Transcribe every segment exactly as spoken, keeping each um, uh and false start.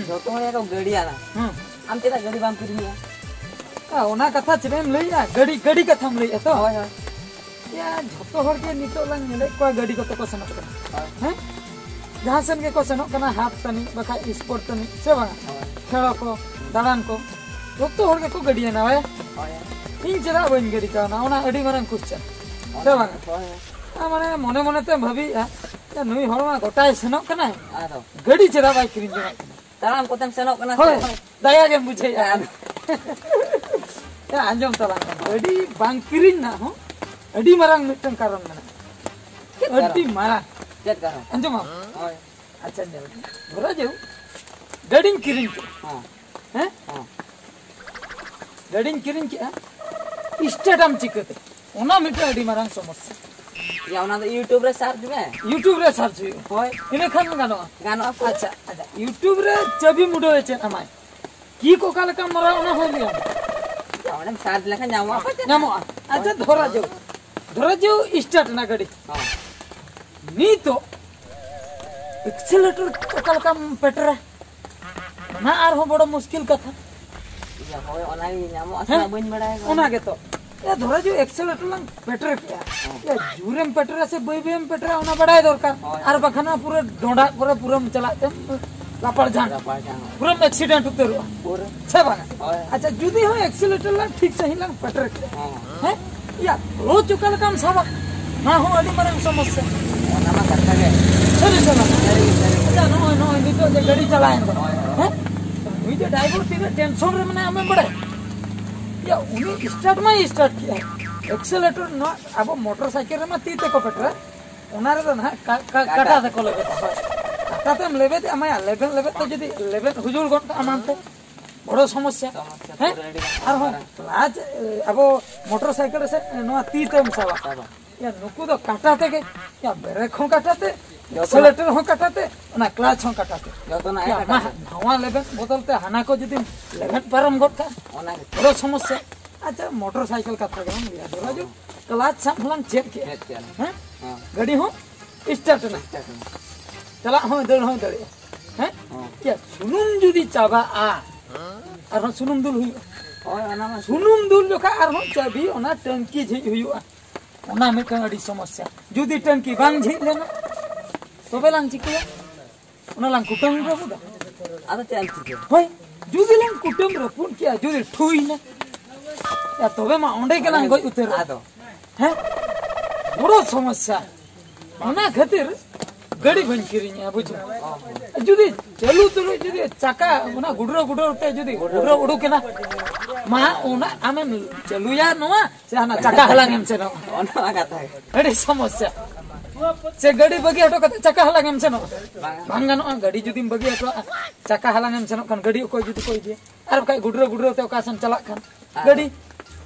ᱡᱚᱛᱚ ᱦᱚᱲ ᱜᱮᱠᱚ ᱜᱟᱹᱰᱤᱭᱟᱱᱟ᱾ ᱦᱩᱸ᱾ ᱟᱢ ᱪᱮᱫᱟᱜ ᱜᱟᱹᱰᱤ ᱵᱟᱢ ᱠᱤᱨᱤᱧᱮᱜᱼᱟ? ᱟ, ᱚᱱᱟ ᱠᱟᱛᱷᱟ ᱪᱮᱫ ᱮᱢ ᱞᱟᱹᱭᱮᱜᱼᱟ? ᱜᱟᱹᱰᱤ, ᱜᱟᱹᱰᱤ ᱠᱟᱛᱷᱟᱢ ᱞᱟᱹᱭᱮᱜᱼᱟ ᱛᱚ? ᱦᱳᱭ, ᱦᱳᱭ᱾ ᱭᱟ, ᱡᱷᱚᱛᱚ ᱦᱚᱲ ᱜᱮ ᱱᱤᱛᱚᱜ ᱞᱟᱝ ᱧᱮᱞᱮᱫ ᱠᱚᱣᱟ ᱜᱟᱹᱰᱤ ᱠᱚᱛᱮ ᱠᱚ ᱥᱮᱱᱚᱜ ᱠᱟᱱᱟ᱾ ᱦᱳᱭ᱾ ᱦᱮᱸ? ᱡᱟᱦᱟᱸ ᱥᱮᱱ ᱜᱮᱠᱚ ᱥᱮᱱᱚᱜ ᱠᱟᱱᱟ, ᱦᱟᱴ ᱛᱟᱹᱱᱤᱡ, ᱵᱟᱠᱷᱟᱡ ᱥᱯᱳᱨᱴ ᱛᱟᱹᱱᱤᱡ, ᱥᱮ ᱵᱟᱝ? ᱦᱳᱭ᱾ ᱠᱷᱮᱞ ᱠᱚ, ᱫᱟᱬᱟᱱ ᱠᱚ, ᱡᱷᱚᱛᱚ ᱦᱚᱲ ᱜᱮᱠᱚ ᱜᱟᱹᱰᱤᱭᱟᱱᱟ, ᱵᱟᱭ? ᱦᱳᱭ᱾ ᱤᱧ ᱪᱮᱫᱟᱜ ᱵᱟᱹᱧ ᱜᱟᱹᱰᱤ ᱠᱟᱣᱱᱟ? ᱚᱱᱟ ᱟᱹᱰᱤ ᱢᱟᱨᱟᱝ ᱠᱩᱥᱪᱟᱱ᱾ ᱥᱮ ᱵᱟᱝ? ᱦᱳᱭ᱾ ᱟ, ᱢᱟᱱᱮ, ᱢᱚᱱᱮ ᱢᱚᱱᱮ ᱛᱮᱢ ᱵᱷᱟᱹᱵᱤᱭᱮᱜᱼᱟ, ᱭᱟ, ᱱᱩᱭ ᱦᱚᱲ ᱢᱟ ᱜᱚᱴᱟᱭ ᱥᱮᱱᱚᱜ ᱠᱟᱱᱟᱭ, ᱟᱫᱚ? ᱜᱟᱹᱰᱤ ᱪᱮᱫᱟᱜ ᱵᱟᱭ ᱠᱤᱨᱤᱧ ᱡᱚᱝᱟᱜ ᱠᱟᱱᱟ? ᱛᱟᱲᱟᱢ ᱠᱚᱛᱮᱢ ᱥᱮᱱᱚᱜ ᱠᱟᱱᱟ ᱦᱳᱭ᱾ ᱥᱮ? ᱫᱟᱭᱟ ᱜᱮᱢ ᱵᱩᱡᱷᱟᱹᱣᱮᱫᱼᱟ᱾ ᱦᱮᱸ᱾ ᱭᱟ, ᱟᱸᱡᱚᱢ ᱛᱟᱞᱟᱝ ᱢᱮ᱾ ᱜᱟᱹᱰᱤ ᱵᱟᱝ ᱠᱤᱨᱤᱧ ᱨᱮᱱᱟᱜ ᱦᱚᱸ ᱟᱹᱰᱤ ᱢᱟᱨᱟᱝ ᱢᱤᱫᱴᱟᱝ ᱠᱟᱨᱚᱱ ᱢᱮᱱᱟᱜᱼᱟ᱾ ᱪᱮᱫ ᱠᱟᱨᱚᱱ? ᱟᱹᱰᱤ ᱢᱟᱨᱟᱝ᱾ ᱪᱮᱫ ᱠᱟᱨᱚᱱ? ᱟᱸᱡᱚᱢᱟᱢ? ᱦᱳᱭ᱾ ᱟᱪᱪᱷᱟ, ᱧᱮᱞ ᱢᱮ᱾ ᱫᱷᱚᱨᱟ ᱡᱟᱣ, ᱜᱟᱹᱰᱤᱧ ᱠᱤᱨᱤᱧ ᱠᱮᱫᱟ᱾ ᱦᱮᱸ᱾ ᱦᱮᱸ? ᱦᱮᱸ᱾ ᱜᱟᱹᱰᱤᱧ ᱠᱤᱨᱤᱧ ᱠᱮᱫᱼᱟ, ᱥᱴᱟᱨᱴᱟᱢ ᱪᱤᱠᱟᱹᱛᱮ? ᱚᱱᱟ ᱢᱤᱫᱴᱟᱝ ᱟᱹᱰᱤ ᱢᱟᱨᱟᱝ ᱥᱚᱢᱚᱥᱥᱟ᱾ ᱭᱟ, ᱚᱱᱟ ᱫᱚ YouTube ᱨᱮ ᱥᱟᱨᱪ ᱢᱮ᱾ YouTube ᱨᱮ ᱥᱟᱨᱪ ᱦᱩᱭᱩᱜᱼᱟ᱾ ᱦᱳᱭ᱾ ᱤᱱᱟᱹ ᱠᱷᱟᱱ ᱜᱟᱱᱚᱜᱼᱟ᱾ ᱜᱟᱱᱚᱜᱼᱟ ᱯᱩᱨᱟᱹ᱾ ᱟᱪᱪᱷᱟ, ᱟᱪᱪᱷᱟ, YouTube ᱨᱮ ᱪᱟᱹᱵᱤ ᱢᱩᱰᱟᱹᱣ ᱮ ᱪᱮᱫ ᱟᱢᱟᱭ? ᱠᱤᱠ ᱚᱠᱟ ᱞᱮᱠᱟᱢ ᱢᱟᱨᱟᱣᱟ ᱚᱱᱟ ᱦᱚᱸ ᱞᱟᱹᱭ ᱟᱢᱟ᱾ ᱚᱸᱰᱮᱢ ᱥᱟᱨᱪ ᱞᱮᱠᱷᱟᱱ ᱧᱟᱢᱚᱜᱼᱟ ᱯᱟᱪᱮ᱾ ᱧᱟᱢᱚᱜᱼᱟ᱾ ᱟᱪᱪᱷᱟ, ᱦᱳᱭ᱾ ᱫᱷᱚᱨᱟ ᱡᱟᱣ, ᱫᱷᱚᱨᱟ ᱡᱟᱣ ᱥᱴᱟᱨᱴ ᱮᱱᱟ ᱜᱟᱹᱰᱤ᱾ ᱦᱚᱸ᱾ ᱱᱤᱛᱚᱜ ᱮᱠᱥᱮᱞᱮᱴᱚᱨ ᱚᱠᱟ ᱞᱮᱠᱟᱢ ᱯᱮᱴᱮᱨᱟ? ᱚᱱᱟ ᱟᱨᱦᱚᱸ ᱵᱚᱲᱚ ᱢᱩᱥᱠᱤᱞ ᱠᱟᱛᱷᱟ᱾ ᱤᱭᱟᱹ, ᱦᱳᱭ, ᱚᱱᱟ ᱜᱮ ᱧᱟᱢᱚᱜᱼᱟ ᱥᱮ ᱦᱮᱸ? ᱵᱟᱹᱧ ᱵᱟᱲᱟᱭᱟ᱾ ᱚᱱᱟ ᱜᱮᱛᱚ᱾ ᱮ, ᱫᱷᱚᱨᱟ ᱡᱟᱣ ᱮᱠᱥᱮᱞᱮᱴᱚᱨ ᱞᱟᱝ ᱯᱮᱴᱮᱨ ᱠᱮᱜᱼᱟ᱾ ᱦᱮᱸ᱾ ᱮ, ᱡᱳᱨᱮᱢ ᱯᱮᱴᱮᱨᱟ ᱥᱮ ᱵᱟᱹᱭ ᱵᱟᱹᱭᱮᱢ ᱯᱮᱴᱮᱨᱟ, ᱚᱱᱟ ᱵᱟᱲᱟᱭ ᱫᱚᱨᱠᱟᱨ᱾ ᱦᱳᱭ᱾ ᱟᱨ ᱵᱟᱠᱷᱟᱱ ᱦᱟᱸᱜ ᱯᱩᱨᱟᱹ ᱰᱚᱸᱰᱷᱟᱜ ᱠᱚᱨᱮ ᱯᱩᱨᱟᱹᱢ ᱪᱟᱞᱟᱜ ᱛᱮᱢ ᱞᱟᱯᱟᱲ ᱡᱷᱟᱝ᱾ ᱞᱟᱯᱟᱲ ᱡᱷᱟᱝ᱾ ᱯᱩᱨᱟᱹᱢ ᱮᱠᱥᱤᱰᱮᱱᱴ ᱩᱛᱟᱹᱨᱚᱜᱼᱟ᱾ ᱯᱩᱨᱟᱹ᱾ ᱥᱮ ᱵᱟᱝᱟ? ᱦᱳᱭ᱾ ᱟᱪᱪᱷᱟ, ᱡᱩᱫᱤ ᱦᱚᱸ ᱮᱠᱥᱮᱞᱮᱴᱚᱨ ᱞᱟᱝ ᱴᱷᱤᱠ ᱥᱟᱺᱦᱤᱡ ᱞᱟᱝ ᱯᱮᱴᱮᱨ ᱠᱮᱜᱼᱟ, ᱦᱮᱸ᱾ ᱦᱮᱸ? ᱭᱟ, ᱠᱞᱚᱪ ᱚᱠᱟ ᱞᱮᱠᱟᱢ ᱥᱟᱵᱟ? ᱚᱱᱟ ᱦᱚᱸ ᱟᱹᱰᱤ ᱢᱟᱨᱟᱝ ᱥᱚᱢᱚᱥᱥᱟ᱾ ᱚᱱᱟ ᱢᱟ ᱠᱟᱛᱷᱟ ᱜᱮ᱾ ᱥᱟᱹᱨᱤ ᱥᱮ ᱵᱟᱝᱟ? ᱥᱟᱹᱨᱤ ᱜᱮ, ᱥᱟᱹᱨᱤ ᱜᱮ᱾ ᱟᱪᱪᱷᱟ, ᱱᱚᱜᱼᱚᱭ, ᱱᱚᱜᱼᱚᱭ ᱱᱤᱛᱚᱜ ᱡᱮ ᱜᱟᱹᱰᱤ ᱪᱟᱞᱟᱣᱮᱱ ᱫᱚ, ᱦᱳᱭ, ᱦᱳᱭ᱾ ᱦᱮᱸ? ᱩᱱᱤ ᱡᱮ ᱰᱨᱟᱭᱵᱷᱟᱨ ᱛᱤᱱᱟᱹᱜ ᱴᱮᱱᱥᱚᱱ ᱨᱮ ᱢᱮᱱᱟᱭᱟ ᱟᱢᱮᱢ ᱵᱟᱲᱟᱭᱟ? ᱭᱟ, ᱩᱱᱤ ᱥᱴᱟᱨᱴ ᱢᱟᱭ ᱥᱴᱟᱨᱴ ᱠᱮᱜᱼᱟ᱾ ᱮᱠᱥᱮᱞᱮᱴᱚᱨ ᱱᱚᱣᱟ ᱟᱵᱚ ᱢᱚᱴᱚᱨ ᱥᱟᱭᱠᱮᱞ ᱨᱮᱢᱟ ᱛᱤ ᱛᱮᱠᱚ ᱯᱮᱴᱮᱨᱟ᱾ ᱚᱱᱟ ᱨᱮᱫᱚ ᱱᱟᱦᱟᱜ ᱠᱟ-, ᱠᱟ-, ᱠᱟᱴᱟ᱾ ᱠᱟᱴᱟ ᱛᱮᱠᱚ ᱞᱮᱵᱮᱫᱟ, ᱦᱳᱭ᱾ ᱠᱟᱴᱟ ᱛᱮᱢ ᱞᱮᱵᱮᱫᱮᱜᱼᱟ, ᱢᱟᱭᱟ, ᱞᱮᱵᱮᱫ ᱞᱮᱵᱮᱫ ᱛᱮ ᱡᱩᱫᱤ ᱞᱮᱵᱮᱫ ᱦᱩᱡᱩᱲ ᱜᱚᱫ ᱠᱟᱜᱼᱟ ᱢᱟᱱᱛᱮ, ᱵᱚᱲᱚ ᱥᱚᱢᱚᱥᱥᱟ᱾ ᱥᱚᱢᱚᱥᱥᱟ ᱦᱮᱸ? ᱯᱩᱨᱟᱹ ᱟᱹᱰᱤ ᱢᱟᱨᱟᱝ᱾ ᱟᱨᱦᱚᱸ ᱠᱞᱟᱪ, ᱮ, ᱟᱵᱚ ᱢᱚᱴᱚᱨ ᱥᱟᱭᱠᱮᱞ ᱥᱮ ᱱᱚᱣᱟ ᱛᱤ ᱛᱮᱢ ᱥᱟᱵᱟ᱾ ᱥᱟᱵᱟ᱾ ᱭᱟ, ᱱᱩᱠᱩ ᱫᱚ ᱠᱟᱴᱟ ᱛᱮᱜᱮ, ᱭᱟ, ᱵᱨᱮᱠ ᱦᱚᱸ ᱠᱟᱴᱟ ᱛᱮ, ᱡᱚᱛᱚ ᱮᱠᱥᱮᱞᱮᱴᱚᱨ ᱦᱚᱸ ᱠᱟᱴᱟ ᱛᱮ, ᱚᱱᱟ ᱠᱞᱟᱪ ᱦᱚᱸ ᱠᱟᱴᱟ ᱛᱮ᱾ ᱡᱚᱛᱚᱱᱟᱜ ᱭᱟ, ᱠᱟᱴᱟ ᱢᱟ, ᱛᱮ᱾ ᱱᱟᱣᱟ ᱞᱮᱵᱮᱫ ᱵᱚᱫᱚᱞ ᱛᱮ ᱦᱟᱱᱟ ᱠᱚ ᱡᱩᱫᱤᱢ ᱞᱮᱵᱮᱫ ᱯᱟᱨᱚᱢ ᱜᱚᱫ ᱠᱟᱜᱼᱟ, ᱚᱱᱟ ᱜᱮ᱾ ᱵᱚᱲᱚ ᱥᱚᱢᱚᱥᱥᱟ᱾ ᱟᱪᱪᱷᱟ, ᱢᱚᱴᱚᱨ ᱥᱟᱭᱠᱮᱞ ᱠᱟᱛᱷᱟ ᱜᱮᱞᱟᱝ ᱞᱟᱹᱭᱟ, ᱫᱷᱚᱨᱟ ᱡᱟᱣ ᱠᱞᱟᱪ ᱥᱟᱵ ᱦᱚᱸᱞᱟᱝ ᱪᱮᱫ ᱠᱮᱜᱼᱟ, ᱪᱮᱫ ᱠᱮᱜᱼᱟ᱾ ᱦᱮᱸ? ᱦᱮᱸ᱾ ᱜᱟᱹᱰᱤ ᱦᱚᱸ ᱥᱴᱟᱨᱴ ᱮᱱᱟ᱾ ᱥᱴᱟᱨᱴ ᱮᱱᱟ᱾ ᱪᱟᱞᱟᱜ ᱦᱚᱸ ᱫᱟᱹᱲ ᱦᱚᱸᱭ ᱫᱟᱲᱮᱭᱟᱜᱼᱟ᱾ ᱦᱮᱸ? ᱦᱮᱸ᱾ ᱭᱟ, ᱥᱩᱱᱩᱢ ᱡᱩᱫᱤ ᱪᱟᱵᱟᱜᱼᱟ, ᱟᱨᱦᱚᱸ ᱥᱩᱱᱩᱢ ᱫᱩᱞ ᱦᱩᱭᱩᱜᱼᱟ᱾ ᱦᱳᱭ, ᱚᱱᱟ ᱢᱟ᱾ ᱥᱩᱱᱩᱢ ᱫᱩᱞ ᱡᱚᱠᱷᱟᱡ ᱟᱨᱦᱚᱸ ᱪᱟᱹᱵᱤ ᱚᱱᱟ ᱴᱟᱝᱠᱤ ᱡᱷᱤᱡ ᱦᱩᱭᱩᱜᱼᱟ᱾ ᱚᱱᱟ ᱢᱤᱫᱴᱟᱝ ᱟᱹᱰᱤ ᱥᱚᱢᱚᱥᱥᱟ᱾ ᱡᱩᱫᱤ ᱴᱟᱝᱠᱤ ᱵᱟᱝ ᱡᱷᱤᱡ ᱞᱮᱱᱟ, ᱛᱚᱵᱮ ᱞᱟᱝ ᱪᱤᱠᱟᱹᱭᱟ? ᱚᱱᱟ ᱞᱟᱝ ᱠᱩᱴᱟᱹᱢ ᱨᱟᱹᱯᱩᱫᱟ᱾ ᱟᱫᱚ ᱪᱮᱫ ᱮᱢ ᱪᱤᱠᱟᱹᱭᱟ? ᱦᱳᱭ, ᱡᱩᱫᱤ ᱞᱟᱝ ᱠᱩᱴᱟᱹᱢ ᱨᱟᱹᱯᱩᱫ ᱠᱮᱜᱼᱟ, ᱡᱩᱫᱤ ᱴᱷᱩᱭ ᱱᱟ, ᱭᱟ, ᱛᱚᱵᱮ ᱢᱟ ᱚᱸᱰᱮ ᱜᱮᱞᱟᱝ ᱜᱚᱡ ᱩᱛᱟᱹᱨᱚᱜᱼᱟ᱾ ᱟᱫᱚ? ᱦᱮᱸ? ᱵᱚᱲᱚ ᱥᱚᱢᱚᱥᱥᱟ᱾ ᱚᱱᱟ ᱠᱷᱟᱹᱛᱤᱨ ᱜᱟᱹᱰᱤ ᱵᱟᱹᱧ ᱠᱤᱨᱤᱧᱟ, ᱵᱩᱡᱷᱟᱹᱣ᱾ ᱡᱩᱫᱤ ᱪᱟᱹᱞᱩ ᱛᱩᱞᱩᱡ ᱡᱩᱫᱤ ᱪᱟᱠᱟ ᱚᱱᱟ ᱜᱩᱰᱨᱟᱹ ᱜᱩᱰᱨᱟᱹ ᱛᱮ ᱡᱩᱫᱤ ᱜᱩᱰᱨᱟᱹ ᱩᱰᱩᱠ ᱮᱱᱟ, ᱢᱟ ᱚᱱᱟ ᱟᱢᱮᱢ ᱪᱟᱹᱞᱩᱭᱟ ᱱᱚᱣᱟ ᱥᱮ ᱦᱟᱱᱟ ᱪᱟᱠᱟ ᱦᱟᱞᱟᱝ ᱮᱢ ᱥᱮᱱᱚᱜᱼᱟ? ᱚᱱᱟ ᱢᱟ ᱠᱟᱛᱷᱟ ᱜᱮ᱾ ᱟᱹᱰᱤ ᱥᱚᱢᱚᱥᱥᱟ᱾ ᱥᱮ ᱜᱟᱹᱰᱤ ᱵᱟᱹᱜᱤ ᱦᱚᱴᱚ ᱠᱟᱛᱮ ᱪᱟᱠᱟ ᱦᱟᱞᱟᱝ ᱮᱢ ᱥᱮᱱᱚᱜᱼᱟ? ᱵᱟᱝ᱾ ᱵᱟᱝ ᱜᱟᱱᱚᱜᱼᱟ᱾ ᱜᱟᱹᱰᱤ ᱡᱩᱫᱤᱢ ᱵᱟᱹᱜᱤ ᱦᱚᱴᱚᱣᱟᱜᱼᱟ, ᱪᱟᱠᱟ ᱦᱟᱞᱟᱝ ᱮᱢ ᱥᱮᱱᱚᱜ ᱠᱷᱟᱱ ᱜᱟᱹᱰᱤ ᱚᱠᱚᱭ ᱡᱩᱫᱤ ᱠᱚ ᱤᱫᱤᱭᱟ? ᱟᱨ ᱵᱟᱠᱷᱟᱡ ᱜᱩᱰᱨᱟᱹ ᱜᱩᱰᱨᱟᱹ ᱛᱮ ᱚᱠᱟ ᱥᱮᱱ ᱪᱟᱞᱟᱜ ᱠᱷᱟᱱ ᱟᱫᱚ? ᱜᱟᱹᱰᱤ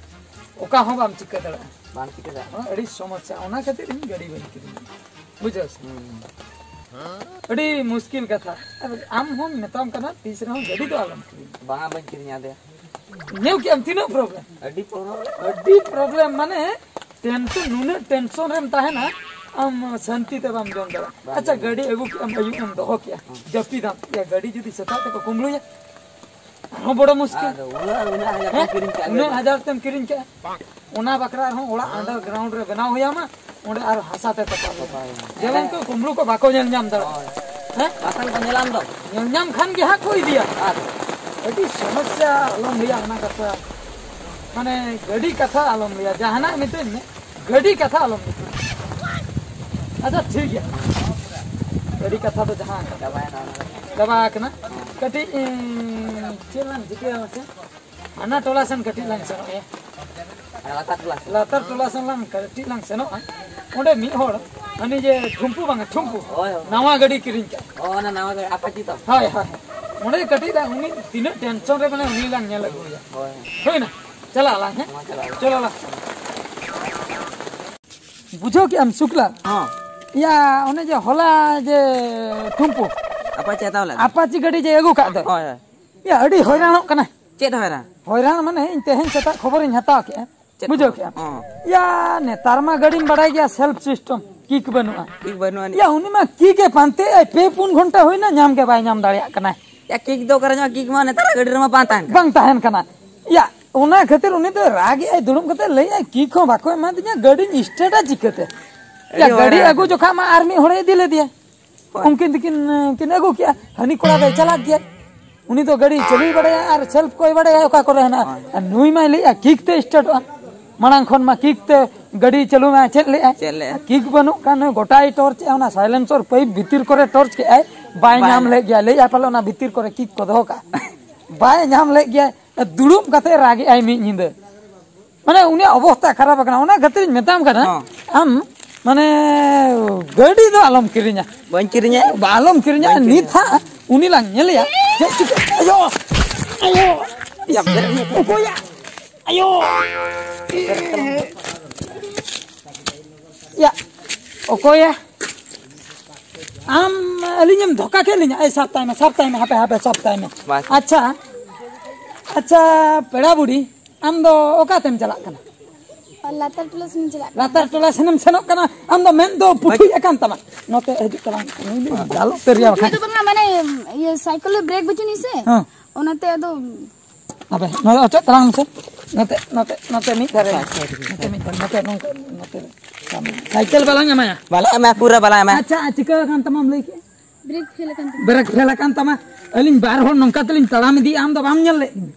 ᱚᱠᱟ ᱦᱚᱸ ᱵᱟᱢ ᱪᱤᱠᱟᱹ ᱫᱟᱲᱮᱭᱟᱜᱼᱟ᱾ ᱵᱟᱝ ᱪᱤᱠᱟᱹ ᱫᱟᱲᱮᱭᱟᱜᱼᱟ᱾ ᱟᱹᱰᱤ ᱥᱚᱢᱚᱥᱥᱟ, ᱚᱱᱟ ᱠᱷᱟᱹᱛᱤᱨ ᱤᱧ ᱜᱟᱹᱰᱤ ᱵᱟᱹᱧ ᱠᱤᱨᱤᱧᱟ, ᱵᱩᱡᱷᱟᱹᱣ ᱥᱮ? ᱦᱩᱸ᱾ ᱟᱹᱰᱤ ᱢᱩᱥᱠᱤᱞ ᱠᱟᱛᱷᱟ᱾ ᱟᱨ ᱟᱢ ᱦᱚᱸᱧ ᱢᱮᱛᱟᱢ ᱠᱟᱱᱟ, ᱛᱤᱥ ᱨᱮᱦᱚᱸ ᱜᱟᱹᱰᱤ ᱫᱚ ᱟᱞᱚᱢ ᱠᱤᱨᱤᱧᱟ᱾ ᱵᱟᱝᱟ, ᱵᱟᱹᱧ ᱠᱤᱨᱤᱧᱟ ᱟᱫᱮ᱾ ᱧᱮᱞ ᱠᱮᱜᱼᱟᱢ ᱛᱤᱱᱟᱹᱜ ᱯᱨᱚᱵᱞᱮᱢ? ᱟᱹᱰᱤ ᱯᱨᱚᱵᱞᱮᱢ᱾ ᱟᱹᱰᱤ ᱯᱨᱚᱵᱞᱮᱢ, ᱢᱟᱱᱮ ᱴᱮᱱᱥᱚᱱ, ᱱᱩᱱᱟᱹᱜ ᱴᱮᱱᱥᱚᱱ ᱨᱮᱢ ᱛᱟᱦᱮᱱᱟ, ᱟᱢ ᱥᱟᱱᱛᱤ ᱛᱮ ᱵᱟᱢ ᱡᱚᱢ ᱫᱟᱲᱮᱭᱟᱜᱼᱟ᱾ ᱵᱟᱝ ᱟᱪᱪᱷᱟ, ᱡᱚᱢ᱾ ᱜᱟᱹᱰᱤ ᱟᱹᱜᱩ ᱠᱮᱜᱼᱟᱢ, ᱟᱹᱭᱩᱵ ᱮᱢ ᱫᱚᱦᱚ ᱠᱮᱜᱼᱟ, ᱦᱮᱸ᱾ ᱡᱟᱹᱯᱤᱫᱟᱢ, ᱭᱟ, ᱜᱟᱹᱰᱤ ᱡᱩᱫᱤ ᱥᱮᱛᱟᱜ ᱛᱮᱠᱚ ᱠᱩᱢᱵᱽᱲᱩᱭᱟ, ᱟᱨᱦᱚᱸ ᱵᱚᱲᱚ ᱢᱩᱥᱠᱤᱞ᱾ ᱟᱫᱚ ᱩᱱᱟᱹᱜ, ᱩᱱᱟᱹᱜ ᱦᱟᱡᱟᱨ ᱦᱮᱸ? ᱛᱮᱢ ᱠᱤᱨᱤᱧ ᱠᱟᱜᱼᱟ ᱩᱱᱟᱹᱜ ᱜᱟᱹᱰᱤ᱾ ᱦᱟᱡᱟᱨ ᱛᱮᱢ ᱠᱤᱨᱤᱧ ᱠᱟᱜᱼᱟ, ᱚᱱᱟ ᱵᱟᱠᱷᱨᱟ ᱟᱨᱦᱚᱸ ᱚᱲᱟᱜ ᱟᱱᱰᱟᱨᱜᱨᱟᱣᱩᱱᱰ ᱨᱮ ᱵᱮᱱᱟᱣ ᱦᱩᱭ ᱟᱢᱟ, ᱚᱸᱰᱮ ᱟᱨ ᱦᱟᱥᱟ ᱛᱮ ᱛᱚᱯᱟ ᱦᱩᱭᱩᱜᱼᱟ᱾ ᱛᱚᱯᱟ ᱦᱩᱭᱩᱜᱼᱟ᱾ ᱡᱮᱢᱚᱱ ᱠᱚ ᱠᱩᱢᱵᱽᱲᱩ ᱠᱚ ᱵᱟᱠᱚ ᱧᱮᱞ ᱧᱟᱢ ᱫᱟᱲᱮᱭᱟᱜᱼᱟ᱾ ᱦᱳᱭ᱾ ᱦᱮᱸ? ᱵᱟᱠᱷᱟᱱ ᱠᱚ ᱧᱮᱞᱟᱢ ᱫᱚ᱾ ᱧᱮᱞ ᱧᱟᱢ ᱠᱷᱟᱱ ᱜᱮ ᱦᱟᱸᱜ ᱠᱚ ᱤᱫᱤᱭᱟ᱾ ᱟᱨ ᱟᱹᱰᱤ ᱥᱚᱢᱚᱥᱥᱟ, ᱟᱞᱚᱢ ᱞᱟᱹᱭᱟ ᱚᱱᱟ ᱠᱟᱛᱷᱟ᱾ ᱢᱟᱱᱮ ᱜᱟᱹᱰᱤ ᱠᱟᱛᱷᱟ ᱟᱞᱚᱢ ᱞᱟᱹᱭᱟ, ᱡᱟᱦᱟᱱᱟᱜ ᱢᱤᱛᱟᱹᱧ ᱢᱮ, ᱜᱟᱹᱰᱤ ᱠᱟᱛᱷᱟ ᱟᱞᱚᱢ ᱞᱟᱹᱭᱟ᱾ ᱟᱪᱪᱷᱟ, ᱴᱷᱤᱠ ᱜᱮᱭᱟ, ᱜᱟᱹᱰᱤ ᱠᱟᱛᱷᱟ ᱫᱚ ᱡᱟᱦᱟᱸ ᱠᱟᱱᱟ᱾ ᱪᱟᱵᱟᱭᱮᱱᱟ ᱚᱱᱟ ᱫᱚ᱾ ᱪᱟᱵᱟ ᱟᱠᱟᱱᱟ᱾ ᱠᱟᱹᱴᱤᱡ, ᱤᱧ ᱪᱮᱫ ᱞᱟᱝ ᱪᱤᱠᱟᱹᱭᱟ ᱢᱟᱥᱮ? ᱦᱟᱱᱟ ᱴᱚᱞᱟ ᱥᱮᱱ ᱠᱟᱹᱴᱤᱡ ᱞᱟᱝ ᱥᱮᱱᱚᱜ ᱜᱮᱭᱟ᱾ ᱦᱮᱸ, ᱞᱟᱛᱟᱨ ᱴᱚᱞᱟ ᱥᱮᱱ᱾ ᱞᱟᱛᱟᱨ ᱴᱚᱞᱟ ᱥᱮᱱ ᱞᱟᱝ ᱠᱟᱹᱴᱤᱡ ᱞᱟᱝ ᱥᱮᱱᱚᱜᱼᱟ᱾ ᱚᱸᱰᱮ ᱢᱤᱫ ᱦᱚᱲ, ᱦᱟᱹᱱᱤ ᱡᱮ ᱴᱷᱩᱢᱯᱩ ᱵᱟᱝᱟ, ᱴᱷᱩᱢᱯᱩ᱾ ᱦᱳᱭ, ᱦᱳᱭ᱾ ᱱᱟᱣᱟ ᱜᱟᱹᱰᱤ ᱠᱤᱨᱤᱧ ᱠᱟᱜ᱾ ᱚ, ᱚᱱᱟ ᱱᱟᱣᱟ ᱜᱟᱹᱰᱤ, ᱟᱯᱟᱪᱤ ᱛᱚ? ᱦᱳᱭ, ᱦᱳᱭ᱾ ᱚᱸᱰᱮ ᱠᱟᱹᱴᱤᱡ ᱞᱟᱝ, ᱩᱱᱤ ᱛᱤᱱᱟᱹᱜ ᱴᱮᱱᱥᱚᱱ ᱨᱮ ᱢᱮᱱᱟᱭᱟ, ᱩᱱᱤ ᱞᱟᱝ ᱧᱮᱞ ᱟᱹᱜᱩᱭᱟ᱾ ᱦᱳᱭ᱾ ᱦᱩᱭᱱᱟ? ᱪᱟᱞᱟᱜ ᱟᱞᱟᱝ, ᱦᱮᱸ? ᱢᱟ, ᱪᱟᱞᱟᱜ ᱟᱞᱟᱝ᱾ ᱪᱚᱞᱚ ᱞᱟᱝ᱾ ᱵᱩᱡᱷᱟᱹᱣ ᱠᱮᱜᱼᱟᱢ ᱥᱩᱠᱞᱟ? ᱦᱚᱸ᱾ ᱭᱟ, ᱚᱱᱮ ᱡᱮ ᱦᱚᱞᱟ ᱡᱮ ᱴᱷᱩᱢᱯᱩ᱾ ᱟᱯᱟᱪᱤ ᱦᱟᱛᱟᱣ ᱞᱮᱫ᱾ ᱟᱯᱟᱪᱤ ᱜᱟᱹᱰᱤ ᱡᱮ ᱟᱹᱜᱩ ᱠᱟᱜ ᱫᱚ᱾ ᱦᱳᱭ, ᱦᱳᱭ᱾ ᱭᱟ, ᱟᱹᱰᱤ ᱦᱚᱭᱨᱟᱱᱚᱜ ᱠᱟᱱᱟ᱾ ᱪᱮᱫ ᱦᱚᱭᱨᱟᱱ? ᱦᱚᱭᱨᱟᱱ ᱢᱟᱱᱮ ᱤᱧ ᱛᱮᱦᱮᱧ ᱥᱮᱛᱟᱜ ᱠᱷᱚᱵᱚᱨᱤᱧ ᱦᱟᱛᱟᱣ ᱠᱮᱜᱼᱟ᱾ ᱪᱮᱫ ᱵᱩᱡᱷᱟᱹᱣ ᱠᱷᱚᱵᱚᱨ? ᱠᱮᱜᱼᱟᱢ? ᱦᱚᱸ᱾ ᱭᱟ, ᱱᱮᱛᱟᱨ ᱢᱟ ᱜᱟᱹᱰᱤᱢ ᱵᱟᱲᱟᱭ ᱜᱮᱭᱟ, self system᱾ ᱠᱤᱠ ᱵᱟᱹᱱᱩᱜᱼᱟ᱾ ᱠᱤᱠ ᱵᱟᱹᱱᱩᱜᱼᱟ᱾ ᱭᱟ, ᱩᱱᱤ ᱢᱟ ᱠᱤᱠ ᱮ ᱯᱟᱱᱛᱮ ᱟᱭ, ᱯᱮ ᱯᱩᱱ ᱜᱷᱚᱱᱴᱟ ᱦᱩᱭᱱᱟ, ᱧᱟᱢ ᱜᱮ ᱵᱟᱭ ᱧᱟᱢ ᱫᱟᱲᱮᱭᱟᱜ ᱠᱟᱱᱟ᱾ ᱭᱟ, ᱠᱤᱠ ᱫᱚ ᱚᱠᱟᱨᱮ ᱧᱟᱢᱚᱜᱼᱟ? ᱠᱤᱠ ᱢᱟ ᱱᱮᱛᱟᱨᱟᱜ ᱜᱟᱹᱰᱤ ᱨᱮᱢᱟ ᱵᱟᱝ ᱛᱟᱦᱮᱱ ᱠᱟᱱᱟ᱾ ᱵᱟᱝ ᱛᱟᱦᱮᱱ ᱠᱟᱱᱟ᱾ ᱭᱟ, ᱚᱱᱟ ᱠᱷᱟᱹᱛᱤᱨ ᱩᱱᱤ ᱫᱚ ᱨᱟᱜ ᱮᱫ ᱟᱭ ᱫᱩᱲᱩᱵ ᱠᱟᱛᱮ, ᱞᱟᱹᱭ ᱟᱭ, "ᱠᱤᱠ ᱦᱚᱸ ᱵᱟᱠᱚ ᱮᱢᱟ ᱫᱤᱧᱟ, ᱜᱟᱹᱰᱤᱧ ᱥᱴᱟᱨᱴᱟ ᱪᱤᱠᱟᱹᱛᱮ?" ᱭᱟ, ᱟᱹᱰᱤ ᱜᱟᱹᱰᱤ ᱢᱟᱨᱟᱝ ᱟᱹᱜᱩ ᱡᱚᱠᱷᱟ ᱢᱟ ᱟᱨ ᱢᱤᱫ ᱦᱚᱲᱮ ᱤᱫᱤ ᱞᱮᱫᱮᱭᱟ᱾ ᱦᱳᱭ᱾ ᱩᱱᱠᱤᱱ ᱛᱤᱠᱤᱱ, ᱮ, ᱠᱤᱱ ᱟᱹᱜᱩ ᱠᱮᱜᱼᱟ, ᱦᱟᱹᱱᱤ ᱠᱚᱲᱟ ᱫᱚᱭ ᱪᱟᱞᱟᱠ ᱜᱮᱭᱟ᱾ ᱩᱱᱤ ᱫᱚ ᱜᱟᱹᱰᱤ ᱪᱟᱹᱞᱩᱭ ᱵᱟᱲᱟᱭᱟ ᱟᱨ ᱥᱮᱞᱯ ᱠᱚᱭ ᱵᱟᱲᱟᱭᱟ ᱚᱠᱟ ᱠᱚᱨᱮ ᱦᱮᱱᱟᱜᱼᱟ᱾ ᱦᱳᱭ᱾ ᱟᱨ ᱱᱩᱭ ᱢᱟᱭ ᱞᱟᱹᱭᱮᱜᱼᱟ ᱠᱤᱠ ᱛᱮ ᱥᱴᱟᱨᱴᱚᱜᱼᱟ᱾ ᱢᱟᱲᱟᱝ ᱠᱷᱚᱱ ᱢᱟ ᱠᱤᱠ ᱛᱮ ᱜᱟᱹᱰᱤ ᱪᱟᱹᱞᱩ ᱢᱟ ᱪᱮᱫ ᱞᱮᱜᱼᱟᱭ? ᱪᱮᱫ ᱞᱮᱜᱼᱟᱭ? ᱠᱤᱠ ᱵᱟᱹᱱᱩᱜ ᱠᱷᱟᱱ ᱱᱩᱭ ᱜᱚᱴᱟᱭ ᱴᱚᱨᱪ ᱮᱜᱼᱟ, ᱚᱱᱟ ᱥᱟᱭᱞᱮᱱᱥᱚᱨ ᱯᱟᱭᱤᱯ ᱵᱷᱤᱛᱤᱨ ᱠᱚᱨᱮ ᱴᱚᱨᱪ ᱠᱮᱜᱼᱟᱭ, ᱵᱟᱭ ᱵᱟᱭ ᱧᱟᱢ ᱧᱟᱢ᱾ ᱞᱮᱫ ᱜᱮᱭᱟ᱾ ᱞᱟᱹᱭᱮᱜᱼᱟ ᱯᱟᱞᱮ ᱚᱱᱟ ᱵᱷᱤᱛᱤᱨ ᱠᱚᱨᱮ ᱠᱤᱠ ᱠᱚ ᱫᱚᱦᱚ ᱠᱟᱜᱼᱟ᱾ ᱵᱟᱭ ᱧᱟᱢ ᱞᱮᱫ ᱜᱮᱭᱟ, ᱫᱩᱲᱩᱵ ᱠᱟᱛᱮ ᱨᱟᱜᱮᱜᱼᱟᱭ ᱢᱤᱫ ᱧᱤᱫᱟᱹ᱾ ᱢᱟᱱᱮ ᱩᱱᱤᱭᱟᱜ ᱚᱵᱚᱥᱛᱟ ᱠᱷᱟᱨᱟᱯ ᱟᱠᱟᱱᱟ, ᱚᱱᱟ ᱠᱷᱟᱹᱛᱤᱨᱤᱧ ᱢᱮᱛᱟᱢ ᱠᱟᱱᱟ, ᱦᱚᱸ᱾ ᱟᱢ ᱢᱟᱱᱮ ᱜᱟᱹᱰᱤ ᱫᱚ ᱟᱞᱚᱢ ᱠᱤᱨᱤᱧᱟ᱾ ᱵᱟᱹᱧ ᱠᱤᱨᱤᱧᱟ᱾ ᱵᱟ, ᱟᱞᱚᱢ ᱠᱤᱨᱤᱧᱟ᱾ ᱵᱟᱹᱧ ᱠᱤᱨᱤᱧᱟ᱾ ᱱᱤᱛ ᱦᱟᱸᱜ ᱩᱱᱤ ᱞᱟᱝ ᱧᱮᱞᱮᱭᱟ᱾ ᱪᱮᱫ ᱪᱤᱠᱟᱹ? ᱟᱭᱳ! ᱟᱭᱳ! ᱭᱟ, ᱵᱮᱨᱮᱫ ᱢᱮ᱾ ᱚᱠᱚᱭᱟ? ᱟᱭᱳ! ᱭᱟ, ᱚᱠᱚᱭᱟ? ᱟᱢ ᱟᱹᱞᱤᱧᱮᱢ ᱫᱷᱳᱠᱟ ᱠᱮᱫ ᱞᱤᱧᱟ᱾ ᱮᱭ, ᱥᱟᱵ ᱛᱟᱭ ᱢᱮ, ᱥᱟᱵ ᱛᱟᱭ ᱢᱮ, ᱦᱟᱯᱮ, ᱦᱟᱯᱮ, ᱥᱟᱵ ᱛᱟᱭ ᱢᱮ᱾ ᱵᱟᱥ᱾ ᱟᱪᱪᱷᱟ, ᱟᱪᱪᱷᱟ, ᱯᱮᱲᱟ ᱵᱩᱰᱷᱤ, ᱟᱢ ᱫᱚ ᱚᱠᱟᱛᱮᱢ ᱪᱟᱞᱟᱜ ᱠᱟᱱᱟ? ᱟᱨ ᱞᱟᱛᱟᱨ ᱴᱚᱞᱟ ᱥᱮᱱ ᱪᱟᱞᱟᱜ ᱠᱟᱱᱟ᱾ ᱞᱟᱛᱟᱨ ᱴᱚᱞᱟ ᱥᱮᱱᱮᱢ ᱥᱮᱱᱚᱜ ᱠᱟᱱᱟ, ᱟᱢ ᱫᱚ ᱢᱮᱫ ᱫᱚ ᱯᱩᱴᱷᱩᱡ ᱟᱠᱟᱱ ᱛᱟᱢᱟ᱾ ᱱᱚᱛᱮ ᱦᱤᱡᱩᱜ ᱛᱟᱞᱟᱝ, ᱱᱩᱭ ᱫᱚᱧ ᱫᱟᱞᱚᱵ ᱩᱛᱟᱹᱨᱮᱭᱟ ᱯᱩᱴᱷᱩᱡ ᱵᱟᱠᱷᱟᱱ᱾ ᱫᱚ ᱵᱟᱝᱟ, ᱢᱟᱱᱮ, ᱤᱭᱟᱹ, ᱥᱟᱭᱠᱮᱞ ᱨᱮ ᱵᱨᱮᱠ ᱵᱟᱹᱪᱩᱜ ᱟᱹᱱᱤᱡ ᱥᱮ, ᱦᱮᱸ᱾ ᱚᱱᱟᱛᱮ ᱟᱫᱚ ᱟᱵᱮ, ᱱᱚᱰᱮ ᱚᱪᱚᱜ ᱛᱟᱞᱟᱝ ᱢᱮᱥᱮ᱾ ᱱᱚᱛᱮ, ᱱᱚᱛᱮ, ᱱᱚᱛᱮ ᱢᱤᱫ ᱫᱷᱟᱨᱮ᱾ ᱟᱪᱪᱷᱟ, ᱟᱪᱪᱷᱟ, ᱟᱪᱪᱷᱟ᱾ ᱱᱚᱛᱮ ᱢᱤᱫ ᱫᱷᱟᱨᱮ, ᱱᱚᱛᱮ ᱱᱚᱝᱠᱟ, ᱱᱚᱛᱮ ᱨᱮ᱾ ᱥᱟᱭᱠᱮᱞ ᱵᱟᱞᱟᱝ ᱮᱢᱟᱭᱟ᱾ ᱵᱟᱞᱟᱝ ᱮᱢᱟᱭᱟ, ᱯᱩᱨᱟᱹ ᱵᱟᱞᱟᱝ ᱮᱢᱟᱭᱟ᱾ ᱟᱪᱪᱷᱟ, ᱪᱤᱠᱟᱹ ᱟᱠᱟᱱ ᱛᱟᱢᱟᱢ ᱞᱟᱹᱭ ᱠᱮᱫ? ᱵᱨᱮᱠ ᱯᱷᱮᱞ ᱟᱠᱟᱱ ᱛᱤᱧᱟ᱾ ᱵᱨᱮᱠ ᱯᱷᱮᱞ ᱟᱠᱟᱱ ᱛᱟᱢᱟ᱾ ᱟᱹᱞᱤᱧ ᱵᱟᱨ ᱦᱚᱲ ᱱᱚᱝᱠᱟ ᱛᱮᱞᱤᱧ ᱛᱟᱲᱟᱢ ᱤᱫᱤᱭᱮᱫᱼᱟ, ᱟᱢ ᱫᱚ ᱵᱟᱢ ᱧᱮᱞ ᱞᱮᱫ ᱞᱤᱧᱟ?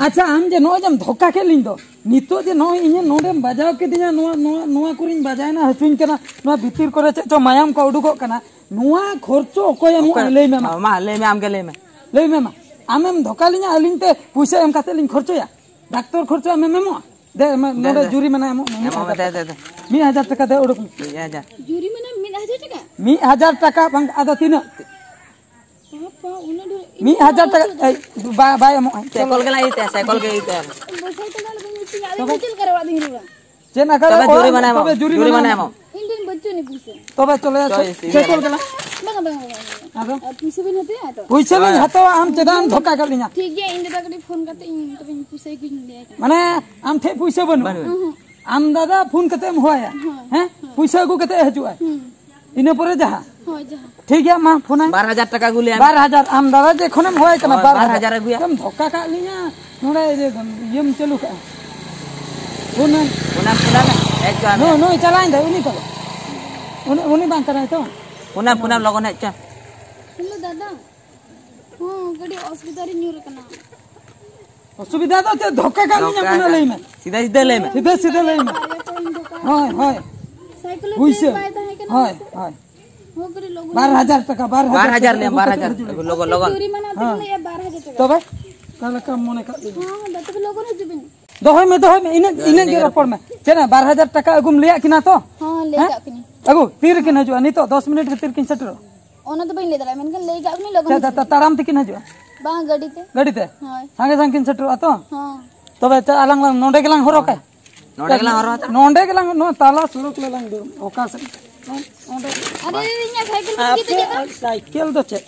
ᱟᱪᱪᱷᱟ, ᱟᱢ ᱡᱮ ᱱᱚᱜᱼᱚᱭ ᱡᱮᱢ ᱫᱷᱳᱠᱟ ᱠᱮᱫ ᱞᱤᱧ ᱫᱚ, ᱱᱤᱛᱚᱜ ᱡᱮ ᱱᱚᱜᱼᱚᱭ ᱤᱧ ᱱᱚᱰᱮᱢ ᱵᱟᱡᱟᱣ ᱠᱤᱫᱤᱧᱟ, ᱱᱚᱣᱟ, ᱱᱚᱣᱟ, ᱱᱚᱣᱟ ᱠᱚᱨᱮᱧ ᱵᱟᱡᱟᱭᱮᱱᱟ, ᱦᱟᱹᱥᱩᱧ ᱠᱟᱱᱟ, ᱱᱚᱣᱟ ᱵᱷᱤᱛᱤᱨ ᱠᱚᱨᱮ ᱪᱮᱫ ᱪᱚ ᱢᱟᱭᱟᱢ ᱠᱚ ᱩᱰᱩᱠᱚᱜ ᱠᱟᱱᱟ, ᱱᱚᱣᱟ ᱠᱷᱚᱨᱪᱚ ᱚᱠᱚᱭ ᱮᱢᱚᱜᱼᱟ? ᱚᱠᱚᱭ? ᱞᱟᱹᱭ ᱢᱮ ᱢᱟ᱾ ᱢᱟ, ᱞᱟᱹᱭ ᱢᱮ, ᱟᱢ ᱜᱮ ᱞᱟᱹᱭ ᱢᱮ᱾ ᱞᱟᱹᱭ ᱢᱮ ᱢᱟ, ᱟᱢᱮᱢ ᱫᱷᱳᱠᱟ ᱞᱤᱧᱟ, ᱟᱹᱞᱤᱧ ᱛᱮ ᱯᱩᱭᱥᱟᱹ ᱮᱢ ᱠᱟᱛᱮ ᱞᱤᱧ ᱠᱷᱚᱨᱪᱚᱭᱟ? ᱰᱟᱠᱛᱚᱨ ᱠᱷᱚᱨᱪᱟ ᱟᱢᱮᱢ ᱮᱢᱚᱜᱼᱟ? ᱫᱮ, ᱢᱟ, ᱫᱮ, ᱱᱚᱰᱮ ᱫᱮ᱾ ᱡᱩᱨᱤᱢᱟᱱᱟ ᱮᱢᱚᱜ ᱢᱮ, ᱢᱤᱫ ᱮᱢᱚᱜ ᱢᱮ, ᱦᱟᱡᱟᱨ ᱫᱮ, ᱴᱟᱠᱟ᱾ ᱫᱮ, ᱫᱮ᱾ ᱢᱤᱫ ᱦᱟᱡᱟᱨ ᱴᱟᱠᱟ ᱫᱮ, ᱩᱰᱩᱠ ᱢᱮ᱾ ᱢᱤᱫ ᱦᱟᱡᱟᱨ᱾ ᱡᱩᱨᱤᱢᱟᱱᱟ ᱢᱤᱫ ᱦᱟᱡᱟᱨ ᱴᱟᱠᱟ? ᱢᱤᱫ ᱦᱟᱡᱟᱨ ᱴᱟᱠᱟ ᱵᱟᱝ, ᱟᱫᱚ ᱛᱤᱱᱟᱹᱜ? ᱵᱟᱯᱟ, ᱩᱱᱟᱹᱜ ᱰᱷᱮᱨ? ᱢᱤᱫ ᱦᱟᱡᱟᱨ ᱴᱟᱠᱟ, ᱮᱭ, ᱵᱟ-, ᱵᱟᱭ ᱮᱢᱚᱜᱼᱟ᱾ ᱥᱟᱭᱠᱮᱞ ᱜᱮ ᱞᱟᱹᱭ ᱛᱟᱭᱟ, ᱥᱟᱭᱠᱮᱞ ᱜᱮ ᱞᱟᱹᱭ ᱛᱟᱭᱟ᱾ ᱵᱚᱪᱷᱚᱨ ᱴᱟᱠᱟ ᱞᱮᱠᱟ ᱧᱩᱛᱩᱢ ᱟᱹᱞᱤᱧ ᱛᱚᱵᱮ? ᱫᱚ ᱪᱮᱫ ᱞᱮᱠᱟ ᱨᱮ ᱚᱲᱟᱜ ᱫᱩᱧ ᱨᱩᱣᱟᱹᱲᱟ? ᱪᱮᱫ ᱟᱠᱟᱫᱟ? ᱛᱚᱵᱮ ᱚᱲᱟᱜ ᱡᱩᱨᱤᱢᱟᱱᱟ ᱛᱚᱵᱮ ᱮᱢᱚᱜ, ᱡᱩᱨᱤᱢᱟᱱᱟ ᱡᱩᱨᱤᱢᱟᱱᱟ ᱮᱢᱚᱜ᱾ ᱮᱢᱚᱜ᱾ ᱤᱧ ᱴᱷᱮᱱ ᱵᱟᱹᱪᱩᱜ ᱟᱹᱱᱤᱡ ᱯᱩᱭᱥᱟᱹ᱾ ᱛᱚᱵᱮ ᱪᱚᱞᱮ, ᱪᱚᱭ, ᱪᱮᱫ ᱤᱥᱤᱱ ᱠᱚᱞ ᱢᱮ᱾ ᱜᱮᱞᱟ? ᱵᱟᱝᱟ, ᱵᱟᱝᱟ, ᱵᱟᱝᱟ, ᱵᱟᱝᱟ᱾ ᱟᱫᱚ? ᱟᱨ ᱯᱩᱭᱥᱟᱹ ᱵᱤᱱ ᱦᱟᱛᱟᱭᱟ ᱛᱚ? ᱯᱩᱭᱥᱟᱹ ᱞᱤᱧ ᱦᱳᱭ᱾ ᱦᱟᱛᱟᱣᱟ, ᱟᱢ ᱪᱮᱫᱟᱜ ᱮᱢ ᱫᱷᱳᱠᱟ ᱠᱟᱫ ᱞᱤᱧᱟ? ᱴᱷᱤᱠ ᱜᱮᱭᱟ, ᱤᱧ ᱫᱟᱫᱟ ᱠᱟᱹᱴᱤᱡ ᱯᱷᱳᱱ ᱠᱟᱛᱮ ᱤᱧ ᱛᱚᱵᱮᱧ ᱯᱩᱭᱥᱟᱹ ᱠᱚᱧ ᱞᱟᱹᱭᱟᱭ ᱠᱟᱱᱟ᱾ ᱢᱟᱱᱮ, ᱟᱢ ᱴᱷᱮᱡ ᱯᱩᱭᱥᱟᱹ ᱵᱟᱹᱱᱩᱜᱼᱟ? ᱵᱟᱹᱱᱩᱜᱼᱟ᱾ ᱩᱦᱩᱸ᱾ ᱟᱢ ᱫᱟᱫᱟ ᱯᱷᱳᱱ ᱠᱟᱛᱮ ᱮᱢ ᱦᱚᱦᱚᱭᱟ? ᱦᱳᱭ, ᱦᱮᱸ? ᱦᱳᱭ᱾ ᱯᱩᱭᱥᱟᱹ ᱟᱹᱜᱩ ᱠᱟᱛᱮ ᱦᱤᱡᱩᱜᱼᱟᱭ᱾ ᱦᱩᱸ᱾ ᱤᱱᱟᱹ ᱯᱚᱨᱮ ᱡᱟᱦᱟᱸ᱾ ᱦᱳᱭ, ᱡᱟᱦᱟᱸ᱾ ᱴᱷᱤᱠ ᱜᱮᱭᱟ, ᱢᱟ ᱯᱷᱳᱱᱟᱭ᱾ ᱵᱟᱨ ᱦᱟᱡᱟᱨ ᱴᱟᱠᱟ ᱟᱹᱜᱩ ᱞᱮᱭᱟ᱾ ᱵᱟᱨ ᱦᱟᱡᱟᱨ, ᱟᱢ ᱫᱟᱫᱟ ᱡᱮ ᱠᱷᱚᱱᱮᱢ ᱦᱚᱦᱚᱭ ᱠᱟᱱᱟ, ᱦᱳᱭ, ᱵᱟᱨ ᱦᱟᱡᱟᱨ᱾ ᱵᱟᱨ ᱦᱟᱡᱟᱨ ᱟᱹᱜᱩᱭᱟ᱾ ᱮᱢ ᱫᱷᱳᱠᱟ ᱠᱟᱜ ᱞᱤᱧᱟ᱾ ᱱᱚᱰᱮ ᱤᱭᱟᱹ, ᱤᱭᱟᱹᱢ ᱪᱟᱹᱞᱩ ᱠᱟᱜᱼᱟ᱾ ᱯᱷᱳᱱ ᱢᱮ᱾ ᱯᱷᱳᱱᱟᱢ, ᱯᱷᱳᱱᱟᱢ, ᱦᱮᱡ ᱦᱚᱪᱚᱣᱟᱜ ᱢᱮ᱾ ᱱᱩᱭ, ᱱᱩᱭ ᱪᱟᱞᱟᱣᱮᱱ ᱫᱚ, ᱩᱱᱤ ᱛᱚ᱾ ᱩᱱᱤ, ᱩᱱᱤ ᱵᱟᱝ ᱠᱟᱱᱟᱭ ᱛᱚ? ᱯᱷᱳᱱᱟᱢ, ᱯᱷᱳᱱᱟᱢ, ᱞᱚᱜᱚᱱ ᱦᱮᱡ ᱦᱚᱪᱚ᱾ ᱦᱮᱞᱳ, ᱫᱟᱫᱟ᱾ ᱦᱚᱸ, ᱠᱟᱹᱴᱤᱡ ᱚᱥᱩᱵᱤᱫᱷᱟ ᱨᱤᱧ ᱧᱩᱨ ᱟᱠᱟᱱᱟ᱾ ᱚᱥᱩᱵᱤᱫᱷᱟ ᱫᱚ ᱪᱮᱫ? ᱫᱷᱳᱠᱟ ᱠᱟᱜ ᱞᱤᱧᱟ, ᱫᱷᱳᱠᱟ ᱢᱟᱱᱮ ᱠᱟᱜ᱾ ᱞᱟᱹᱭ ᱢᱮ᱾ ᱥᱤᱫᱷᱟᱹ ᱥᱤᱫᱷᱟᱹ ᱞᱟᱹᱭ ᱢᱮ᱾ ᱥᱤᱫᱷᱟᱹ ᱥᱤᱫᱷᱟᱹ ᱞᱟᱹᱭ ᱢᱮ᱾ ᱵᱟᱨᱭᱟ ᱠᱚ ᱤᱧ ᱫᱷᱳᱠᱟ ᱦᱳᱭ, ᱦᱳᱭ᱾ ᱥᱟᱭᱠᱮᱞ ᱦᱚᱸ ᱯᱩᱭᱥᱟᱹ᱾ ᱵᱟᱭ ᱛᱟᱦᱮᱸ ᱠᱟᱱᱟ᱾ ᱦᱳᱭ, ᱦᱳᱭ᱾ ᱦᱚᱸ, ᱠᱟᱹᱴᱤᱡ ᱞᱚᱜᱚᱱ ᱵᱟᱨ ᱦᱟᱡᱟᱨ ᱴᱟᱠᱟ, ᱵᱟᱨ ᱦᱟᱡᱟᱨ ᱵᱟᱨ ᱦᱟᱡᱟᱨ ᱴᱟᱠᱟ ᱞᱟᱹᱭᱟ, ᱟᱹᱜᱩ ᱵᱟᱨ ᱠᱟᱛᱮ ᱦᱟᱡᱟᱨ᱾ ᱦᱤᱡᱩᱜ ᱢᱮ᱾ ᱞᱚᱜᱚᱱ, ᱞᱚᱜᱚᱱ᱾ ᱡᱩᱨᱤᱢᱟᱱᱟ ᱛᱮᱜᱮ ᱦᱮᱸ᱾ ᱞᱟᱹᱭᱟ ᱵᱟᱨ ᱦᱟᱡᱟᱨ ᱴᱟᱠᱟ᱾ ᱛᱚᱵᱮ? ᱚᱠᱟ ᱞᱮᱠᱟᱢ ᱢᱚᱱᱮ ᱠᱟᱜ ᱞᱤᱧᱟ? ᱦᱚᱸ, ᱦᱚᱸ, ᱛᱚᱵᱮ ᱞᱚᱜᱚᱱ ᱦᱤᱡᱩᱜ ᱵᱤᱱ᱾ ᱫᱚᱦᱚᱭ ᱢᱮ, ᱫᱚᱦᱚᱭ ᱢᱮ, ᱤᱱᱟᱹᱜ, ᱤᱱᱟᱹᱜ ᱜᱮ ᱨᱚᱯᱚᱲ ᱢᱮ᱾ ᱪᱮᱫ, ᱵᱟᱨ ᱦᱟᱡᱟᱨ ᱴᱟᱠᱟ ᱟᱹᱜᱩᱢ ᱞᱟᱹᱭᱟᱜ ᱠᱤᱱᱟ ᱛᱚ? ᱦᱚᱸ, ᱞᱟᱹᱭ ᱦᱮᱸ? ᱠᱟᱜ ᱠᱤᱱᱟᱹᱧ᱾ ᱟᱹᱜᱩ, ᱛᱤ ᱨᱮᱠᱤᱱ ᱦᱤᱡᱩᱜᱼᱟ? ᱱᱤᱛᱚᱜ ᱫᱚᱥ ᱢᱤᱱᱤᱴ ᱵᱷᱤᱛᱤᱨ ᱠᱤᱱ ᱥᱮᱴᱮᱨᱚᱜᱼᱟ? ᱚᱱᱟ ᱫᱚ ᱵᱟᱹᱧ ᱞᱟᱹᱭ ᱫᱟᱲᱮᱭᱟᱜᱼᱟ, ᱢᱮᱱᱠᱷᱟᱱ ᱞᱟᱹᱭ ᱠᱟᱜ ᱠᱤᱱᱟᱹᱧ ᱞᱚᱜᱚᱱ ᱪᱮᱫ, ᱦᱤᱡᱩᱜ ᱛᱟ-, ᱵᱤᱱ᱾ ᱛᱟᱲᱟᱢ ᱛᱮᱠᱤᱱ ᱦᱤᱡᱩᱜᱼᱟ? ᱵᱟᱝ, ᱜᱟᱹᱰᱤ ᱛᱮ᱾ ᱜᱟᱹᱰᱤ ᱛᱮ? ᱦᱳᱭ᱾ ᱥᱟᱸᱜᱮ ᱥᱟᱸᱜᱮ ᱠᱤᱱ ᱥᱮᱴᱮᱨᱚᱜᱼᱟ ᱛᱚ? ᱦᱚᱸ᱾ ᱛᱚᱵᱮ ᱪᱮᱫ, ᱟᱞᱟᱝ ᱞᱟᱝ ᱱᱚᱰᱮ ᱜᱮᱞᱟᱝ ᱦᱚᱨᱚᱜᱟ? ᱱᱚᱰᱮ ᱜᱮᱞᱟᱝ ᱦᱚᱨᱚᱜᱟ᱾ ᱱᱚᱰᱮ ᱜᱮᱞᱟᱝ, ᱱᱚᱣᱟ ᱛᱟᱞᱟ ᱥᱚᱲᱚᱠ ᱨᱮᱞᱟᱝ ᱫᱩᱲᱩᱵ, ᱚᱠᱟ ᱥᱮᱫ? ᱱᱚᱰᱮ᱾ ᱟᱨᱮ, ᱤᱧᱟᱹᱜ ᱥᱟᱭᱠᱮᱞ ᱠᱚ ᱟᱯᱮ ᱜᱤᱛᱤᱡ ᱟᱠᱟᱱᱟ᱾ ᱟᱨ ᱥᱟᱭᱠᱮᱞ ᱫᱚ ᱪᱮᱫ?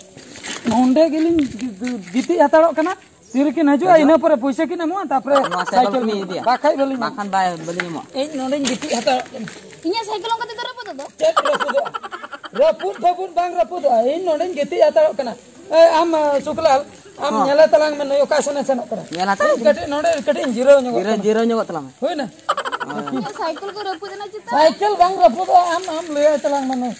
ᱱᱚᱰᱮ ᱜᱮᱞᱤᱧ ᱜᱤ-, ᱜᱤᱛᱤᱡ ᱦᱟᱛᱟᱲᱚᱜ ᱠᱟᱱᱟ᱾ ᱛᱤ ᱨᱮᱠᱤᱱ ᱦᱤᱡᱩᱜᱼᱟ, ᱦᱤᱡᱩᱜ᱾ ᱤᱱᱟᱹ ᱯᱚᱨᱮ ᱯᱩᱭᱥᱟᱹ ᱠᱤᱱ ᱮᱢᱚᱜᱼᱟ, ᱛᱟᱯᱚᱨᱮ ᱱᱚᱣᱟ ᱥᱟᱭᱠᱮᱞ ᱥᱟᱭᱠᱮᱞ ᱠᱤᱱ ᱠᱤᱱ ᱤᱫᱤᱭᱟ᱾ ᱵᱟᱠᱷᱟᱡ ᱵᱟᱹᱞᱤᱧ ᱵᱟᱠᱷᱟᱱ ᱵᱟᱭ, ᱵᱟᱹᱞᱤᱧ ᱮᱢᱚᱜᱼᱟ᱾ ᱤᱧ ᱱᱚᱰᱮᱧ ᱜᱤᱛᱤᱡ ᱦᱟᱛᱟᱲᱚᱜ ᱠᱟᱱᱟ᱾ ᱤᱧᱟᱹᱜ ᱥᱟᱭᱠᱮᱞ ᱚᱱᱠᱟ ᱛᱮᱫᱚ ᱨᱟᱹᱯᱩᱫᱚᱜ ᱫᱚ᱾ ᱪᱮᱫ ᱨᱟᱹᱯᱩᱫᱚᱜᱼᱟ? ᱨᱟᱹᱯᱩᱫ ᱯᱷᱟᱹᱯᱩᱫ ᱵᱟᱝ ᱨᱟᱹᱯᱩᱫᱚᱜᱼᱟ᱾ ᱤᱧ ᱱᱚᱰᱮᱧ ᱜᱤᱛᱤᱡ ᱦᱟᱛᱟᱲᱚᱜ ᱠᱟᱱᱟ᱾ ᱮ, ᱟᱢ, ᱟ, ᱥᱩᱠᱞᱟᱞ, ᱟᱢ ᱦᱚᱸ᱾ ᱧᱮᱞᱮ ᱛᱟᱞᱟᱝ ᱢᱮ, ᱱᱩᱭ ᱚᱠᱟ ᱥᱮᱱᱮ ᱥᱮᱱᱚᱜ ᱠᱟᱱᱟ᱾ ᱧᱮᱞ ᱦᱟᱛᱟᱲ ᱠᱟᱹᱴᱤᱡ ᱱᱚᱰᱮ ᱠᱟᱹᱴᱤᱡ ᱤᱧ ᱡᱤᱨᱟᱹᱣ ᱧᱚᱜᱚᱜ ᱡᱤᱨᱟᱹᱣ, ᱠᱟᱱᱟ᱾ ᱡᱤᱨᱟᱹᱣ ᱧᱚᱜᱚᱜ ᱛᱟᱞᱟᱝ ᱢᱮ᱾ ᱦᱩᱭᱱᱟ? ᱦᱳᱭ᱾ ᱤᱧᱟᱹᱜ ᱥᱟᱭᱠᱮᱞ ᱠᱚ ᱨᱟᱹᱯᱩᱫ ᱮᱱᱟ ᱪᱮᱛᱟ? ᱥᱟᱭᱠᱮᱞ ᱵᱟᱝ ᱨᱟᱹᱯᱩᱫᱚᱜᱼᱟ, ᱟᱢ, ᱟᱢ ᱞᱟᱹᱭᱟᱭ ᱛᱟᱞᱟᱝ ᱢᱮ ᱱᱩᱭ᱾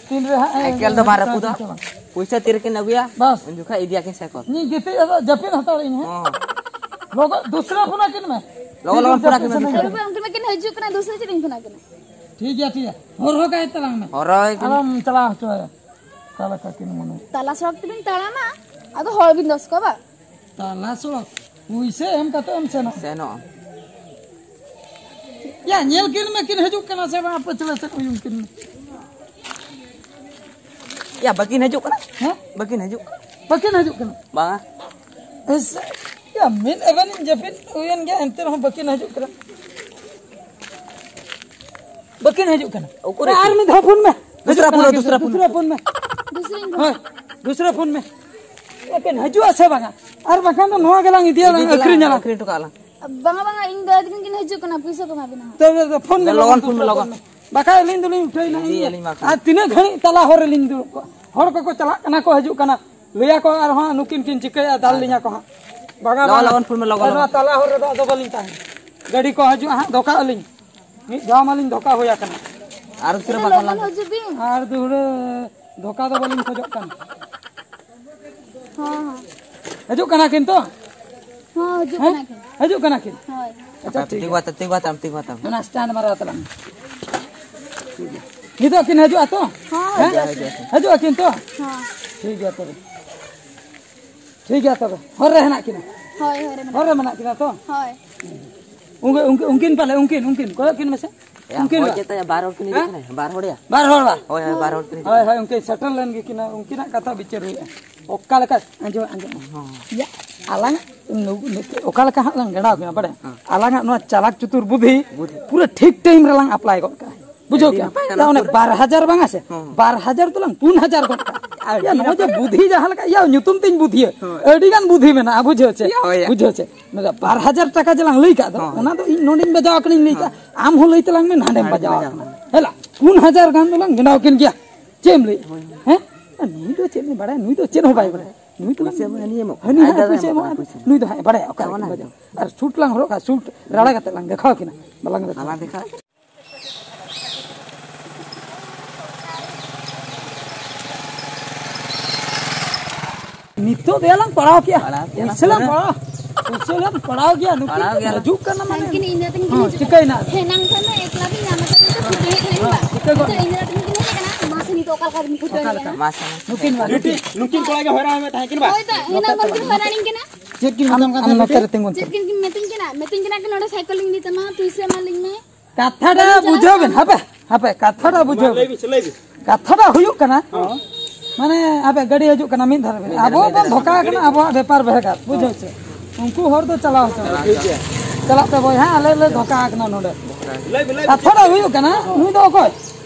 ᱛᱤᱱ ᱨᱮ ᱦᱟᱸᱜ ᱮ ᱥᱟᱭᱠᱮᱞ ᱫᱚ ᱵᱟᱝ ᱨᱟᱹᱯᱩᱫᱚᱜᱼᱟ᱾ ᱥᱮ ᱵᱟᱝ? ᱯᱩᱭᱥᱟᱹ ᱛᱤ ᱨᱮᱠᱤᱱ ᱟᱹᱜᱩᱭᱟ, ᱵᱟᱥ᱾ ᱩᱱ ᱡᱚᱠᱷᱟᱡ ᱤᱫᱤᱭᱟᱠᱤᱱ ᱥᱟᱭᱠᱮᱞ᱾ ᱤᱧ ᱜᱤᱛᱤᱡ ᱟᱫᱚ ᱡᱟᱹᱯᱤᱫ ᱦᱟᱛᱟᱲ ᱤᱧ ᱦᱟᱸᱜ᱾ ᱦᱚᱸ᱾ ᱞᱚᱜᱚᱱ ᱫᱩᱥᱨᱟ ᱯᱷᱳᱱ ᱟᱹᱠᱤᱱ ᱢᱮ᱾ ᱞᱚᱜᱚᱱ, ᱞᱚᱜᱚᱱ ᱯᱷᱳᱱ ᱟᱹᱠᱤᱱ ᱢᱮ, ᱫᱩᱥᱨᱟ᱾ ᱟᱨ ᱩᱱᱠᱤᱱ ᱢᱟᱠᱤᱱ ᱦᱤᱡᱩᱜ ᱠᱟᱱᱟ, ᱫᱩᱥᱨᱟ ᱪᱮᱫ ᱤᱧ ᱯᱷᱳᱱ ᱟᱹᱠᱤᱱᱟ? ᱴᱷᱤᱠ ᱜᱮᱭᱟ, ᱴᱷᱤᱠ ᱜᱮᱭᱟ᱾ ᱦᱚᱨᱦᱚ ᱠᱟᱭ ᱛᱟᱞᱟᱝ ᱢᱮ᱾ ᱦᱚᱨᱦᱚᱭ ᱠᱟᱹᱱᱟᱹᱧ᱾ ᱟᱞᱚᱢ ᱪᱟᱞᱟᱣ ᱦᱚᱪᱚᱣᱟᱭᱟ᱾ ᱚᱠᱟ ᱞᱮᱠᱟ ᱠᱤᱱ ᱢᱚᱱᱮ᱾ ᱛᱟᱞᱟ ᱥᱚᱲᱚᱠ ᱛᱮᱵᱤᱱ ᱛᱟᱲᱟᱢᱟ, ᱟᱫᱚ ᱦᱚᱲ ᱵᱤᱱ ᱫᱚᱥ ᱠᱚᱣᱟ ᱵᱟᱝ? ᱛᱟᱞᱟ ᱥᱚᱲᱚᱠ᱾ ᱯᱩᱭᱥᱟᱹ ᱮᱢ ᱠᱟᱛᱮ ᱮᱢ ᱥᱮᱱᱚᱜᱼᱟ᱾ ᱥᱮᱱᱚᱜᱼᱟ᱾ ᱭᱟ, ᱧᱮᱞ ᱠᱤᱱ ᱢᱮ, ᱠᱤᱱ ᱦᱤᱡᱩᱜ ᱠᱟᱱᱟ ᱥᱮ ᱵᱟᱝ, ᱟᱯᱮ ᱪᱟᱞᱟᱜ ᱥᱮᱫ ᱩᱭᱩᱝ ᱠᱤᱱ ᱢᱮ᱾ ᱭᱟ, ᱵᱟᱹᱠᱤᱱ ᱦᱤᱡᱩᱜ ᱠᱟᱱᱟ? ᱦᱮᱸ? ᱵᱟᱹᱠᱤᱱ ᱦᱤᱡᱩᱜ ᱠᱟᱱᱟ? ᱵᱟᱝᱟ᱾ ᱮᱥ, ᱭᱟ, ᱢᱤᱫ ᱮᱵᱷᱮᱱ ᱤᱧ ᱡᱟᱹᱯᱤᱫ ᱦᱩᱭᱮᱱ ᱜᱮᱭᱟ, ᱮᱱᱛᱮ ᱨᱮᱦᱚᱸ ᱵᱟᱹᱠᱤᱱ ᱦᱤᱡᱩᱜ ᱠᱟᱱᱟ᱾ ᱵᱟᱹᱠᱤᱱ ᱦᱤᱡᱩᱜ ᱠᱟᱱᱟ᱾ ᱩᱠᱩᱨ ᱟᱨ ᱢᱤᱫ ᱫᱷᱟᱣ ᱯᱷᱳᱱ ᱢᱮ᱾ ᱫᱩᱥᱨᱟ ᱦᱤᱡᱩᱜ ᱯᱷᱳᱱ, ᱠᱟᱱᱟ ᱫᱩᱥᱨᱟ ᱠᱤᱱ, ᱯᱷᱳᱱ᱾ ᱫᱩᱥᱨᱟ ᱯᱷᱳᱱ ᱢᱮ᱾ ᱫᱩᱥᱨᱟᱧ ᱯᱷᱳᱱ᱾ ᱦᱳᱭ, ᱫᱩᱥᱨᱟ ᱯᱷᱳᱱ ᱢᱮ᱾ ᱮᱠᱮᱱ ᱦᱤᱡᱩᱜᱼᱟ ᱥᱮ ᱵᱟᱝᱟ? ᱟᱨ ᱵᱟᱠᱷᱟᱱ ᱫᱚ ᱱᱚᱣᱟ ᱜᱮᱞᱟᱝ ᱤᱫᱤᱭᱟ, ᱤᱫᱤ ᱞᱟᱝ ᱜᱮᱞᱟᱝ ᱟᱹᱠᱷᱨᱤᱧ ᱟᱞᱟᱝ᱾ ᱟᱹᱠᱷᱨᱤᱧ ᱦᱚᱴᱚ ᱠᱟᱜᱼᱟ ᱞᱟᱝ᱾ ᱵᱟᱝᱟ, ᱵᱟᱝᱟ, ᱤᱧ ᱫᱟᱫᱟ ᱛᱟᱹᱠᱤᱱ ᱠᱤᱱ ᱦᱤᱡᱩᱜ ᱠᱟᱱᱟ, ᱯᱩᱭᱥᱟᱹ ᱠᱚ ᱮᱢᱟ ᱵᱤᱱᱟ ᱦᱟᱸᱜ᱾ ᱛᱚᱵᱮ ᱫᱚ ᱯᱷᱳᱱ ᱢᱮ, ᱞᱚᱜᱚᱱ ᱞᱚᱜᱚᱱ ᱯᱷᱳᱱ ᱢᱮ, ᱫᱩᱥᱨᱟ ᱞᱚᱜᱚᱱ᱾ ᱯᱷᱳᱱ ᱢᱮ᱾ ᱵᱟᱠᱷᱟᱡ ᱟᱹᱞᱤᱧ ᱫᱚᱞᱤᱧ ᱩᱴᱷᱟᱹᱭ ᱱᱟ᱾ ᱤᱫᱤᱭᱟᱞᱤᱧ ᱵᱟᱠᱷᱟᱱ᱾ ᱟᱨ ᱛᱤᱱᱟᱹᱜ ᱜᱷᱟᱹᱲᱤᱡ ᱛᱟᱞᱟ ᱦᱚᱨ ᱨᱮᱞᱤᱧ ᱫᱩᱲᱩᱵ ᱠᱚᱜᱼᱟ? ᱦᱚᱲ ᱠᱚᱠᱚ ᱪᱟᱞᱟᱜ ᱠᱟᱱᱟ ᱠᱚ, ᱦᱤᱡᱩᱜ ᱠᱟᱱᱟ, ᱞᱟᱹᱭᱟ ᱠᱚ ᱟᱨᱦᱚᱸ ᱱᱩᱠᱤᱱ ᱠᱤᱱ ᱪᱤᱠᱟᱹᱭᱟ, ᱫᱟᱞ ᱞᱤᱧᱟ ᱠᱚ ᱦᱟᱸᱜ᱾ ᱵᱟᱝᱟ, ᱞᱚᱜᱚᱱ, ᱵᱟᱝᱟ᱾ ᱞᱚᱜᱚᱱ ᱯᱷᱳᱱ ᱢᱮ, ᱞᱚᱜᱚᱱ, ᱱᱚᱣᱟ ᱞᱚᱜᱚᱱ᱾ ᱛᱟᱞᱟ ᱦᱚᱨ ᱨᱮᱫᱚ ᱟᱫᱚ ᱵᱟᱹᱞᱤᱧ ᱛᱟᱦᱮᱱᱟ᱾ ᱜᱟᱹᱰᱤ ᱠᱚ ᱦᱤᱡᱩᱜᱼᱟ ᱦᱟᱸᱜ, ᱫᱷᱚᱠᱟ ᱟᱹᱞᱤᱧ᱾ ᱢᱤᱫ ᱫᱷᱟᱣ ᱢᱟᱞᱤᱧ ᱫᱷᱚᱠᱟ ᱦᱩᱭ ᱟᱠᱟᱱᱟ᱾ ᱟᱨ ᱩᱥᱟᱹᱨᱟ ᱵᱟᱠᱷᱟᱱ ᱞᱚᱜᱚᱱ ᱞᱟᱝ ᱦᱤᱡᱩᱜ ᱵᱤᱱ᱾ ᱟᱨ ᱫᱩᱦᱲᱟᱹ ᱫᱷᱚᱠᱟ ᱫᱚ ᱵᱟᱹᱞᱤᱧ ᱠᱷᱚᱡᱚᱜ ᱠᱟᱱᱟ᱾ ᱦᱚᱸ, ᱦᱚᱸ᱾ ᱦᱤᱡᱩᱜ ᱠᱟᱱᱟ ᱠᱤᱱ ᱛᱚ? ᱦᱚᱸ, ᱦᱤᱡᱩᱜ ᱦᱮᱸ? ᱠᱟᱱᱟ ᱠᱤᱱ᱾ ᱦᱤᱡᱩᱜ ᱠᱟᱱᱟ ᱠᱤᱱ? ᱦᱳᱭ᱾ ᱟᱪᱪᱷᱟ, ᱴᱷᱤᱠ ᱛᱤᱸᱜᱩ ᱜᱮᱭᱟ᱾ ᱦᱟᱛᱟᱲ, ᱛᱤᱸᱜᱩ ᱦᱟᱛᱟᱲ, ᱛᱤᱸᱜᱩ ᱦᱟᱛᱟᱲ᱾ ᱚᱱᱟ stand ᱢᱟᱨᱟᱣ ᱛᱟᱞᱟᱝ ᱢᱮ᱾ ᱴᱷᱤᱠ ᱜᱮᱭᱟ᱾ ᱱᱤᱛᱚᱜ ᱠᱤᱱ ᱦᱤᱡᱩᱜᱼᱟ ᱛᱚ? ᱦᱚᱸ, ᱦᱮᱸ? ᱦᱤᱡᱩᱜ ᱟᱠᱤᱱ᱾ ᱦᱤᱡᱩᱜ ᱟᱠᱤᱱ ᱛᱚ? ᱦᱚᱸ᱾ ᱴᱷᱤᱠ ᱜᱮᱭᱟ ᱛᱚᱵᱮ᱾ ᱴᱷᱤᱠ ᱜᱮᱭᱟ ᱛᱚᱵᱮ᱾ ᱦᱚᱨ ᱨᱮ ᱦᱮᱱᱟᱜ ᱠᱤᱱᱟ? ᱦᱳᱭ, ᱦᱳᱭ, ᱨᱮ ᱢᱮᱱᱟᱜ ᱦᱚᱨ ᱨᱮ ᱢᱮᱱᱟᱜ ᱠᱤᱱᱟ ᱛᱚ? ᱦᱳᱭ᱾ ᱩᱱᱠᱤᱱ, ᱩᱱᱠᱤᱱ, ᱩᱱᱠᱤᱱ ᱯᱟᱞᱮ, ᱩᱱᱠᱤᱱ, ᱩᱱᱠᱤᱱ, ᱠᱚᱭᱚᱜ ᱠᱤᱱ ᱢᱮᱥᱮ᱾ ᱭᱟ, ᱩᱱᱠᱤᱱ ᱦᱚᱲ ᱵᱟ-, ᱪᱮᱫ ᱛᱟᱭᱟ? ᱵᱟᱨ ᱦᱚᱲ ᱠᱤᱱ ᱦᱤᱡᱩᱜ ᱦᱮᱸ? ᱠᱟᱱᱟ, ᱵᱟᱨ ᱦᱚᱲ ᱭᱟ? ᱵᱟᱨ ᱦᱚᱲ ᱵᱟ? ᱦᱳᱭ, ᱦᱳᱭ, ᱵᱟᱨ ᱦᱚᱲ ᱠᱤᱱ ᱦᱤᱡᱩᱜ ᱦᱳᱭ, ᱠᱟᱱᱟ᱾ ᱦᱳᱭ, ᱩᱱᱠᱤᱱ ᱥᱮᱴᱮᱨ ᱞᱮᱱ ᱜᱮᱠᱤᱱ, ᱩᱱᱠᱤᱱᱟᱜ ᱠᱟᱛᱷᱟ ᱵᱤᱪᱟᱹᱨ ᱦᱩᱭᱩᱜᱼᱟ᱾ ᱚᱠᱟ ᱞᱮᱠᱟ, ᱟᱸᱡᱚᱢ, ᱟᱸᱡᱚᱢ᱾ ᱦᱚᱸ᱾ ᱭᱟ, ᱟᱞᱟᱝ ᱱᱩ-, ᱱᱩ-, ᱚᱠᱟ ᱞᱮᱠᱟ ᱦᱟᱸᱜ ᱞᱟᱝ ᱜᱟᱸᱰᱟᱣ ᱠᱤᱱᱟ, ᱵᱟᱲᱟᱭ? ᱦᱮᱸ᱾ ᱟᱞᱟᱝᱟᱜ ᱱᱚᱣᱟ ᱪᱟᱞᱟᱠ ᱪᱩᱛᱩᱨ ᱵᱩᱫᱷᱤ ᱵᱩᱫᱷᱤ᱾ ᱯᱩᱨᱟᱹ ᱴᱷᱤᱠ time ᱨᱮᱞᱟᱝ apply ᱜᱚᱫ ᱠᱟᱜᱼᱟ᱾ ᱵᱩᱡᱷᱟᱹᱣ ᱟᱹᱰᱤ ᱠᱮᱜᱼᱟᱢ? ᱱᱟᱯᱟᱭ ᱭᱟ, ᱚᱱᱮ ᱠᱟᱱᱟ᱾ ᱵᱟᱨ ᱦᱟᱡᱟᱨ ᱵᱟᱝᱟ ᱥᱮ? ᱦᱚᱸ᱾ ᱵᱟᱨ ᱦᱟᱡᱟᱨ ᱫᱚᱞᱟᱝ ᱯᱩᱱ ᱦᱟᱡᱟᱨ ᱜᱚᱫ ᱠᱟᱜᱼᱟ᱾ ᱟᱹᱰᱤ ᱭᱟ, ᱱᱚᱜᱼᱚᱭ ᱡᱮ ᱱᱟᱯᱟᱭ᱾ ᱵᱩᱫᱷᱤ ᱡᱟᱦᱟᱸ ᱞᱮᱠᱟ, ᱭᱟ, ᱧᱩᱛᱩᱢ ᱛᱤᱧ ᱵᱩᱫᱷᱤᱭᱟᱹ᱾ ᱦᱳᱭ᱾ ᱟᱹᱰᱤ ᱜᱟᱱ ᱵᱩᱫᱷᱤ ᱢᱮᱱᱟᱜᱼᱟ, ᱵᱩᱡᱷᱟᱹᱣ ᱪᱮ? ᱭᱟ, ᱦᱳᱭ, ᱭᱟ᱾ ᱵᱩᱡᱷᱟᱹᱣ ᱪᱮ? ᱢᱮᱱᱫᱟ, ᱵᱟᱨ ᱦᱟᱡᱟᱨ ᱴᱟᱠᱟ ᱡᱮ ᱞᱟᱝ ᱞᱟᱹᱭ ᱠᱟᱜ ᱫᱚ, ᱦᱚᱸ, ᱦᱚᱸ᱾ ᱚᱱᱟ ᱫᱚ ᱤᱧ ᱱᱚᱰᱮᱧ ᱵᱟᱡᱟᱣ ᱟᱠᱟᱱᱟᱧ ᱞᱟᱹᱭ ᱠᱟᱜᱼᱟ᱾ ᱦᱚᱸ᱾ ᱟᱢ ᱦᱚᱸ ᱞᱟᱹᱭ ᱛᱟᱞᱟᱝ ᱢᱮ, ᱱᱟᱰᱮᱢ ᱦᱚᱸ, ᱵᱟᱡᱟᱣ ᱵᱟᱡᱟᱣ ᱟᱠᱟᱱᱟ᱾ ᱟᱠᱟᱱᱟ᱾ ᱦᱮᱞᱟ, ᱯᱩᱱ ᱦᱟᱡᱟᱨ ᱜᱟᱱ ᱫᱚᱞᱟᱝ ᱵᱮᱱᱟᱣ ᱠᱤᱱ ᱜᱮᱭᱟ᱾ ᱪᱮᱫ ᱮᱢ ᱞᱟᱹᱭᱮᱫᱼᱟ? ᱦᱳᱭ᱾ ᱦᱮᱸ? ᱱᱩᱭ ᱫᱚ ᱪᱮᱫ ᱮ ᱵᱟᱲᱟᱭᱟ? ᱱᱩᱭ ᱫᱚ ᱪᱮᱫ ᱦᱚᱸ ᱵᱟᱭ ᱵᱟᱲᱟᱭᱟ᱾ ᱱᱩᱭ ᱫᱚ ᱯᱩᱭᱥᱟᱹ ᱢᱟ ᱦᱟᱹᱱᱤ ᱮᱢᱚᱜ ᱠᱟᱱᱟ᱾ ᱦᱟᱹᱱᱤ ᱦᱟᱸᱜ ᱟᱡ ᱫᱟᱫᱟ ᱯᱩᱭᱥᱟᱹ ᱮᱢᱚᱜ ᱮᱢᱚᱜᱼᱟ, ᱠᱟᱱᱟ ᱯᱩᱭᱥᱟᱹ᱾ ᱱᱩᱭ ᱫᱚ ᱦᱟᱸᱜ ᱵᱟᱲᱟᱭᱟ ᱚᱠᱟ ᱚᱱᱟ ᱞᱮᱠᱟ ᱫᱚ᱾ ᱵᱟᱡᱟᱣ᱾ ᱟᱨ ᱥᱩᱴ ᱞᱟᱝ ᱦᱚᱨᱚᱜ ᱠᱟᱜᱼᱟ, ᱥᱩᱴ ᱨᱟᱲᱟ ᱠᱟᱛᱮ ᱞᱟᱝ ᱫᱮᱠᱷᱟᱣ ᱠᱤᱱᱟ᱾ ᱵᱟᱞᱟᱝ ᱫᱮᱠᱷᱟᱣ᱾ ᱵᱟᱞᱟᱝ ᱫᱮᱠᱷᱟᱣ᱾ ᱱᱤᱛᱚᱜ ᱫᱚ ᱭᱟᱞᱟᱝ ᱯᱟᱲᱟᱣ ᱠᱮᱜᱼᱟ᱾ ᱯᱟᱲᱟᱣ ᱠᱮᱜᱼᱟ ᱞᱟᱝ ᱯᱩᱭᱥᱟᱹ ᱞᱟᱝ ᱯᱩᱨᱟᱹ᱾ ᱯᱟᱲᱟᱣ, ᱯᱩᱭᱥᱟᱹ ᱞᱟᱝ ᱯᱟᱲᱟᱣ ᱜᱮᱭᱟ᱾ ᱱᱩᱠᱤᱱ ᱯᱟᱲᱟᱣ ᱠᱤᱱ ᱜᱮᱭᱟ ᱞᱟᱝ᱾ ᱦᱤᱡᱩᱜ ᱠᱟᱱᱟ ᱢᱟᱱᱮ᱾ ᱦᱮᱸ, ᱪᱤᱠᱟᱹᱭᱮᱱᱟ? ᱦᱮᱸ, ᱱᱟᱝ ᱠᱷᱚᱱ ᱫᱚ ᱮᱠᱞᱟ ᱵᱤᱱ ᱧᱟᱢ ᱟᱠᱟᱫ ᱞᱤᱧᱟ, ᱠᱷᱩᱵ ᱵᱮᱥ ᱞᱤᱧ ᱵᱟᱲᱟᱭᱟ᱾ ᱪᱤᱠᱟᱹ ᱜᱚᱫ ᱱᱤᱛᱚᱜ ᱤᱧ ᱫᱟᱫᱟ ᱛᱟᱹᱠᱤᱱ ᱠᱤᱱ ᱦᱮᱡ ᱟᱠᱟᱱᱟ, ᱢᱟᱥᱮ ᱱᱤᱛᱚᱜ ᱚᱠᱟ ᱞᱮᱠᱟ ᱵᱤᱱ ᱯᱷᱩᱴᱟᱹᱣ ᱚᱠᱟ ᱞᱮᱠᱟ? ᱞᱮᱠᱟ? ᱢᱟᱥᱮ, ᱢᱟᱥᱮ᱾ ᱱᱩᱠᱤᱱ ᱢᱟ᱾ ᱵᱤᱴᱤ, ᱱᱩᱠᱤᱱ ᱠᱚᱲᱟ ᱜᱮ ᱦᱚᱭᱨᱟᱱ ᱢᱮ ᱛᱟᱦᱮᱸ ᱠᱤᱱ ᱵᱟ? ᱦᱳᱭ ᱛᱚ, ᱮᱱᱟᱝ ᱠᱷᱚᱱ ᱠᱤᱱ ᱦᱚᱭᱨᱟᱱᱤᱧ ᱠᱟᱱᱟ᱾ ᱪᱮᱫ ᱠᱤᱱ ᱢᱮᱛᱟᱢ ᱠᱟᱱ ᱟᱢ ᱛᱟᱦᱮᱸ ᱱᱚᱛᱮ ᱵᱤᱴᱤ? ᱨᱮ ᱛᱤᱸᱜᱩᱱ ᱪᱮᱫ ᱛᱟᱢ᱾ ᱠᱤᱱ ᱠᱤᱱ ᱢᱮᱛᱟᱹᱧ ᱠᱟᱱᱟ? ᱢᱮᱛᱟᱹᱧ ᱠᱟᱱᱟ ᱠᱤᱱ, ᱱᱚᱰᱮ ᱥᱟᱭᱠᱮᱞ ᱞᱤᱧ ᱤᱫᱤ ᱛᱟᱢᱟ, ᱯᱩᱭᱥᱟᱹ ᱮᱢᱟ ᱞᱤᱧ ᱢᱮ᱾ ᱠᱟᱛᱷᱟᱴᱟ ᱵᱟᱹᱞᱤᱧ ᱵᱩᱡᱷᱟᱹᱣ ᱪᱟᱞᱟᱜ ᱵᱮᱱ, ᱠᱟᱱᱟ᱾ ᱦᱟᱯᱮ, ᱦᱟᱯᱮ, ᱠᱟᱛᱷᱟᱴᱟ ᱵᱩᱡᱷᱟᱹᱣ ᱢᱟ ᱞᱟᱹᱭ ᱵᱮᱱ᱾ ᱵᱤᱱ ᱥᱮ, ᱞᱟᱹᱭ ᱵᱤᱱ᱾ ᱠᱟᱛᱷᱟᱴᱟ ᱦᱩᱭᱩᱜ ᱠᱟᱱᱟ, ᱦᱚᱸ᱾ ᱢᱟᱱᱮ, ᱟᱯᱮ ᱜᱟᱹᱰᱤ ᱦᱤᱡᱩᱜ ᱠᱟᱱᱟ ᱢᱤᱫ ᱫᱷᱟᱨᱮ ᱨᱮ᱾ ᱢᱤᱫ ᱫᱷᱟᱨᱮ, ᱟᱵᱚ ᱢᱤᱫ ᱵᱚᱱ ᱫᱷᱟᱨᱮ᱾ ᱫᱷᱚᱠᱟ ᱟᱠᱟᱱᱟ, ᱟᱵᱚᱣᱟᱜ ᱵᱮᱯᱟᱨ ᱵᱷᱮᱜᱟᱨ, ᱵᱩᱡᱷᱟᱹᱣ ᱪᱮ? ᱩᱱᱠᱩ ᱦᱚᱲ ᱫᱚ ᱪᱟᱞᱟᱣ ᱦᱚᱪᱚ᱾ ᱴᱷᱤᱠ ᱜᱮᱭᱟ᱾ ᱪᱟᱞᱟᱜ ᱯᱮ ᱵᱚᱭᱦᱟ, ᱟᱞᱮ ᱞᱮ ᱫᱷᱚᱠᱟ ᱟᱠᱟᱱᱟ ᱱᱚᱰᱮ᱾ ᱞᱟᱹᱭ ᱵᱤᱱ, ᱞᱟᱹᱭ ᱵᱤᱱ᱾ ᱠᱟᱛᱷᱟᱴᱟ ᱦᱩᱭᱩᱜ ᱠᱟᱱᱟ, ᱱᱩᱭ ᱫᱚ ᱚᱠᱚᱭ?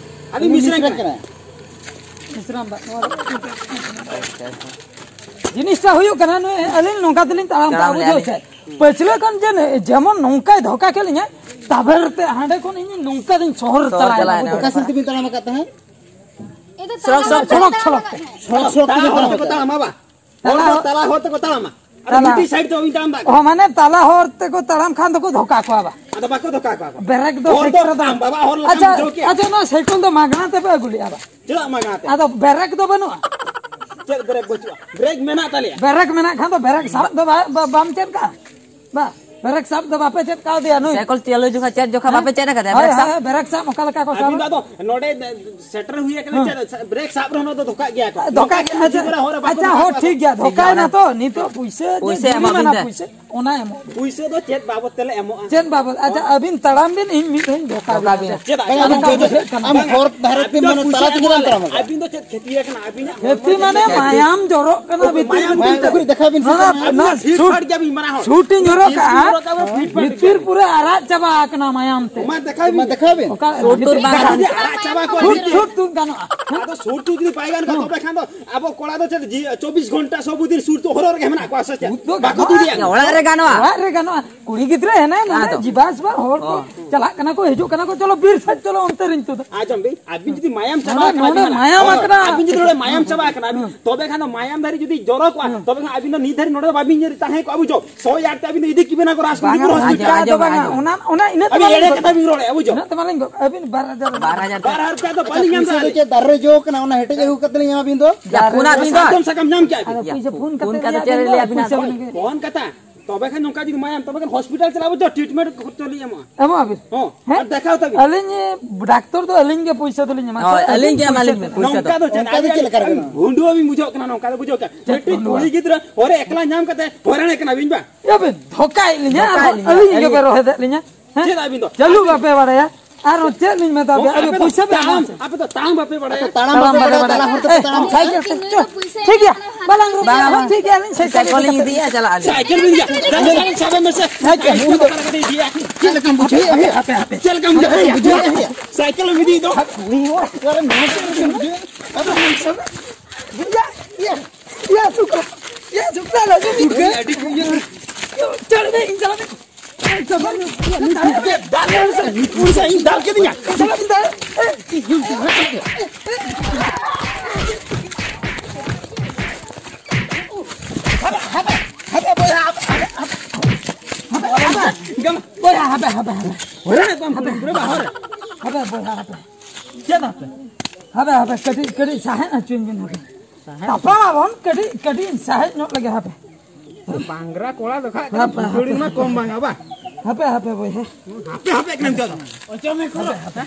ᱟᱹᱞᱤᱧ ᱢᱤᱥᱨᱟ ᱠᱟᱱᱟ᱾ ᱢᱤᱥᱨᱟᱢ ᱫᱟ, ᱱᱚᱣᱟ ᱫᱚ᱾ ᱡᱤᱱᱤᱥᱴᱟ ᱦᱩᱭᱩᱜ ᱠᱟᱱᱟ, ᱱᱩᱭ ᱟᱹᱞᱤᱧ ᱱᱚᱝᱠᱟ ᱛᱮᱞᱤᱧ ᱛᱟᱲᱟᱢ ᱠᱟᱜᱼᱟ, ᱛᱟᱲᱟᱢ ᱵᱩᱡᱷᱟᱹᱣ ᱞᱮᱜᱼᱟ ᱪᱮ? ᱞᱤᱧ᱾ ᱯᱟᱹᱪᱷᱞᱟᱹ ᱠᱷᱚᱱ ᱡᱮ, ᱡᱮᱢᱚᱱ ᱱᱚᱝᱠᱟᱭ ᱫᱷᱚᱠᱟ ᱠᱮᱫ ᱞᱤᱧᱟ, ᱛᱟᱵᱮᱨ ᱛᱮ ᱦᱟᱸᱰᱮ ᱠᱷᱚᱱ ᱤᱧ ᱱᱚᱝᱠᱟ ᱫᱤᱧ ᱥᱚᱦᱚᱨ ᱥᱚᱦᱚᱨ ᱛᱟᱞᱟᱭᱮᱱᱟ, ᱪᱟᱞᱟᱣᱮᱱᱟ᱾ ᱵᱩᱡᱷᱟᱹᱣ᱾ ᱚᱠᱟ ᱥᱮᱫ ᱛᱮᱵᱤᱱ ᱛᱟᱲᱟᱢ ᱟᱠᱟᱫ ᱛᱟᱦᱮᱸᱫ? ᱥᱚᱲᱚᱠ, ᱥᱚᱲᱚᱠ, ᱥᱚᱲᱚᱠ, ᱥᱚᱲᱚᱠ ᱛᱮ᱾ ᱥᱚᱲᱚᱠ, ᱥᱚᱲᱚᱠ ᱛᱟᱞᱟ ᱛᱮᱵᱤᱱ ᱦᱚᱨ ᱛᱟᱲᱟᱢ ᱛᱮᱠᱚ ᱟᱠᱟᱫ? ᱛᱟᱲᱟᱢᱟ ᱵᱟ᱾ ᱦᱚᱲ ᱫᱚ ᱛᱟᱞᱟ ᱦᱚᱨ ᱛᱮᱠᱚ ᱛᱟᱲᱟᱢᱟ᱾ ᱟᱫᱚ ᱛᱟᱞᱟ᱾ ᱢᱤᱫᱴᱤᱡ ᱥᱟᱭᱤᱰ ᱛᱮ ᱵᱟᱵᱤᱱ ᱛᱟᱲᱟᱢ ᱫᱟ᱾ ᱚ, ᱢᱟᱱᱮ ᱛᱟᱞᱟ ᱦᱚᱨ ᱛᱮᱠᱚ ᱛᱟᱲᱟᱢ ᱠᱷᱟᱱ ᱫᱚᱠᱚ ᱫᱷᱚᱠᱟ ᱠᱚᱣᱟ ᱵᱟ᱾ ᱟᱫᱚ ᱵᱟᱠᱚ ᱫᱷᱚᱠᱟ ᱠᱚᱣᱟ ᱠᱚ᱾ ᱵᱮᱨᱮᱠ ᱫᱚ ᱦᱚᱲ ᱫᱚ ᱥᱟᱭᱠᱮᱞ ᱨᱮᱫᱚ ᱟᱢ ᱵᱟᱵᱟ ᱦᱚᱨ ᱞᱮᱠᱟᱢ ᱟᱪᱪᱷᱟ, ᱵᱩᱡᱷᱟᱹᱣ ᱠᱮᱭᱟ᱾ ᱟᱪᱪᱷᱟ, ᱱᱚᱣᱟ ᱥᱟᱭᱠᱮᱞ ᱫᱚ ᱢᱟᱜᱽᱱᱟ ᱛᱮᱯᱮ ᱟᱹᱜᱩ ᱞᱮᱜᱼᱟ ᱵᱟ? ᱪᱮᱫᱟᱜ ᱢᱟᱜᱽᱱᱟ ᱛᱮ? ᱟᱫᱚ ᱵᱮᱨᱮᱠ ᱫᱚ ᱵᱟᱹᱱᱩᱜᱼᱟ? ᱪᱮᱫ ᱵᱨᱮᱠ ᱵᱟᱹᱪᱩᱜᱼᱟ? ᱵᱨᱮᱠ ᱢᱮᱱᱟᱜ ᱛᱟᱞᱮᱭᱟ᱾ ᱵᱮᱨᱮᱠ ᱢᱮᱱᱟᱜ ᱠᱷᱟᱱ ᱫᱚ ᱵᱮᱨᱮᱠ ᱥᱟᱵ ᱫᱚ ᱵᱟ-, ᱵᱟ-, ᱵᱟᱢ ᱪᱮᱫ ᱠᱟᱜᱼᱟ? ᱵᱟ, ᱵᱨᱮᱠ ᱥᱟᱵ ᱫᱚ ᱵᱟᱯᱮ ᱪᱮᱫ ᱠᱟᱣᱫᱮᱭᱟ ᱱᱩᱭ? ᱥᱟᱭᱠᱮᱞ ᱪᱟᱹᱞᱩ ᱡᱚᱠᱷᱟ ᱪᱮᱫ ᱡᱚᱠᱷᱟ ᱦᱮᱸ? ᱵᱟᱯᱮ ᱪᱮᱫ ᱟᱠᱟᱫᱟ? ᱦᱳᱭ, ᱵᱨᱮᱠ ᱥᱟᱵ? ᱦᱳᱭ, ᱵᱨᱮᱠ ᱥᱟᱵ ᱚᱠᱟ ᱞᱮᱠᱟ ᱠᱚ ᱟᱹᱵᱤᱱ ᱫᱚ ᱥᱟᱵᱟ? ᱟᱫᱚ ᱱᱚᱰᱮ ᱥᱮᱴᱮᱨ ᱦᱩᱭ ᱟᱠᱟᱱᱟ, ᱦᱮᱸ᱾ ᱪᱮᱫ ᱵᱨᱮᱠ ᱥᱟᱵ ᱨᱮᱦᱚᱸ ᱫᱚ ᱫᱷᱚᱠᱟᱜ ᱜᱮᱭᱟ ᱠᱚ᱾ ᱫᱷᱚᱠᱟ ᱱᱚᱝᱠᱟ ᱜᱮ, ᱜᱮ ᱟᱪᱪᱷᱟ, ᱵᱟᱠᱚ ᱟᱪᱪᱷᱟ, ᱫᱷᱚᱠᱟ ᱦᱚᱸ ᱠᱚᱣᱟ᱾ ᱴᱷᱤᱠ ᱜᱮᱭᱟ, ᱴᱷᱤᱠ ᱜᱮᱭᱟ, ᱫᱷᱚᱠᱟᱭᱮᱱᱟ ᱚᱱᱟ ᱛᱚ, ᱱᱤᱛᱚᱜ ᱯᱩᱭᱥᱟᱹ ᱡᱮ ᱯᱩᱭᱥᱟᱹ ᱡᱩᱨᱤᱢᱟᱱᱟ ᱮᱢᱟᱵᱤᱱ ᱛᱮ᱾ ᱯᱩᱭᱥᱟᱹ, ᱚᱱᱟ ᱮᱢᱚᱜ ᱵᱤᱱ᱾ ᱯᱩᱭᱥᱟᱹ ᱫᱚ ᱪᱮᱫ ᱵᱟᱵᱚᱫ ᱛᱮᱞᱮ ᱮᱢᱚᱜᱼᱟ? ᱪᱮᱫ ᱵᱟᱵᱚᱫ? ᱟᱪᱪᱷᱟ, ᱟᱹᱵᱤᱱ ᱛᱟᱲᱟᱢ ᱵᱤᱱ, ᱤᱧ ᱢᱤᱫ ᱫᱷᱟᱣ ᱤᱧ ᱫᱷᱚᱠᱟ ᱫᱷᱚᱠᱟ ᱵᱤᱱᱟ᱾ ᱵᱤᱱᱟ᱾ ᱪᱮᱫᱟᱜ? ᱪᱮᱫ ᱟᱹᱵᱤᱱ ᱟᱹᱵᱤᱱ ᱫᱚ ᱵᱩᱡᱷᱟᱹᱜ ᱠᱟᱱᱟ? ᱟᱢ ᱦᱚᱨ ᱫᱷᱟᱨᱮ ᱟᱹᱵᱤᱱ ᱛᱮ ᱫᱚ ᱢᱟᱱᱮ ᱯᱩᱭᱥᱟᱹ ᱛᱟᱲᱟᱢ ᱛᱮᱜᱮ ᱵᱟᱢ ᱛᱟᱲᱟᱢ ᱟᱠᱟᱫᱟ᱾ ᱟᱹᱵᱤᱱ ᱫᱚ ᱪᱮᱫ ᱠᱷᱮᱛᱤ ᱟᱠᱟᱱᱟ? ᱟᱹᱵᱤᱱᱟᱜ ᱦᱚᱲᱢᱚ ᱠᱷᱮᱛᱤ ᱢᱟᱱᱮ ᱪᱮᱫ ᱢᱟᱭᱟᱢ ᱡᱚᱨᱚᱜ ᱠᱟᱱᱟ ᱵᱷᱤᱛᱤᱨ ᱢᱟᱭᱟᱢ ᱨᱮ᱾ ᱵᱷᱤᱛᱤᱨ ᱠᱚᱨᱮ᱾ ᱫᱮᱠᱷᱟᱣ ᱵᱤᱱ ᱥᱮ ᱱᱚᱣᱟ, ᱪᱮᱫ? ᱱᱚᱣᱟ ᱟᱹᱵᱤᱱ ᱥᱩᱴ, ᱯᱷᱤᱴ ᱯᱷᱟᱴ ᱜᱮᱭᱟ ᱵᱤᱱ ᱢᱟᱨᱟᱝ ᱦᱚᱲ᱾ ᱥᱩᱴ ᱤᱧ ᱦᱚᱨᱚᱜ ᱠᱟᱜᱼᱟ᱾ ᱯᱷᱤᱴ ᱯᱷᱟᱴ ᱵᱷᱤᱛᱤᱨ ᱜᱮᱭᱟ᱾ ᱯᱩᱨᱟᱹ ᱟᱨᱟᱜ ᱪᱟᱵᱟ ᱟᱠᱟᱱᱟ ᱢᱟᱭᱟᱢ ᱛᱮ᱾ ᱢᱟ ᱫᱮᱠᱷᱟᱣ ᱵᱤᱱ᱾ ᱢᱟ ᱫᱮᱠᱷᱟᱣ ᱵᱤᱱ᱾ ᱚᱠᱟ ᱥᱩᱴ ᱛᱩᱫ ᱵᱟᱝ ᱜᱟᱱᱚᱜᱼᱟ᱾ ᱟᱨᱟᱜ ᱪᱟᱵᱟ ᱠᱚ ᱥᱩᱴ, ᱵᱷᱤᱛᱤᱨ᱾ ᱥᱩᱴ ᱛᱩᱫ ᱜᱟᱱᱚᱜᱼᱟ᱾ ᱟᱫᱚ ᱥᱩᱴ ᱛᱩᱫ ᱡᱩᱫᱤ ᱵᱟᱭ ᱜᱟᱱ ᱠᱷᱟᱱ, ᱦᱩᱸ᱾ ᱛᱚᱵᱮ ᱠᱷᱟᱱ ᱫᱚ ᱟᱵᱚ ᱠᱚᱲᱟ ᱫᱚ ᱪᱮᱫ ᱡᱤ-, ᱪᱚᱵᱵᱤᱥ ᱜᱷᱚᱱᱴᱟ ᱥᱚᱵ ᱫᱤᱱ ᱥᱩᱴ ᱛᱚ ᱦᱚᱨᱚᱜ ᱨᱮᱜᱮ ᱢᱮᱱᱟᱜ ᱠᱚᱣᱟ ᱥᱮ ᱪᱮᱫ? ᱥᱩᱴ ᱫᱚ ᱵᱟᱠᱚ ᱜᱟᱱᱚᱜᱼᱟ᱾ ᱛᱩᱫᱮᱜᱼᱟ᱾ ᱚᱲᱟᱜ ᱨᱮ ᱜᱟᱱᱚᱜᱼᱟ᱾ ᱚᱲᱟᱜ ᱨᱮ ᱜᱟᱱᱚᱜᱼᱟ᱾ ᱠᱩᱲᱤ ᱜᱤᱫᱽᱨᱟᱹ ᱦᱮᱱᱟᱭ ᱱᱚᱰᱮ, ᱟᱫᱚ᱾ ᱡᱤᱵᱟᱥ ᱵᱟ ᱦᱚᱲ ᱠᱚ ᱚ᱾ ᱪᱟᱞᱟᱜ ᱠᱟᱱᱟ ᱠᱚ, ᱦᱤᱡᱩᱜ ᱠᱟᱱᱟ ᱠᱚ, ᱪᱚᱞᱚ ᱵᱤᱨ ᱥᱮᱫ ᱪᱚᱞᱚ, ᱚᱱᱛᱮ ᱨᱤᱧ ᱛᱩᱫᱟ᱾ ᱟᱸᱡᱚᱢ ᱵᱤᱱ, ᱟᱹᱵᱤᱱ ᱡᱩᱫᱤ ᱢᱟᱭᱟᱢ ᱪᱟᱵᱟ ᱱᱚᱰᱮ, ᱟᱠᱟᱱᱟ ᱱᱚᱰᱮ ᱟᱹᱵᱤᱱᱟᱜ, ᱢᱟᱭᱟᱢ ᱦᱳᱭ, ᱟᱠᱟᱱᱟ᱾ ᱟᱹᱵᱤᱱ ᱡᱩᱫᱤ ᱱᱚᱰᱮ ᱢᱟᱭᱟᱢ ᱪᱟᱵᱟ ᱟᱠᱟᱱᱟ, ᱟᱹᱵᱤᱱ ᱦᱩᱸ᱾ ᱛᱚᱵᱮ ᱠᱷᱟᱱ ᱫᱚ ᱢᱟᱭᱟᱢ ᱫᱟᱨᱮ ᱡᱩᱫᱤ ᱡᱚᱨᱚ ᱠᱚᱜᱼᱟ, ᱦᱩᱸ᱾ ᱛᱚᱵᱮ ᱠᱷᱟᱱ ᱟᱹᱵᱤᱱ ᱫᱚ ᱱᱤᱛ ᱫᱷᱟᱹᱨᱤᱡ ᱱᱚᱰᱮ ᱫᱚ ᱵᱟᱵᱤᱱ ᱛᱟᱦᱮᱸ ᱠᱚᱜᱼᱟ, ᱵᱩᱡᱷᱟᱹᱣ᱾ ᱥᱚ ᱟᱴ ᱛᱮ ᱟᱹᱵᱤᱱ ᱫᱚ ᱤᱫᱤ ᱠᱮᱵᱤᱱᱟ ᱠᱚ ᱨᱟᱥ ᱵᱟᱝᱟ, ᱢᱩᱱᱤᱯᱩᱨ ᱵᱟᱝᱟ, ᱦᱚᱥᱯᱤᱴᱟᱞ᱾ ᱟᱸᱡᱚᱢ, ᱫᱚ ᱵᱟᱝᱟ, ᱟᱸᱡᱚᱢ᱾ ᱚᱱᱟ, ᱚᱱᱟ ᱟᱹᱵᱤᱱ ᱤᱱᱟᱹ ᱮᱲᱮ ᱛᱮᱢᱟ ᱠᱟᱛᱷᱟ ᱵᱤᱱ ᱨᱚᱲᱮᱫᱼᱟ, ᱵᱩᱡᱷᱟᱹᱣ᱾ ᱤᱱᱟᱹ ᱛᱮᱢᱟ ᱞᱤᱧ ᱜᱚᱜ, ᱟᱹᱵᱤᱱ ᱵᱟᱨ ᱦᱟᱡᱟᱨ᱾ ᱵᱟᱨ ᱦᱟᱡᱟᱨ ᱴᱟᱠᱟ᱾ ᱵᱟᱨ ᱦᱟᱡᱟᱨ ᱨᱩᱯᱤᱭᱟ ᱫᱚ ᱪᱮᱫ ᱫᱟᱨᱮ ᱨᱮ ᱡᱚ ᱠᱟᱱᱟ, ᱚᱱᱟ ᱦᱮᱴᱮᱡ ᱟᱹᱜᱩ ᱠᱟᱛᱮ ᱞᱤᱧ ᱮᱢᱟ ᱵᱤᱱ ᱫᱚ? ᱭᱟ, ᱯᱷᱳᱱ ᱟᱹᱵᱤᱱ ᱫᱚ? ᱥᱟᱨᱡᱚᱢ ᱥᱟᱠᱟᱢ ᱧᱟᱢ ᱠᱮᱜᱼᱟ ᱵᱤᱱ? ᱟᱫᱚ ᱭᱟ, ᱯᱩᱭᱥᱟᱹ ᱯᱷᱳᱱ ᱯᱷᱳᱱ ᱠᱟᱛᱮ ᱠᱟᱛᱮ ᱞᱤᱧ ᱪᱮᱫ ᱞᱟᱹᱭ ᱟᱹᱵᱤᱱᱟ? ᱯᱩᱭᱥᱟᱹ ᱵᱟᱝ, ᱵᱟᱹᱱᱩᱜ ᱜᱮ᱾ ᱯᱷᱳᱱ ᱠᱟᱛᱷᱟ᱾ ᱛᱚᱵᱮ ᱠᱷᱟᱱ ᱱᱚᱝᱠᱟ ᱡᱩᱫᱤ ᱢᱟᱭᱟᱢ, ᱛᱚᱵᱮ ᱠᱷᱟᱱ ᱦᱚᱥᱯᱤᱴᱟᱞ ᱪᱟᱞᱟᱜ ᱵᱚ ᱪᱚ, ᱴᱨᱤᱴᱢᱮᱱᱴ ᱠᱷᱚᱨᱪᱟ ᱞᱤᱧ ᱮᱢᱚᱜᱼᱟ᱾ ᱮᱢᱚᱜ ᱟᱵᱤᱱ? ᱦᱚᱸ, ᱦᱮᱸ? ᱟᱨ ᱫᱮᱠᱷᱟᱣ ᱛᱟᱵᱤᱱ᱾ ᱟᱹᱞᱤᱧ, ᱰᱟᱠᱛᱚᱨ ᱫᱚ ᱟᱹᱞᱤᱧ ᱜᱮ ᱯᱚᱭᱥᱟ ᱫᱚᱞᱤᱧ ᱮᱢᱟ᱾ ᱦᱳᱭ, ᱛᱚ ᱟᱹᱞᱤᱧ ᱟᱹᱵᱤᱱ ᱜᱮ ᱮᱢᱟᱞᱤᱧ ᱵᱤᱱ ᱯᱚᱭᱥᱟ ᱫᱚ᱾ ᱱᱚᱝᱠᱟ ᱫᱚ ᱪᱮᱫ? ᱚᱱᱠᱟ ᱫᱚ ᱟᱹᱵᱤᱱ, ᱪᱮᱫ ᱞᱮᱠᱟ ᱨᱮ ᱟᱹᱵᱤᱱ ᱠᱟᱱᱟ? ᱵᱷᱩᱸᱰᱩ ᱵᱤᱱ ᱵᱩᱡᱷᱟᱹᱣ ᱠᱟᱱᱟ, ᱱᱚᱝᱠᱟ ᱫᱚ ᱵᱩᱡᱷᱟᱹᱣ ᱠᱟᱱᱟ᱾ ᱪᱮᱫ ᱢᱤᱫᱴᱤᱡ ᱵᱷᱩᱸᱰᱩ? ᱠᱩᱲᱤ ᱜᱤᱫᱽᱨᱟᱹ ᱦᱚᱨᱮ ᱮᱠᱞᱟ ᱧᱟᱢ ᱠᱟᱛᱮ ᱦᱚᱭᱨᱟᱱ ᱠᱟᱱᱟ ᱵᱤᱱ ᱵᱟ? ᱭᱟ ᱵᱤᱱ ᱫᱷᱚᱠᱟᱭᱮᱫ ᱞᱤᱧᱟ, ᱪᱮᱫ ᱟᱹᱞᱤᱧ ᱟᱹᱞᱤᱧ ᱜᱮ ᱵᱤᱱ ᱵᱮ ᱫᱷᱚᱠᱟᱭᱮᱫ ᱨᱚᱦᱮᱫᱮᱫ ᱞᱤᱧᱟ᱾ ᱦᱮᱸ? ᱪᱮᱫ ᱟᱹᱵᱤᱱ ᱫᱚ? ᱪᱟᱹᱞᱩ ᱵᱟᱯᱮ ᱵᱟᱲᱟᱭᱟ᱾ ᱟᱨ ᱪᱮᱫ ᱞᱤᱧ ᱢᱮᱛᱟ ᱯᱮᱭᱟ? ᱟᱯᱮ ᱟᱯᱮ ᱫᱚ ᱯᱩᱭᱥᱟᱹ ᱯᱮ ᱮᱢᱟ ᱛᱟᱲᱟᱢ, ᱥᱮ? ᱟᱯᱮ ᱫᱚ ᱛᱟᱲᱟᱢ ᱵᱟᱯᱮ ᱵᱟᱲᱟᱭᱟ᱾ ᱛᱟᱲᱟᱢ ᱛᱟᱲᱟᱢ ᱵᱟᱯᱮ ᱵᱟᱯᱮ ᱵᱟᱲᱟᱭᱟ, ᱵᱟᱲᱟᱭᱟ, ᱛᱟᱲᱟᱢ ᱦᱚᱨ ᱛᱮᱯᱮ ᱮ, ᱛᱟᱲᱟᱢᱟ᱾ ᱥᱟᱭᱠᱮᱞ ᱛᱮ, ᱪᱚ, ᱴᱷᱤᱠ ᱜᱮᱭᱟ, ᱵᱟᱞᱟᱝ ᱨᱚᱲ ᱵᱟᱝ, ᱠᱟᱱᱟ, ᱵᱟᱝ᱾ ᱴᱷᱤᱠ ᱜᱮᱭᱟ, ᱟᱹᱞᱤᱧ ᱥᱟᱭᱠᱮᱞ ᱥᱟᱭᱠᱮᱞ ᱞᱤᱧ ᱞᱤᱧ ᱤᱫᱤᱭᱟ᱾ ᱤᱫᱤᱭᱟ, ᱪᱟᱞᱟᱜ ᱟᱹᱞᱤᱧ᱾ ᱥᱟᱭᱠᱮᱞ ᱵᱤᱱ ᱤᱫᱤᱭᱟ᱾ ᱥᱟᱭᱠᱮᱞ ᱵᱤᱱ ᱤᱫᱤᱭᱟ᱾ ᱪᱮᱫ ᱞᱮᱠᱟᱢ ᱵᱩᱡᱷᱟᱹᱣᱮᱫᱼᱟ? ᱦᱟᱯᱮ, ᱦᱟᱯᱮ, ᱦᱟᱯᱮ᱾ ᱪᱮᱫ ᱞᱮᱠᱟᱢ ᱵᱩᱡᱷᱟᱹᱣᱮᱫᱼᱟ? ᱦᱟᱯᱮ, ᱦᱟᱯᱮ᱾ ᱥᱟᱭᱠᱮᱞ ᱮᱢ ᱤᱫᱤᱭᱮᱫ ᱫᱚ᱾ ᱦᱟᱯᱮ, ᱱᱚᱣᱟ ᱪᱮᱫ ᱞᱮᱠᱟᱢ ᱵᱩᱡᱷᱟᱹᱣᱮᱫᱼᱟ? ᱦᱟᱯᱮ, ᱦᱟᱯᱮ᱾ ᱤᱭᱟᱹ, ᱤᱭᱟᱹ, ᱤᱭᱟᱹ, ᱥᱩᱠᱨᱟ᱾ ᱤᱭᱟᱹ, ᱥᱩᱠᱨᱟ, ᱞᱟᱹᱜᱤᱫ ᱥᱩᱠᱨᱟ᱾ ᱟᱹᱰᱤ ᱠᱩᱭᱟᱹ᱾ ᱪᱟᱞ ᱢᱮ, ᱤᱧ ᱪᱟᱞᱟᱜ ᱢᱮ᱾ ᱫᱟᱞ ᱩᱱᱤ ᱥᱟᱶ ᱤᱧ ᱫᱟᱞ ᱠᱮᱫᱮᱧᱟ᱾ ᱪᱟᱞᱟᱜ ᱤᱧ ᱫᱟᱞ᱾ ᱦᱟᱯᱮ, ᱦᱟᱯᱮ, ᱦᱟᱯᱮ, ᱵᱚᱭᱦᱟ, ᱦᱟᱯᱮ, ᱦᱟᱯᱮ, ᱦᱟᱯᱮ᱾ ᱜᱟᱢ-, ᱵᱚᱭᱦᱟ, ᱦᱟᱯᱮ, ᱦᱟᱯᱮ, ᱦᱟᱯᱮ᱾ ᱦᱚᱨᱮ ᱨᱮ ᱵᱟᱢ ᱦᱟᱯᱮ, ᱯᱩᱨᱟᱹ ᱵᱟᱝ ᱦᱚᱨᱮ᱾ ᱦᱟᱯᱮ, ᱵᱚᱭᱦᱟ, ᱦᱟᱯᱮ᱾ ᱪᱮᱫ ᱦᱟᱯᱮ? ᱦᱟᱯᱮ, ᱦᱟᱯᱮ, ᱠᱟᱹᱴᱤᱡ, ᱠᱟᱹᱴᱤᱡ ᱥᱟᱦᱮᱫ ᱦᱚᱪᱚᱧ ᱵᱤᱱ ᱦᱟᱯᱮ᱾ ᱥᱟᱦᱮᱫ? ᱛᱟᱯᱟᱢ ᱟᱵᱚᱱ, ᱠᱟᱹᱴᱤᱡ, ᱠᱟᱹᱴᱤᱡ ᱥᱟᱦᱮᱫ ᱧᱚᱜ ᱞᱮᱜᱮ ᱦᱟᱯᱮ᱾ ᱵᱟᱝᱜᱽᱨᱟ ᱠᱚᱲᱟ ᱫᱚ ᱠᱷᱟᱡ ᱠᱟᱹᱴᱤᱡ ᱦᱟᱯᱮ, ᱵᱷᱩᱥᱩᱲᱤ ᱦᱟᱯᱮ᱾ ᱢᱟ ᱠᱚᱢ ᱵᱟᱝ ᱟᱵᱟ᱾ ᱦᱟᱯᱮ, ᱦᱟᱯᱮ, ᱵᱚᱭᱦᱟ᱾ ᱦᱟᱯᱮ, ᱦᱟᱯᱮ, ᱠᱟᱱᱟ ᱱᱤᱛᱚᱜ ᱫᱚ᱾ ᱚᱪᱚᱜ ᱢᱮ ᱠᱚ᱾ ᱦᱟᱯᱮ, ᱦᱟᱯᱮ᱾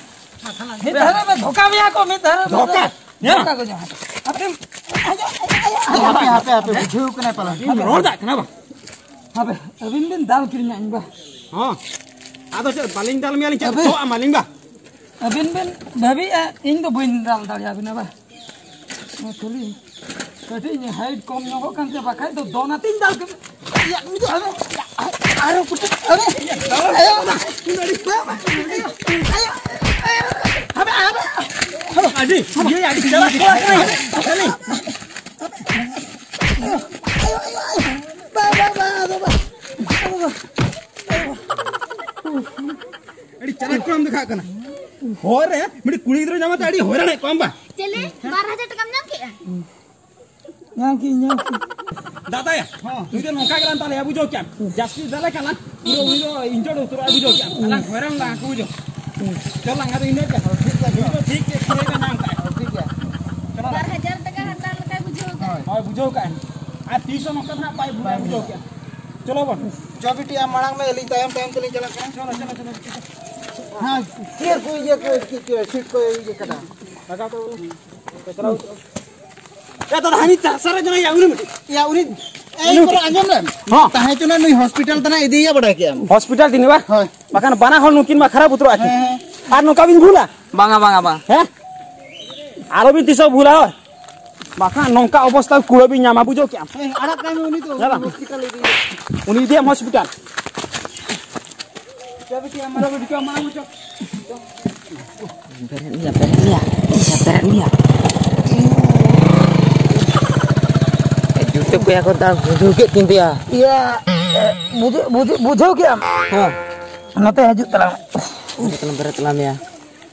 ᱢᱤᱫ ᱫᱷᱟᱣ ᱨᱮ ᱫᱷᱳᱠᱟ ᱢᱮᱭᱟ ᱠᱚ, ᱢᱤᱫ ᱫᱷᱟᱣ ᱨᱮ ᱫᱷᱳᱠᱟ? ᱦᱮᱸ᱾ ᱫᱷᱳᱠᱟ ᱠᱚ ᱧᱟᱢᱟ᱾ ᱦᱟᱯᱮ, ᱦᱟᱯᱮ, ᱦᱟᱯᱮ, ᱵᱩᱡᱷᱟᱹᱣ ᱠᱟᱱᱟ ᱯᱟᱞᱮ᱾ ᱤᱧ ᱨᱚᱲ ᱫᱟᱜ ᱠᱟᱱᱟ ᱵᱟᱝ? ᱦᱟᱯᱮ, ᱟᱹᱵᱤᱱ ᱵᱤᱱ ᱫᱟᱞ ᱠᱤᱨᱤᱧᱟ ᱤᱧ ᱵᱟ᱾ ᱦᱚᱸ᱾ ᱟᱫᱚ ᱪᱮᱫ ᱵᱟᱹᱞᱤᱧ ᱫᱟᱞ ᱢᱮᱭᱟ ᱞᱤᱧ, ᱪᱮᱫ ᱟᱹᱵᱤᱱ ᱛᱚᱜ ᱟᱢᱟᱞᱤᱧ ᱵᱟ? ᱟᱹᱵᱤᱱ ᱵᱤᱱ ᱵᱷᱟᱹᱵᱤᱭᱮᱜᱼᱟ, ᱤᱧ ᱫᱚ ᱵᱟᱹᱧ ᱫᱟᱞ ᱫᱟᱲᱮᱭᱟᱵᱤᱱᱟ ᱵᱟ᱾ ᱠᱷᱟᱹᱞᱤ ᱠᱟᱹᱴᱤᱡ ᱤᱧ height ᱠᱚᱢ ᱧᱚᱜᱚᱜ ᱠᱟᱱ ᱛᱮ, ᱵᱟᱠᱷᱟᱡ ᱫᱚ ᱫᱚᱱ ᱟᱛᱮᱧ ᱫᱟᱞ ᱠᱮᱫ᱾ ᱤᱭᱟᱹ, ᱩᱱᱤ ᱫᱚ ᱟᱨᱚ, ᱟᱨᱚ ᱠᱩᱴᱩ, ᱟᱨᱚ, ᱟᱭᱳ, ᱵᱟ, ᱟᱹᱰᱤ, ᱵᱟ, ᱵᱟ, ᱟᱭᱳ, ᱟᱭᱳ, ᱟᱭᱳ, ᱦᱟᱯᱮ, ᱦᱟᱯᱮ, ᱦᱟᱯᱮ᱾ ᱟᱹᱰᱤ, ᱤᱭᱟᱹ, ᱟᱹᱰᱤ ᱪᱟᱞᱟᱠ ᱠᱚᱲᱟ ᱠᱟᱱᱟᱭ᱾ ᱠᱷᱟᱹᱞᱤ᱾ ᱟᱭᱳ, ᱟᱭᱳ, ᱟᱭᱳ, ᱵᱟ, ᱵᱟ, ᱵᱟ, ᱟᱫᱚ ᱵᱟ, ᱟᱫᱚ ᱵᱟ᱾ ᱟᱹᱰᱤ ᱪᱟᱞᱟᱠ ᱠᱚᱲᱟᱢ ᱫᱮᱠᱷᱟᱜ ᱠᱟᱱᱟ᱾ ᱦᱚᱨ ᱨᱮ ᱢᱤᱫᱴᱤᱡ ᱠᱩᱲᱤ ᱜᱤᱫᱽᱨᱟᱹ ᱧᱟᱢ ᱠᱟᱛᱮ ᱟᱹᱰᱤ ᱦᱚᱭᱨᱟᱱᱮᱫ ᱠᱚᱣᱟᱢ ᱵᱟ᱾ ᱪᱮᱞᱮ? ᱵᱟᱨ ᱦᱟᱡᱟᱨ ᱴᱟᱠᱟᱢ ᱧᱟᱢ ᱠᱮᱫᱼᱟ? ᱧᱟᱢ ᱠᱮᱫ, ᱧᱟᱢ ᱠᱮᱫ᱾ ᱫᱟᱫᱟᱭᱟ, ᱦᱚᱸ᱾ ᱱᱩᱭ ᱫᱚ ᱱᱚᱝᱠᱟ ᱜᱮᱞᱟᱝ ᱫᱟᱞᱮᱭᱟ, ᱵᱩᱡᱷᱟᱹᱣ ᱠᱮᱜᱼᱟᱢ? ᱡᱟᱹᱥᱛᱤ ᱫᱟᱞᱮ ᱠᱷᱟᱱ ᱞᱟᱝ, ᱯᱩᱨᱟᱹ ᱩᱱᱤ ᱫᱚ injured ᱩᱛᱟᱹᱨᱚᱜᱼᱟ, ᱵᱩᱡᱷᱟᱹᱣ ᱠᱮᱜᱼᱟᱢ? ᱟᱞᱟᱝ ᱦᱚᱭᱨᱟᱱ ᱞᱟᱝ ᱠᱚ, ᱵᱩᱡᱷᱟᱹᱣ᱾ ᱪᱚᱞ ᱞᱟᱝ, ᱟᱫᱚ ᱤᱱᱟᱹᱜ ᱜᱮ᱾ ᱴᱷᱤᱠ ᱜᱮᱭᱟ᱾ ᱱᱩᱭ ᱫᱚ ᱴᱷᱤᱠ ᱜᱮ ᱠᱩᱲᱟᱹᱭ ᱫᱚ ᱧᱟᱢ ᱠᱟᱜᱼᱟᱭ᱾ ᱴᱷᱤᱠ ᱜᱮᱭᱟ᱾ ᱪᱚᱞᱚ᱾ ᱵᱟᱨ ᱦᱟᱡᱟᱨ ᱴᱟᱠᱟ ᱦᱟᱛᱟᱣ ᱞᱮᱠᱟᱭ ᱵᱩᱡᱷᱟᱹᱣ ᱠᱟᱜᱼᱟ᱾ ᱦᱳᱭ, ᱵᱩᱡᱷᱟᱹᱣ ᱠᱟᱜᱼᱟᱭ᱾ ᱟᱨ ᱛᱤᱥ ᱦᱚᱸ ᱱᱚᱝᱠᱟ ᱫᱚ ᱱᱟᱜ ᱵᱟᱭ ᱵᱩᱡᱷᱟᱹᱣ, ᱵᱟᱭ ᱵᱩᱡᱷᱟᱹᱣ ᱠᱮᱜᱼᱟ᱾ ᱪᱚᱞᱚ ᱵᱚᱱ᱾ ᱪᱚ ᱵᱤᱴᱤ, ᱟᱢ ᱢᱟᱲᱟᱝ ᱢᱮ, ᱟᱹᱞᱤᱧ ᱛᱟᱭᱚᱢ ᱛᱟᱭᱚᱢ ᱛᱮᱞᱤᱧ ᱪᱟᱞᱟᱜ ᱠᱟᱱᱟ᱾ ᱪᱚᱞᱚ, ᱪᱚᱞᱚ, ᱪᱚᱞᱚ, ᱪᱚᱞᱚ᱾ ᱦᱮᱸ, chair ᱠᱚ, ᱤᱭᱟᱹ ᱠᱚ, ᱪᱮᱫ ᱠᱚ, seat ᱠᱚ ᱤᱭᱟᱹ ᱠᱟᱫᱟ᱾ ᱞᱟᱜᱟᱣ ᱛᱟᱵᱚᱱ᱾ ᱪᱟᱞᱟᱣ᱾ ᱮ ᱫᱟᱫᱟ, ᱦᱟᱹᱱᱤ ᱪᱟᱥᱟ ᱨᱮ ᱡᱟᱱᱟᱭᱟ, ᱩᱱᱤ ᱢᱤᱫᱴᱤᱡ᱾ ᱭᱟ, ᱩᱱᱤ, ᱮᱭ, ᱩᱱᱤ ᱠᱚᱨᱮ ᱟᱸᱡᱚᱢ ᱞᱮᱢ᱾ ᱦᱚᱸ᱾ ᱛᱟᱦᱮᱸ ᱦᱚᱪᱚ ᱱᱟ, ᱱᱩᱭ hospital ᱛᱟᱱᱟ ᱤᱫᱤᱭᱮᱭᱟ, ᱵᱟᱰᱟᱭ ᱠᱮᱜᱼᱟᱢ᱾ Hospital ᱛᱤᱱᱟᱹᱜ ᱵᱟ? ᱦᱳᱭ᱾ ᱵᱟᱠᱷᱟᱱ ᱵᱟᱱᱟ ᱦᱚᱲ ᱱᱩᱠᱤᱱ ᱢᱟ ᱠᱷᱟᱨᱟᱯ ᱩᱛᱟᱹᱨᱚᱜᱼᱟ ᱠᱤᱱ᱾ ᱦᱮᱸ, ᱦᱮᱸ᱾ ᱟᱨ ᱱᱚᱝᱠᱟ ᱵᱤᱱ ᱵᱷᱩᱞᱟ? ᱵᱟᱝᱟ, ᱵᱟᱝᱟ, ᱵᱟᱝ᱾ ᱦᱮᱸ? ᱟᱞᱚ ᱵᱤᱱ ᱛᱤᱥ ᱦᱚᱸ ᱵᱷᱩᱞᱟ, ᱦᱳᱭ᱾ ᱵᱟᱠᱷᱟᱱ ᱱᱚᱝᱠᱟ ᱚᱵᱚᱥᱛᱟ ᱠᱩᱲᱟᱹ ᱵᱤᱱ ᱧᱟᱢᱟ, ᱵᱩᱡᱷᱟᱹᱣ ᱠᱮᱜᱼᱟᱢ᱾ ᱦᱮᱸ, ᱟᱲᱟᱜ ᱠᱟᱭ ᱢᱮ ᱩᱱᱤ ᱫᱚ, ᱦᱮᱸ ᱵᱟᱝ? Hospital ᱤᱫᱤᱭᱮᱭᱟ᱾ ᱩᱱᱤ ᱤᱫᱤᱭᱟᱢ hospital᱾ ᱪᱚ ᱵᱤᱴᱤ, ᱟᱢ ᱢᱟᱲᱟᱝ ᱦᱚᱪᱚ᱾ ᱵᱮᱨᱮᱫ ᱢᱮᱭᱟ, ᱵᱮᱨᱮᱫ ᱢᱮᱭᱟ, ᱵᱮᱨᱮᱫ ᱢᱮᱭᱟ᱾ ᱡᱩᱛᱟᱹ ᱠᱚ ᱭᱟ ᱠᱚ ᱫᱟᱞ ᱵᱩᱡᱷᱟᱹᱣ ᱠᱮᱫ ᱛᱤᱧ ᱫᱚᱭᱟ᱾ ᱤᱭᱟᱹ, ᱮ, ᱵᱩᱡᱷᱟᱹᱣ, ᱵᱩᱡᱷᱟᱹᱣ, ᱵᱩᱡᱷᱟᱹᱣ ᱠᱮᱜᱼᱟᱢ? ᱦᱮᱸ᱾ ᱱᱚᱛᱮ ᱦᱤᱡᱩᱜ ᱛᱟᱞᱟᱝ ᱢᱮ᱾ ᱵᱮᱨᱮᱫ ᱛᱟᱞᱟᱝ, ᱵᱮᱨᱮᱫ ᱛᱟᱞᱟᱝ ᱢᱮᱭᱟ᱾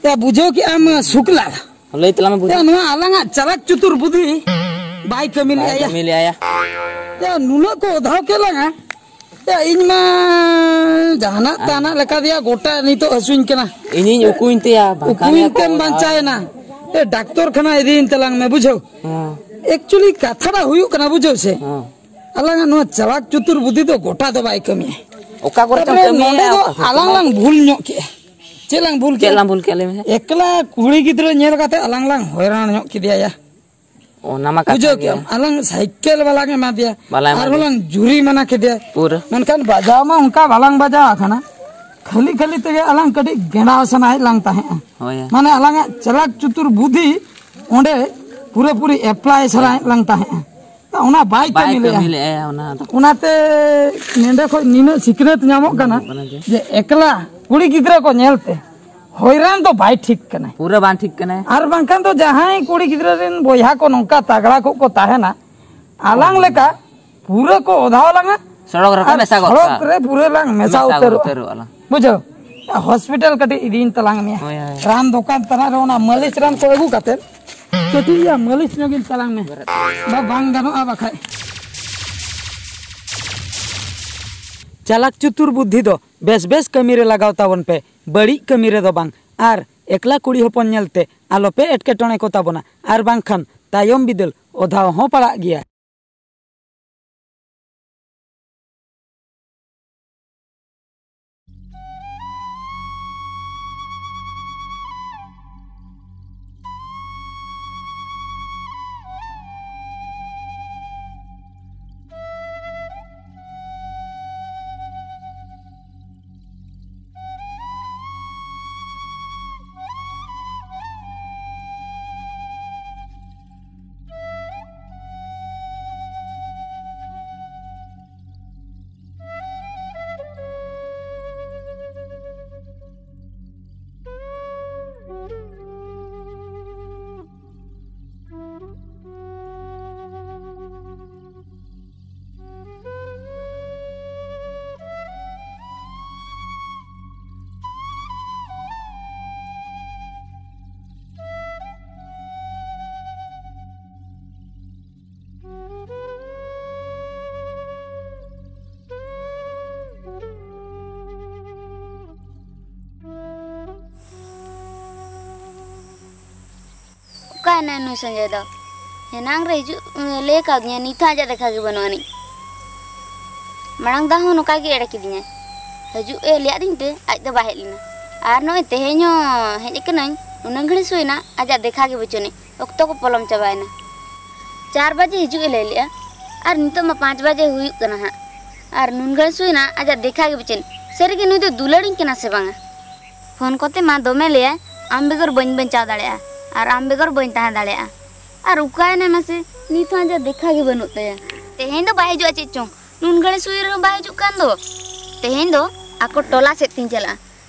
ᱭᱟ, ᱵᱩᱡᱷᱟᱹᱣ ᱠᱮᱜᱼᱟᱢ, ᱥᱩᱠᱞᱟ? ᱞᱟᱹᱭ ᱛᱟᱞᱟᱝ ᱢᱮ, ᱵᱩᱡᱷᱟᱹᱣ᱾ ᱭᱟ, ᱱᱚᱣᱟ ᱟᱞᱟᱝᱟᱜ ᱪᱟᱞᱟᱠ ᱪᱩᱛᱩᱨ ᱵᱩᱫᱷᱤ ᱵᱟᱭ ᱠᱟᱹᱢᱤ ᱵᱟᱭ ᱞᱮᱜᱼᱟ, ᱭᱟ᱾ ᱠᱟᱹᱢᱤ ᱞᱮᱜᱼᱟ, ᱭᱟ᱾ ᱭᱟ, ᱱᱩᱱᱟᱹᱜ ᱠᱚ ᱚᱫᱷᱟᱣ ᱠᱮᱫ ᱞᱟᱝᱟ᱾ ᱭᱟ, ᱤᱧ ᱢᱟ ᱡᱟᱦᱟᱱᱟᱜ ᱛᱟᱱᱟᱜ ᱞᱮᱠᱟ ᱛᱮᱭᱟ ᱜᱚᱴᱟ ᱱᱤᱛᱚᱜ ᱦᱟᱹᱥᱩᱧ ᱠᱟᱱᱟ᱾ ᱤᱧᱤᱧ ᱩᱠᱩᱧ ᱛᱮᱭᱟ, ᱵᱟᱝᱠᱷᱟᱱ ᱩᱠᱩᱧ ᱭᱟ ᱛᱮᱢ ᱠᱚ ᱵᱟᱧᱪᱟᱣᱮᱱᱟ᱾ ᱮ, ᱰᱟᱠᱛᱚᱨ ᱠᱷᱟᱱᱟ ᱤᱫᱤᱭᱤᱧ ᱛᱟᱞᱟᱝ ᱢᱮ, ᱵᱩᱡᱷᱟᱹᱣ᱾ ᱦᱮᱸ᱾ Actually, ᱠᱟᱛᱷᱟ ᱫᱚ ᱦᱩᱭᱩᱜ ᱠᱟᱱᱟ, ᱵᱩᱡᱷᱟᱹᱣ ᱥᱮ? ᱦᱮᱸ᱾ ᱟᱞᱟᱝᱟᱜ ᱱᱚᱣᱟ ᱪᱟᱞᱟᱠ ᱪᱩᱛᱩᱨ ᱵᱩᱫᱷᱤ ᱫᱚ ᱜᱚᱴᱟ ᱫᱚ ᱵᱟᱭ ᱠᱟᱹᱢᱤᱭᱟ᱾ ᱚᱠᱟ ᱠᱚᱨᱮ ᱪᱚᱝ ᱛᱟᱨᱯᱚᱨᱮ ᱠᱟᱹᱢᱤᱭᱟ, ᱱᱚᱰᱮ ᱫᱚ ᱚᱠᱟ ᱠᱚᱨᱮ ᱟᱞᱟᱝ ᱪᱚᱝ ᱞᱟᱝ ᱵᱷᱩᱞ ᱧᱚᱜ ᱠᱮᱜᱼᱟ᱾ ᱪᱮᱫ ᱞᱟᱝ ᱵᱷᱩᱞ ᱪᱮᱫ ᱠᱮᱜᱼᱟ? ᱞᱟᱝ ᱵᱷᱩᱞ ᱠᱮᱜᱼᱟ, ᱞᱟᱹᱭ ᱢᱮ ᱥᱮ? ᱮᱠᱞᱟ ᱠᱩᱲᱤ ᱜᱤᱫᱽᱨᱟᱹ ᱧᱮᱞ ᱠᱟᱛᱮ ᱟᱞᱟᱝ ᱞᱟᱝ ᱦᱚᱭᱨᱟᱱ ᱧᱚᱜ ᱠᱮᱫᱮᱭᱟ ᱭᱟ᱾ ᱚᱱᱟ ᱢᱟ ᱠᱟᱛᱷᱟ ᱵᱩᱡᱷᱟᱹᱣ ᱜᱮ᱾ ᱠᱮᱜᱼᱟᱢ? ᱟᱞᱟᱝ ᱥᱟᱭᱠᱮᱞ ᱵᱟᱞᱟᱝ ᱮᱢᱟ ᱫᱮᱭᱟ᱾ ᱵᱟᱞᱟᱝ ᱮᱢᱟ ᱟᱨᱦᱚᱸ ᱫᱮᱭᱟ᱾ ᱞᱟᱝ ᱡᱩᱨᱤᱢᱟᱱᱟ ᱠᱮᱫᱮᱭᱟ᱾ ᱯᱩᱨᱟᱹ᱾ ᱢᱮᱱᱠᱷᱟᱱ ᱵᱟᱡᱟᱣ ᱢᱟ ᱚᱱᱠᱟ ᱵᱟᱞᱟᱝ ᱵᱟᱡᱟᱣ ᱟᱠᱟᱱᱟ᱾ ᱠᱷᱟᱹᱞᱤ ᱠᱷᱟᱹᱞᱤ ᱛᱮᱜᱮ ᱟᱞᱟᱝ ᱠᱟᱹᱴᱤᱡ ᱜᱮᱸᱰᱟᱣ ᱥᱟᱱᱟᱭᱮᱫ ᱞᱟᱝ ᱛᱟᱦᱮᱸᱜᱼᱟ᱾ ᱦᱳᱭ᱾ ᱢᱟᱱᱮ ᱟᱞᱟᱝᱟᱜ ᱪᱟᱞᱟᱠ ᱪᱩᱛᱩᱨ ᱵᱩᱫᱷᱤ ᱚᱸᱰᱮ ᱯᱩᱨᱟᱹᱯᱩᱨᱤ apply ᱥᱟᱱᱟᱭᱮᱫ ᱞᱟᱝ ᱛᱟᱦᱮᱸᱜᱼᱟ᱾ ᱚᱱᱟ ᱵᱟᱭ ᱵᱟᱭ ᱠᱟᱹᱢᱤ ᱞᱮᱜᱼᱟ᱾ ᱠᱟᱹᱢᱤ ᱞᱮᱜᱼᱟ ᱚᱱᱟ ᱫᱚ᱾ ᱚᱱᱟᱛᱮ ᱱᱮᱸᱰᱮ ᱠᱷᱚᱡ ᱱᱤᱱᱟᱹᱜ ᱥᱤᱠᱷᱱᱟᱹᱛ ᱧᱟᱢᱚᱜ ᱠᱟᱱᱟ ᱠᱟᱱᱟ ᱡᱮ ᱡᱮ ᱮᱠᱞᱟ ᱠᱩᱲᱤ ᱜᱤᱫᱽᱨᱟᱹ ᱠᱚ ᱧᱮᱞᱛᱮ ᱦᱚᱭᱨᱟᱱ ᱫᱚ ᱵᱟᱭ ᱴᱷᱤᱠ ᱠᱟᱱᱟᱭ᱾ ᱯᱩᱨᱟᱹ ᱵᱟᱝ ᱴᱷᱤᱠ ᱠᱟᱱᱟᱭ᱾ ᱟᱨ ᱵᱟᱝᱠᱷᱟᱱ ᱫᱚ ᱡᱟᱦᱟᱸᱭ ᱠᱩᱲᱤ ᱜᱤᱫᱽᱨᱟᱹ ᱨᱮᱱ ᱵᱚᱭᱦᱟ ᱠᱚ ᱱᱚᱝᱠᱟ ᱛᱟᱜᱲᱟ ᱠᱚ ᱠᱚ ᱛᱟᱦᱮᱱᱟ, ᱟᱞᱟᱝ ᱦᱳᱭ᱾ ᱞᱮᱠᱟ ᱯᱩᱨᱟᱹ ᱠᱚ ᱚᱫᱷᱟᱣ ᱞᱟᱝᱟ᱾ ᱥᱚᱲᱚᱠ ᱨᱮᱠᱚ ᱟᱨ ᱢᱮᱥᱟ ᱜᱚᱫ ᱥᱚᱲᱚᱠ ᱠᱟᱜᱼᱟ᱾ ᱨᱮ ᱯᱩᱨᱟᱹ ᱞᱟᱝ ᱢᱮᱥᱟ ᱢᱮᱥᱟ ᱩᱛᱟᱹᱨᱚᱜᱼᱟ᱾ ᱩᱛᱟᱹᱨᱚᱜᱼᱟ ᱞᱟᱝ᱾ ᱵᱩᱡᱷᱟᱹᱣ? ᱦᱚᱥᱯᱤᱴᱟᱞ ᱠᱟᱹᱴᱤᱡ ᱤᱫᱤᱭᱤᱧ ᱛᱟᱞᱟᱝ ᱢᱮᱭᱟ᱾ ᱦᱳᱭ, ᱦᱳᱭ᱾ ᱨᱟᱱ ᱫᱚᱠᱟᱱ ᱛᱟᱱᱟᱜ ᱨᱮ ᱚᱱᱟ ᱢᱟᱹᱞᱤᱥ ᱨᱟᱱ ᱠᱚ ᱟᱹᱜᱩ ᱠᱟᱛᱮ ᱠᱟᱹᱴᱤᱡ ᱭᱟ ᱢᱟᱹᱞᱤᱥ ᱧᱚᱜᱤᱧ ᱛᱟᱞᱟᱝ ᱢᱮ᱾ ᱵᱟ-, ᱵᱟᱝ ᱜᱟᱱᱚᱜᱼᱟ ᱵᱟᱠᱷᱟᱡ᱾ ᱪᱟᱞᱟᱠ ᱪᱩᱛᱩᱨ ᱵᱩᱫᱽᱫᱷᱤ ᱫᱚ ᱵᱮᱥ ᱵᱮᱥ ᱠᱟᱹᱢᱤ ᱨᱮ ᱞᱟᱜᱟᱣ ᱛᱟᱵᱚᱱ ᱯᱮ, ᱵᱟᱹᱲᱤᱡ ᱠᱟᱹᱢᱤ ᱨᱮᱫᱚ ᱵᱟᱝ᱾ ᱟᱨ ᱮᱠᱞᱟ ᱠᱩᱲᱤ ᱦᱚᱯᱚᱱ ᱧᱮᱞᱛᱮ ᱟᱞᱚᱯᱮ ᱮᱴᱠᱮᱴᱚᱬᱮ ᱠᱚ ᱛᱟᱵᱚᱱᱟ, ᱟᱨ ᱵᱟᱝᱠᱷᱟᱱ ᱛᱟᱭᱚᱢ ᱵᱤᱫᱟᱹᱞ ᱚᱫᱷᱟᱣ ᱦᱚᱸ ᱯᱟᱲᱟᱜ ᱜᱮᱭᱟ᱾ ᱮᱱᱟᱭ ᱱᱩᱭ ᱥᱚᱧᱡᱚᱭ ᱫᱚ? ᱮᱱᱟᱝ ᱨᱮ ᱦᱤᱡᱩᱜ ᱞᱟᱹᱭ ᱠᱟᱣᱫᱤᱧᱟ, ᱱᱤᱛ ᱦᱚᱸ ᱟᱡᱟᱜ ᱫᱮᱠᱷᱟ ᱜᱮ ᱵᱟᱹᱱᱩᱜ ᱟᱹᱱᱤᱡ᱾ ᱢᱟᱲᱟᱝ ᱫᱷᱟᱣ ᱦᱚᱸ ᱱᱚᱝᱠᱟ ᱜᱮ ᱮᱲᱮ ᱠᱤᱫᱤᱧᱟᱭ᱾ ᱦᱤᱡᱩᱜ ᱮ ᱞᱟᱹᱭᱟᱫᱤᱧ ᱛᱮ ᱟᱡ ᱫᱚ ᱵᱟᱭ ᱦᱮᱡ ᱞᱮᱱᱟ᱾ ᱟᱨ ᱱᱚᱜᱼᱚᱭ ᱛᱮᱦᱮᱧ ᱦᱚᱸ ᱦᱮᱡ ᱟᱠᱟᱱᱟᱹᱧ, ᱩᱱᱟᱹᱜ ᱜᱷᱟᱹᱲᱤᱡ ᱦᱩᱭᱱᱟ, ᱟᱡᱟᱜ ᱫᱮᱠᱷᱟ ᱜᱮ ᱵᱟᱹᱪᱩᱜ ᱟᱹᱱᱤᱡ᱾ ᱚᱠᱛᱚ ᱠᱚ ᱯᱚᱞᱚᱢ ᱪᱟᱵᱟᱭᱮᱱᱟ᱾ ᱪᱟᱨ ᱵᱟᱡᱮ ᱦᱤᱡᱩᱜ ᱮ ᱞᱟᱹᱭ ᱞᱮᱜᱼᱟ, ᱟᱨ ᱱᱤᱛᱚᱜ ᱢᱟ ᱯᱟᱸᱪ ᱵᱟᱡᱮ ᱦᱩᱭᱩᱜ ᱠᱟᱱᱟ ᱦᱟᱸᱜ, ᱟᱨ ᱱᱩᱱ ᱜᱷᱟᱹᱲᱤᱡ ᱦᱩᱭᱱᱟ, ᱟᱡᱟᱜ ᱫᱮᱠᱷᱟ ᱜᱮ ᱵᱟᱹᱪᱩᱜ ᱟᱹᱱᱤᱡ᱾ ᱥᱟᱹᱨᱤᱜᱮ ᱱᱩᱭ ᱫᱚ ᱫᱩᱞᱟᱹᱲᱤᱧ ᱠᱟᱱᱟ ᱥᱮ ᱵᱟᱝᱟ? ᱯᱷᱳᱱ ᱠᱚᱛᱮ ᱢᱟ ᱫᱚᱢᱮ ᱞᱟᱹᱭᱟᱭ, "ᱟᱢ ᱵᱮᱜᱚᱨ ᱵᱟᱹᱧ ᱵᱟᱧᱪᱟᱣ ᱫᱟᱲᱮᱭᱟᱜᱼᱟ, ᱟᱨ ᱟᱢ ᱵᱮᱜᱚᱨ ᱵᱟᱹᱧ ᱛᱟᱦᱮᱸ ᱫᱟᱲᱮᱭᱟᱜᱼᱟ᱾" ᱟᱨ ᱚᱠᱟᱭᱮᱱᱟᱭ ᱢᱟᱥᱮ? ᱱᱤᱛ ᱦᱚᱸ ᱟᱡᱟᱜ ᱫᱮᱠᱷᱟ ᱜᱮ ᱵᱟᱹᱱᱩᱜ ᱛᱟᱭᱟ᱾ ᱛᱮᱦᱮᱧ ᱫᱚ ᱵᱟᱭ ᱦᱤᱡᱩᱜᱼᱟ ᱪᱮᱫ ᱪᱚᱝ, ᱱᱩᱱ ᱜᱷᱟᱹᱲᱤᱡ ᱥᱩᱭ ᱨᱮᱦᱚᱸ ᱵᱟᱭ ᱦᱤᱡᱩᱜ ᱠᱟᱱ ᱫᱚ᱾ ᱛᱮᱦᱮᱧ ᱫᱚ ᱟᱠᱚ ᱴᱚᱞᱟ ᱥᱮᱫ ᱛᱤᱧ ᱪᱟᱞᱟᱜᱼᱟ᱾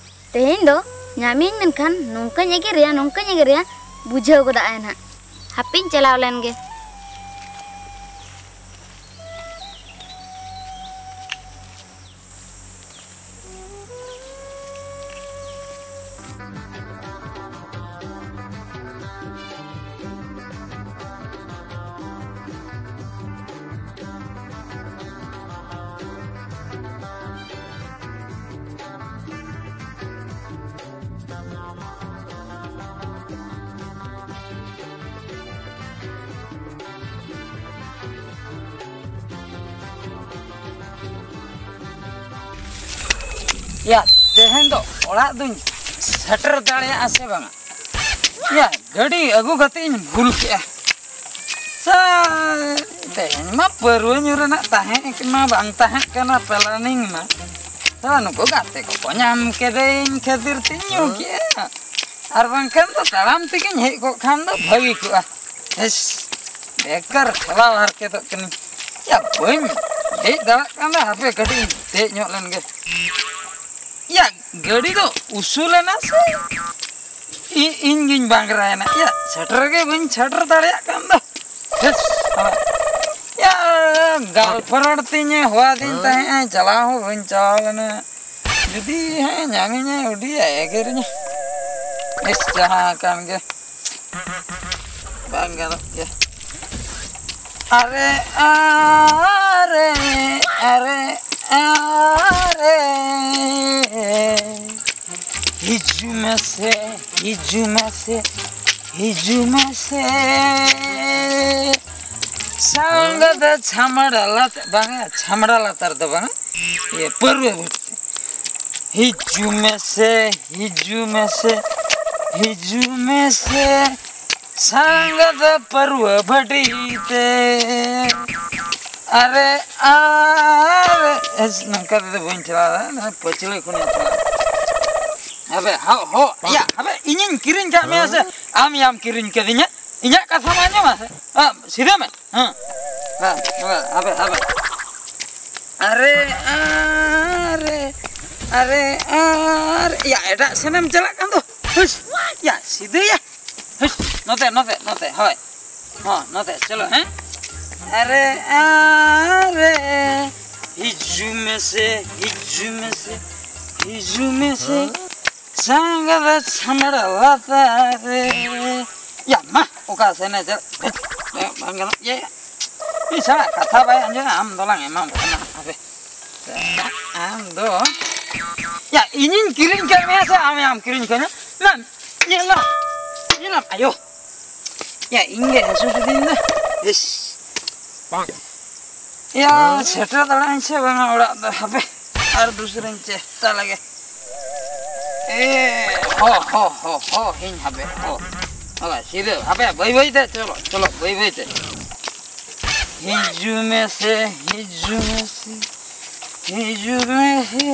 ᱛᱮᱦᱮᱧ ᱫᱚ ᱧᱟᱢᱤᱧ ᱢᱮᱱᱠᱷᱟᱱ ᱱᱚᱝᱠᱟᱧ ᱮᱜᱮᱨᱮᱭᱟ, ᱱᱚᱝᱠᱟᱧ ᱮᱜᱮᱨᱮᱭᱟ, ᱵᱩᱡᱷᱟᱹᱣ ᱜᱚᱫᱟᱜᱼᱟᱭ ᱱᱟᱦᱟᱜ᱾ ᱦᱟᱯᱮᱧ ᱪᱟᱞᱟᱣ ᱞᱮᱱ ᱜᱮ᱾ ᱭᱟ, ᱛᱮᱦᱮᱧ ᱫᱚ ᱚᱲᱟᱜ ᱫᱚᱧ ᱥᱮᱴᱮᱨ ᱫᱟᱲᱮᱭᱟᱜᱼᱟ ᱥᱮ ᱵᱟᱝᱟ? ᱭᱟ, ᱜᱟᱹᱰᱤ ᱟᱹᱜᱩ ᱠᱟᱛᱮ ᱤᱧ ᱵᱷᱩᱞ ᱠᱮᱜᱼᱟ᱾ ᱥᱟ-, ᱛᱮᱦᱮᱧ ᱢᱟ ᱯᱟᱹᱨᱣᱟᱹ ᱧᱩ ᱨᱮᱱᱟᱜ ᱛᱟᱦᱮᱸ ᱢᱟ ᱵᱟᱝ ᱛᱟᱦᱮᱸ ᱠᱟᱱᱟ ᱯᱞᱟᱱᱤᱝ ᱢᱟ᱾ ᱛᱚ ᱱᱩᱠᱩ ᱜᱟᱛᱮ ᱠᱚᱠᱚ ᱧᱟᱢ ᱠᱮᱫᱮ ᱤᱧ ᱠᱷᱟᱹᱛᱤᱨ ᱛᱤᱧ ᱧᱩ ᱠᱮᱜᱼᱟ᱾ ᱟᱨ ᱵᱟᱝᱠᱷᱟᱱ ᱫᱚ ᱛᱟᱲᱟᱢ ᱛᱮᱜᱮᱧ ᱦᱮᱡ ᱠᱚᱜ ᱠᱷᱟᱱ ᱫᱚ ᱵᱷᱟᱹᱜᱤ ᱠᱚᱜᱼᱟ᱾ ᱤᱥ, ᱵᱮᱠᱟᱨ ᱴᱷᱮᱞᱟᱣ ᱦᱟᱨᱠᱮᱛᱚᱜ ᱠᱟᱹᱱᱟᱹᱧ᱾ ᱭᱟ, ᱵᱟᱹᱧ ᱫᱮᱡ ᱫᱟᱲᱮᱭᱟᱜ ᱠᱟᱱ ᱫᱚ, ᱦᱟᱯᱮ ᱠᱟᱹᱴᱤᱡ ᱤᱧ ᱫᱮᱡ ᱧᱚᱜ ᱞᱮᱱ ᱜᱮ᱾ ᱭᱟ, ᱜᱟᱹᱰᱤ ᱫᱚ ᱩᱥᱩᱞᱮᱱᱟ ᱥᱮ ᱤ-, ᱤᱧ ᱜᱤᱧ ᱵᱟᱝᱨᱟᱭᱮᱱᱟ? ᱭᱟ, ᱥᱮᱴᱮᱨ ᱜᱮ ᱵᱟᱹᱧ ᱥᱮᱴᱮᱨ ᱫᱟᱲᱮᱭᱟᱜ ᱠᱟᱱ ᱫᱚ᱾ ᱦᱮᱥ, ᱭᱟ, ᱜᱟᱞᱯᱷᱨᱮᱱᱰ ᱛᱤᱧᱮ ᱦᱚᱦᱚᱣᱟᱫᱤᱧ ᱛᱟᱦᱮᱸᱜᱼᱟ, ᱪᱟᱞᱟᱣ ᱦᱚᱸ ᱵᱟᱹᱧ ᱪᱟᱞᱟᱣ ᱞᱮᱱᱟ᱾ ᱡᱩᱫᱤ ᱦᱮᱸ ᱧᱟᱢᱤᱧᱟᱭ, ᱟᱹᱰᱤ ᱮᱜᱮᱨᱤᱧᱟ᱾ ᱵᱮᱥ, ᱡᱟᱦᱟᱸ ᱟᱠᱟᱱ ᱜᱮ, ᱵᱟᱝ ᱜᱟᱱᱚᱜ ᱜᱮᱭᱟ᱾ ᱟᱨᱮ, ᱟᱨᱮ, ᱟᱨᱮ, ᱟᱨᱮ, ᱦᱤᱡᱩᱜ ᱢᱮᱥᱮ, ᱦᱤᱡᱩᱜ ᱢᱮᱥᱮ, ᱦᱤᱡᱩᱜ ᱢᱮᱥᱮ ᱥᱟᱸᱜᱟᱫᱟ ᱪᱷᱟᱢᱲᱟ ᱞᱟᱛᱟᱨ, ᱵᱟᱝᱟ, ᱪᱷᱟᱢᱲᱟ ᱞᱟᱛᱟᱨ ᱫᱚ ᱵᱟᱝᱟ, ᱤᱭᱟᱹ, ᱯᱟᱹᱨᱣᱟᱹ ᱵᱷᱟᱹᱴᱤ᱾ ᱦᱤᱡᱩᱜ ᱢᱮᱥᱮ, ᱦᱤᱡᱩᱜ ᱢᱮᱥᱮ, ᱦᱤᱡᱩᱜ ᱢᱮᱥᱮ ᱥᱟᱸᱜᱟᱫᱟ ᱯᱟᱹᱨᱣᱟᱹ ᱵᱷᱟᱹᱴᱤ ᱛᱮ᱾ ᱟᱨᱮ, ᱟᱨᱮ, ᱮᱥ, ᱱᱚᱝᱠᱟ ᱛᱮᱫᱚ ᱵᱟᱹᱧ ᱪᱟᱞᱟᱣ ᱫᱟᱲᱮᱭᱟᱜᱼᱟ, ᱯᱟᱹᱪᱷᱞᱟᱹ ᱠᱷᱚᱱᱤᱧ ᱪᱟᱞᱟᱜᱼᱟ᱾ ᱦᱟᱵᱮ, ᱦᱚ, ᱦᱚ, ᱭᱟ, ᱦᱟᱵᱮ, ᱤᱧᱤᱧ ᱠᱤᱨᱤᱧ ᱠᱟᱜ ᱢᱮᱭᱟ ᱥᱮ ᱟᱢ ᱭᱟᱢ ᱠᱤᱨᱤᱧ ᱠᱟᱫᱤᱧᱟ? ᱤᱧᱟᱹᱜ ᱠᱟᱛᱷᱟᱢ ᱟᱸᱡᱚᱢᱟ ᱥᱮ? ᱦᱮᱸ, ᱥᱤᱫᱷᱟᱹ ᱢᱮ᱾ ᱦᱮᱸ, ᱦᱮᱸ, ᱦᱟᱵᱮ, ᱦᱟᱵᱮ, ᱦᱟᱵᱮ᱾ ᱟᱨᱮ, ᱟᱨᱮ, ᱟᱨᱮ, ᱟᱨ, ᱭᱟ, ᱮᱴᱟᱜ ᱥᱮᱱᱮᱢ ᱪᱟᱞᱟᱜ ᱠᱟᱱ ᱫᱚ᱾ ᱦᱩᱥ, ᱭᱟ, ᱥᱤᱫᱷᱟᱹᱭᱟ᱾ ᱦᱩᱥ, ᱱᱚᱛᱮ, ᱱᱚᱛᱮ, ᱱᱚᱛᱮ, ᱦᱳᱭ᱾ ᱦᱚᱸ, ᱱᱚᱛᱮ, ᱪᱚᱞᱚ, ᱦᱮᱸ᱾ ᱟᱨᱮ, ᱟᱨᱮ, ᱦᱤᱡᱩᱜ ᱢᱮᱥᱮ, ᱦᱤᱡᱩᱜ ᱢᱮᱥᱮ, ᱦᱤᱡᱩᱜ ᱢᱮᱥᱮ᱾ ᱥᱟᱸᱜᱟᱫᱟ ᱪᱷᱟᱢᱲᱟ ᱞᱟᱛᱟᱨ ᱨᱮ᱾ ᱭᱟ, ᱢᱟ, ᱚᱠᱟ ᱥᱮᱱᱮ ᱪᱟᱞᱟᱜ? ᱵᱟᱝ ᱜᱟᱱᱚᱜ ᱜᱮᱭᱟ᱾ ᱤᱧ ᱥᱟᱞᱟᱜ ᱠᱟᱛᱷᱟ ᱵᱟᱭ ᱟᱸᱡᱚᱢᱟ, ᱟᱢ ᱫᱚᱞᱟᱝ ᱮᱢᱟᱢ ᱠᱟᱱᱟ᱾ ᱦᱟᱯᱮ᱾ ᱟᱢ ᱫᱚ, ᱭᱟ, ᱤᱧᱤᱧ ᱠᱤᱨᱤᱧ ᱠᱟᱫ ᱢᱮᱭᱟ ᱥᱮ ᱟᱢ ᱭᱟᱢ ᱠᱤᱨᱤᱧ ᱠᱟᱹᱧᱟ? ᱱᱟ, ᱧᱮᱞ ᱢᱮ, ᱧᱮᱞ ᱢᱮ, ᱟᱭᱳ᱾ ᱭᱟ, ᱤᱧ ᱜᱮ ᱦᱟᱹᱥᱩ ᱠᱤᱫᱤᱧ ᱫᱚ᱾ ᱤᱥ᱾ ᱭᱟ, ᱥᱮᱴᱮᱨ ᱫᱟᱲᱮᱭᱟᱜ ᱟᱹᱧ ᱥᱮ ᱵᱟᱝᱟ ᱚᱲᱟᱜ ᱫᱚ? ᱦᱟᱯᱮ, ᱟᱨ ᱫᱩᱥᱨᱟᱧ ᱪᱮᱥᱴᱟ ᱞᱮᱜᱮ᱾ ᱮ, ᱦᱚ, ᱦᱚ, ᱦᱚ, ᱦᱚ, ᱤᱧ ᱦᱟᱯᱮ, ᱦᱚ᱾ ᱦᱚ, ᱥᱤᱫᱷᱟᱹ, ᱦᱟᱯᱮ, ᱵᱟᱹᱭ ᱵᱟᱹᱭ ᱛᱮ, ᱪᱚᱞᱚ, ᱪᱚᱞᱚ, ᱵᱟᱹᱭ ᱵᱟᱹᱭ ᱛᱮ᱾ ᱦᱤᱡᱩᱜ ᱢᱮᱥᱮ, ᱦᱤᱡᱩᱜ ᱢᱮᱥᱮ, ᱦᱤᱡᱩᱜ ᱢᱮᱥᱮ᱾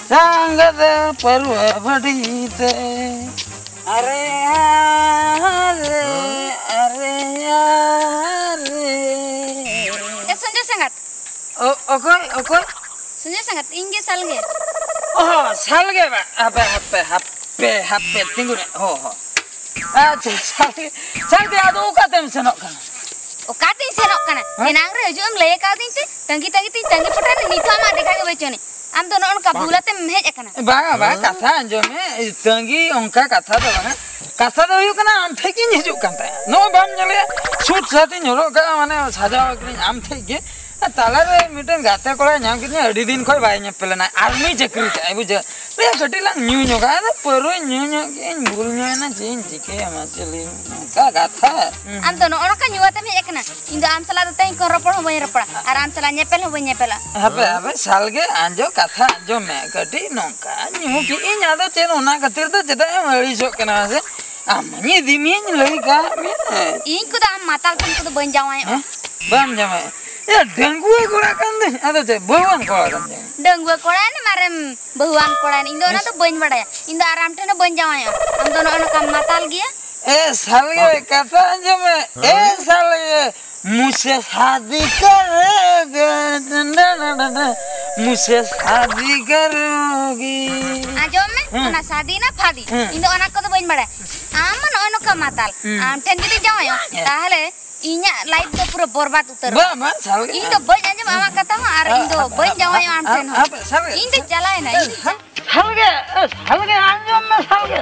ᱥᱟᱸᱜᱟᱫᱟ ᱯᱟᱹᱨᱣᱟᱹ ᱵᱷᱟᱹᱴᱤ ᱛᱮ᱾ ᱟᱨᱮ, ᱟᱨᱮ, ᱟᱨᱮ, ᱟᱨᱮ᱾ ᱮ, ᱥᱚᱧᱡᱚᱭ ᱥᱟᱸᱜᱟᱛ᱾ ᱚ-, ᱚᱠᱚᱭ, ᱚᱠᱚᱭ? ᱥᱚᱧᱡᱚᱭ ᱥᱟᱸᱜᱟᱛ, ᱤᱧ ᱜᱮ ᱥᱟᱞᱜᱮ᱾ ᱚ, ᱥᱟᱞᱜᱮ ᱵᱟ-, ᱦᱟᱯᱮ, ᱦᱟᱯᱮ, ᱦᱟᱯᱮ, ᱦᱟᱯᱮ, ᱛᱤᱸᱜᱩ ᱨᱮ, ᱦᱚ, ᱦᱚ᱾ ᱟᱪᱪᱷᱟ, ᱥᱟᱞᱜᱮ, ᱥᱟᱞᱜᱮ, ᱟᱫᱚ ᱚᱠᱟᱛᱮᱢ ᱥᱮᱱᱚᱜ ᱠᱟᱱᱟ? ᱚᱠᱟᱛᱤᱧ ᱥᱮᱱᱚᱜ ᱠᱟᱱᱟ? ᱦᱮᱸ? ᱮᱱᱟᱝ ᱨᱮ ᱦᱤᱡᱩᱜ ᱮᱢ ᱞᱟᱹᱭ ᱠᱟᱣᱫᱤᱧ ᱛᱮ, ᱛᱟᱺᱜᱤ, ᱛᱟᱺᱜᱤ ᱛᱤᱧ ᱛᱟᱺᱜᱤ ᱯᱚᱴᱟᱭ ᱱᱟ, ᱱᱤᱛ ᱦᱚᱸ ᱟᱢᱟᱜ ᱫᱮᱠᱷᱟ ᱜᱮ ᱵᱟᱹᱪᱩᱜ ᱟᱹᱱᱤᱡ᱾ ᱟᱢ ᱫᱚ ᱱᱚᱜᱼᱚ ᱱᱚᱝᱠᱟ ᱵᱷᱩᱞ ᱟᱛᱮᱢ ᱦᱮᱡ ᱟᱠᱟᱱᱟ᱾ ᱵᱟᱝᱟ, ᱵᱟᱝ, ᱠᱟᱛᱷᱟ ᱟᱸᱡᱚᱢ ᱢᱮ, ᱛᱟᱺᱜᱤ ᱚᱱᱠᱟ ᱠᱟᱛᱷᱟ ᱫᱚ ᱵᱟᱝᱟ᱾ ᱠᱟᱛᱷᱟ ᱫᱚ ᱦᱩᱭᱩᱜ ᱠᱟᱱᱟ, ᱟᱢ ᱴᱷᱮᱡ ᱜᱤᱧ ᱦᱤᱡᱩᱜ ᱠᱟᱱ ᱛᱟᱦᱮᱸᱫ᱾ ᱱᱚᱜᱼᱚᱭ ᱵᱟᱢ ᱧᱮᱞᱮᱭᱟ, ᱥᱩᱴ ᱥᱟᱴ ᱤᱧ ᱦᱚᱨᱚᱜ ᱠᱟᱜᱼᱟ, ᱢᱟᱱᱮ ᱥᱟᱡᱟᱣ ᱟᱠᱟᱱᱟᱹᱧ ᱟᱢ ᱴᱷᱮᱡ ᱜᱮ᱾ ᱛᱟᱞᱟᱨᱮ ᱢᱤᱫᱴᱮᱱ ᱜᱟᱛᱮ ᱠᱚᱲᱟᱭ ᱧᱟᱢ ᱠᱮᱫᱤᱧᱟ, ᱟᱹᱰᱤ ᱫᱤᱱ ᱠᱷᱚᱡ ᱵᱟᱭ ᱧᱮᱯᱮᱞ ᱞᱮᱱᱟ, ᱟᱨᱢᱤ ᱪᱟᱹᱠᱨᱤ ᱠᱟᱜᱼᱟᱭ, ᱵᱩᱡᱷᱟᱹᱣ᱾ ᱯᱮ ᱠᱟᱹᱴᱤᱡ ᱞᱟᱝ ᱧᱩ ᱧᱚᱜᱟ, ᱟᱫᱚ ᱯᱟᱹᱣᱨᱟᱹᱧ ᱧᱩ ᱧᱚᱜ ᱠᱮᱜᱼᱟᱹᱧ, ᱵᱷᱩᱞ ᱧᱚᱜ ᱮᱱᱟ, ᱪᱮᱫ ᱤᱧ ᱪᱤᱠᱟᱹᱭᱟ, ᱢᱟ ᱪᱮᱫ ᱞᱟᱹᱭ ᱢᱮ, ᱚᱱᱠᱟ ᱠᱟᱛᱷᱟ᱾ ᱟᱢ ᱫᱚ ᱱᱚᱜᱼᱚ ᱱᱚᱝᱠᱟ ᱧᱩ ᱟᱛᱮᱢ ᱦᱮᱡ ᱟᱠᱟᱱᱟ᱾ ᱤᱧ ᱫᱚ ᱟᱢ ᱥᱟᱞᱟᱜ ᱫᱚ ᱛᱮᱦᱮᱧ ᱠᱷᱚᱱ ᱨᱚᱯᱚᱲ ᱦᱚᱸ ᱵᱟᱹᱧ ᱨᱚᱯᱚᱲᱟ ᱟᱨ ᱟᱢ ᱥᱟᱞᱟᱜ ᱧᱮᱯᱮᱞ ᱦᱚᱸ ᱵᱟᱹᱧ ᱧᱮᱯᱮᱞᱟ᱾ ᱦᱟᱯᱮ, ᱦᱟᱯᱮ, ᱥᱟᱞᱜᱮ, ᱟᱸᱡᱚᱢ, ᱠᱟᱛᱷᱟ ᱟᱸᱡᱚᱢ ᱢᱮ ᱠᱟᱹᱴᱤᱡ, ᱱᱚᱝᱠᱟ ᱧᱩ ᱠᱮᱜᱼᱟᱹᱧ, ᱟᱫᱚ ᱪᱮᱫ ᱚᱱᱟ ᱠᱷᱟᱹᱛᱤᱨ ᱫᱚ ᱪᱮᱫᱟᱜ ᱮᱢ ᱟᱹᱲᱤᱥᱚᱜ ᱠᱟᱱᱟ ᱢᱟᱥᱮ? ᱟᱢ ᱢᱟᱧ ᱤᱫᱤ ᱢᱤᱭᱟᱹᱧ ᱞᱟᱹᱭ ᱠᱟᱜ ᱢᱮ᱾ ᱤᱧ ᱠᱚᱫᱚ ᱟᱢ ᱢᱟᱛᱟᱞ ᱴᱷᱮᱱ ᱠᱚᱫᱚ ᱵᱟᱹᱧ ᱡᱟᱶᱟᱭᱚᱜᱼᱟ᱾ ᱦᱮᱸ? ᱵᱟᱢ ᱡᱟᱶᱟᱭᱚᱜᱼᱟ? ᱮ, ᱰᱟᱺᱜᱩᱣᱟᱹ ᱠᱚᱲᱟ ᱠᱟᱱ ᱫᱚᱧ, ᱟᱫᱚ ᱪᱮᱫ ᱵᱟᱹᱦᱩᱣᱟᱱ ᱠᱚᱲᱟ ᱠᱟᱱ ᱫᱚᱧ? ᱰᱟᱺᱜᱩᱣᱟᱹ ᱠᱚᱲᱟ ᱮᱱ ᱢᱟᱨᱮᱢ ᱵᱟᱹᱦᱩᱣᱟᱱ ᱠᱚᱲᱟ ᱮᱱ, ᱤᱧ ᱫᱚ ᱚᱱᱟ ᱫᱚ ᱵᱟᱹᱧ ᱵᱟᱲᱟᱭᱟ᱾ ᱤᱧ ᱫᱚ ᱟᱨ ᱟᱢ ᱴᱷᱮᱱ ᱦᱚᱸ ᱵᱟᱹᱧ ᱡᱟᱶᱟᱭᱚᱜᱼᱟ᱾ ᱟᱢ ᱫᱚ ᱱᱚᱜᱼᱚ ᱱᱚᱝᱠᱟᱢ ᱢᱟᱛᱟᱞ ᱜᱮᱭᱟ᱾ ᱮ ᱥᱟᱞᱜᱮ, ᱠᱟᱛᱷᱟ ᱟᱸᱡᱚᱢ ᱢᱮ᱾ ᱮ ᱥᱟᱞᱜᱮ, ᱢᱩᱡᱷᱥᱮ ᱥᱟᱫᱤ ᱠᱟᱨᱮᱜᱟ, ᱢᱩᱡᱷᱥᱮ ᱥᱟᱫᱤ ᱠᱟᱨᱮᱜᱤ᱾ ᱟᱸᱡᱚᱢ ᱢᱮ, ᱦᱮᱸ᱾ ᱚᱱᱟ ᱥᱟᱫᱤ ᱱᱟ ᱯᱷᱟᱫᱤ, ᱦᱮᱸ᱾ ᱤᱧ ᱫᱚ ᱚᱱᱟ ᱠᱚᱫᱚ ᱵᱟᱹᱧ ᱵᱟᱲᱟᱭᱟ᱾ ᱟᱢ ᱢᱟ ᱱᱚᱜᱼᱚᱭ ᱱᱚᱝᱠᱟ ᱢᱟᱛᱟᱞ᱾ ᱦᱮᱸ᱾ ᱟᱢ ᱴᱷᱮᱱ ᱡᱩᱫᱤ ᱡᱟᱶᱟᱭᱚᱜᱼᱟ, ᱦᱮᱸ᱾ ᱛᱟᱦᱚᱞᱮ ᱤᱧᱟᱜ life ᱫᱚ ᱯᱩᱨᱟᱹ ᱵᱚᱨᱵᱟᱫ ᱩᱛᱟᱹᱨᱚᱜᱼᱟ᱾ ᱵᱟᱝ, ᱵᱟᱝ, ᱥᱟᱞᱜᱮ᱾ ᱤᱧ ᱫᱚ ᱵᱟᱹᱧ ᱟᱸᱡᱚᱢᱟ ᱟᱢᱟᱜ ᱠᱟᱛᱷᱟ ᱦᱚᱸ, ᱟᱨ ᱤᱧ ᱫᱚ ᱵᱟᱹᱧ ᱡᱟᱶᱟᱭᱚᱜᱼᱟ ᱟᱢ ᱴᱷᱮᱱ ᱦᱚᱸ᱾ ᱟᱯᱮ, ᱥᱟᱞᱜᱮ᱾ ᱤᱧ ᱫᱚ ᱪᱟᱞᱟᱣᱮᱱᱟ, ᱤᱧ ᱫᱚ ᱪᱟ- ᱥᱟᱞᱜᱮ, ᱮ, ᱥᱟᱞᱜᱮ, ᱟᱸᱡᱚᱢ ᱢᱮ, ᱥᱟᱞᱜᱮ᱾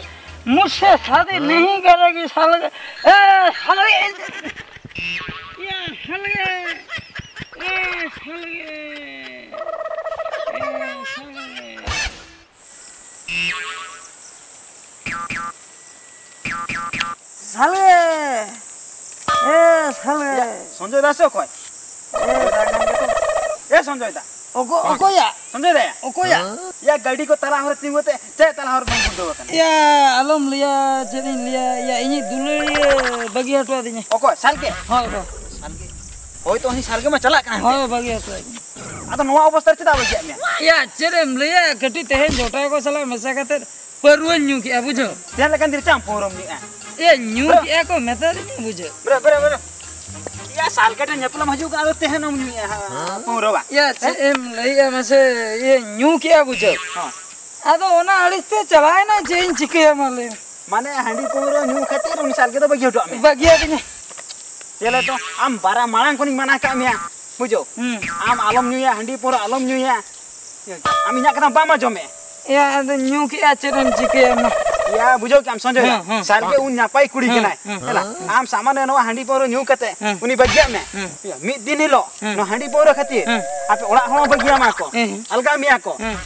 ᱢᱩᱡᱷᱥᱮ ᱥᱟᱫᱤ ᱱᱟᱦᱤ ᱠᱟᱨᱮᱜᱤ, ᱥᱟᱞᱜᱮ᱾ ᱮ, ᱥᱟᱞᱜᱮ᱾ ᱭᱟ, ᱥᱟᱞᱜᱮ᱾ ᱮ, ᱥᱟᱞᱜᱮ᱾ ᱮ, ᱥᱟᱞᱜᱮ᱾ ᱥᱟᱞᱜᱮ! ᱮ, ᱥᱟᱞᱜᱮ! ᱭᱟ, ᱥᱚᱧᱡᱚᱭ ᱫᱟ ᱥᱮ ᱚᱠᱚᱭ? ᱮ, ᱫᱟ ᱠᱟᱱ ᱜᱮᱛᱚ᱾ ᱮ, ᱥᱚᱧᱡᱚᱭ ᱫᱟ᱾ ᱚᱠᱚ-, ᱚᱠᱚᱭᱟ? ᱥᱚᱧᱡᱚᱭ ᱫᱟ ᱭᱟ? ᱚᱠᱚᱭᱟ? ᱭᱟ, ᱜᱟᱹᱰᱤ ᱠᱚ ᱛᱟᱞᱟ ᱦᱚᱨ ᱨᱮ ᱛᱤᱸᱜᱩ ᱠᱟᱛᱮ ᱪᱮᱫ ᱛᱟᱞᱟ ᱦᱚᱨ ᱨᱮᱢ ᱜᱩᱲᱫᱟᱹᱣ ᱟᱠᱟᱱᱟ? ᱭᱟ, ᱟᱞᱚᱢ ᱞᱟᱹᱭᱟ, ᱪᱮᱫ ᱤᱧ ᱞᱟᱹᱭᱟ? ᱭᱟ, ᱤᱧᱤᱡ ᱫᱩᱞᱟᱹᱲᱤᱭᱟᱹ ᱵᱟᱹᱜᱤ ᱦᱚᱴᱚ ᱟᱹᱫᱤᱧᱟ᱾ ᱚᱠᱚᱭ? ᱥᱟᱞᱜᱮ? ᱦᱳᱭ, ᱦᱳᱭ᱾ ᱥᱟᱞᱜᱮ? ᱦᱳᱭ ᱛᱚ, ᱩᱱᱤ ᱥᱟᱞᱜᱮ ᱢᱟ ᱪᱟᱞᱟᱜ ᱠᱟᱱᱟ ᱦᱟᱱᱛᱮ᱾ ᱦᱳᱭ, ᱵᱟᱹᱜᱤ ᱦᱚᱴᱚ ᱟᱹᱫᱤᱧᱟ᱾ ᱟᱫᱚ ᱱᱚᱣᱟ ᱚᱵᱚᱥᱛᱟ ᱨᱮ ᱪᱮᱫᱟᱜ ᱵᱟᱹᱜᱤᱭᱟᱜ ᱢᱮᱭᱟ? ᱭᱟ, ᱪᱮᱫ ᱮᱢ ᱞᱟᱹᱭᱟ? ᱠᱟᱹᱴᱤᱡ ᱛᱮᱦᱮᱧ ᱡᱚᱴᱟᱣ ᱠᱚ ᱥᱟᱞᱟᱜ ᱢᱮᱥᱟ ᱠᱟᱛᱮ ᱯᱟᱹᱨᱣᱟᱹᱧ ᱧᱩ ᱠᱮᱜᱼᱟ, ᱵᱩᱡᱷᱟᱹᱣ᱾ ᱪᱮᱫ ᱞᱮᱠᱟᱱ ᱫᱤᱱ ᱨᱮ ᱪᱮᱫ ᱟᱢ ᱯᱟᱹᱣᱨᱟᱹᱢ ᱧᱩᱭᱟ? ᱮ, ᱧᱩ ᱵᱨᱚ᱾ ᱠᱮᱜᱼᱟ ᱠᱚ, ᱢᱮᱛᱟ ᱫᱤᱧᱟ, ᱵᱩᱡᱷᱟᱹᱣ᱾ ᱵᱨᱚ, ᱵᱨᱚ, ᱵᱨᱚ᱾ ᱭᱟ, ᱥᱟᱞᱜᱮ ᱴᱷᱮᱱ ᱧᱮᱯᱮᱞᱮᱢ ᱦᱤᱡᱩᱜ ᱠᱟᱱᱟ, ᱟᱫᱚ ᱛᱮᱦᱮᱧ ᱮᱢ ᱧᱩᱭᱮᱜᱼᱟ, ᱦᱟ, ᱯᱟᱹᱣᱨᱟᱹ ᱵᱟ? ᱭᱟ, ᱪᱮᱫ ᱦᱮᱸ? ᱮᱢ ᱞᱟᱹᱭᱮᱜᱼᱟ ᱢᱟᱥᱮ, ᱤᱭᱟᱹ, ᱧᱩ ᱠᱮᱜᱼᱟ, ᱵᱩᱡᱷᱟᱹᱣ᱾ ᱦᱚᱸ᱾ ᱟᱫᱚ ᱚᱱᱟ ᱟᱹᱲᱤᱥ ᱛᱮ ᱪᱟᱞᱟᱣᱮᱱᱟ, ᱪᱮᱫ ᱤᱧ ᱪᱤᱠᱟᱹᱭᱟ, ᱢᱟ ᱞᱟᱹᱭ ᱢᱮ᱾ ᱢᱟᱱᱮ, ᱦᱟᱺᱰᱤ ᱯᱟᱹᱣᱨᱟᱹ ᱧᱩ ᱠᱷᱟᱹᱛᱤᱨ ᱩᱱᱤ ᱥᱟᱞᱜᱮ ᱫᱚ ᱵᱟᱹᱜᱤ ᱦᱚᱴᱚᱣᱟᱜ ᱢᱮ? ᱵᱟᱹᱜᱤᱭᱟᱫᱤᱧᱟ᱾ ᱪᱮᱞᱮ ᱛᱚ, ᱟᱢ ᱵᱟᱨᱟ ᱢᱟᱲᱟᱝ ᱠᱷᱚᱱᱤᱧ ᱢᱟᱱᱟ ᱠᱟᱜ ᱢᱮᱭᱟ, ᱵᱩᱡᱷᱟᱹᱣ? ᱦᱩᱸ᱾ ᱟᱢ ᱟᱞᱚᱢ ᱧᱩᱭᱟ, ᱦᱟᱺᱰᱤ ᱯᱟᱹᱣᱨᱟᱹ ᱟᱞᱚᱢ ᱧᱩᱭᱟ᱾ ᱟᱢ ᱤᱧᱟᱹᱜ ᱠᱟᱛᱷᱟ ᱵᱟᱢ ᱟᱸᱡᱚᱢᱮᱫ᱾ ᱮᱭᱟ, ᱟᱫᱚ ᱧᱩ ᱠᱮᱜᱼᱟ, ᱪᱮᱫ ᱮᱢ ᱪᱤᱠᱟᱹᱭᱟ ᱢᱟ? ᱭᱟ, ᱵᱩᱡᱷᱟᱹᱣ ᱠᱮᱜᱼᱟᱢ ᱥᱚᱧᱡᱚᱭ ᱫᱟ? ᱦᱮᱸ, ᱦᱮᱸ᱾ ᱥᱟᱞᱜᱮ ᱩᱱ ᱱᱟᱯᱟᱭ ᱠᱩᱲᱤ ᱦᱮᱸ, ᱠᱟᱱᱟᱭ᱾ ᱦᱮᱸ, ᱦᱮᱞᱟ, ᱦᱮᱸ᱾ ᱟᱢ ᱥᱟᱢᱟᱱᱮ ᱱᱚᱣᱟ ᱦᱟᱺᱰᱤ ᱯᱟᱹᱣᱨᱟᱹ ᱧᱩ ᱠᱟᱛᱮ ᱦᱮᱸ᱾ ᱩᱱᱤ ᱵᱟᱹᱜᱤᱭᱟᱜ ᱢᱮ᱾ ᱦᱮᱸ᱾ ᱭᱟ, ᱢᱤᱫ ᱫᱤᱱ ᱦᱤᱞᱳᱜ ᱦᱮᱸ᱾ ᱱᱚᱣᱟ ᱦᱟᱺᱰᱤ ᱯᱟᱹᱣᱨᱟᱹ ᱠᱷᱟᱹᱛᱤᱨ ᱦᱮᱸ᱾ ᱟᱯᱮ ᱚᱲᱟᱜ ᱦᱚᱲ ᱦᱚᱸ ᱵᱟᱹᱜᱤᱭᱟᱢᱟ ᱠᱚ, ᱦᱮᱸ, ᱦᱮᱸ᱾ ᱟᱞᱜᱟ ᱢᱮᱭᱟ ᱠᱚ᱾ ᱦᱮᱸ᱾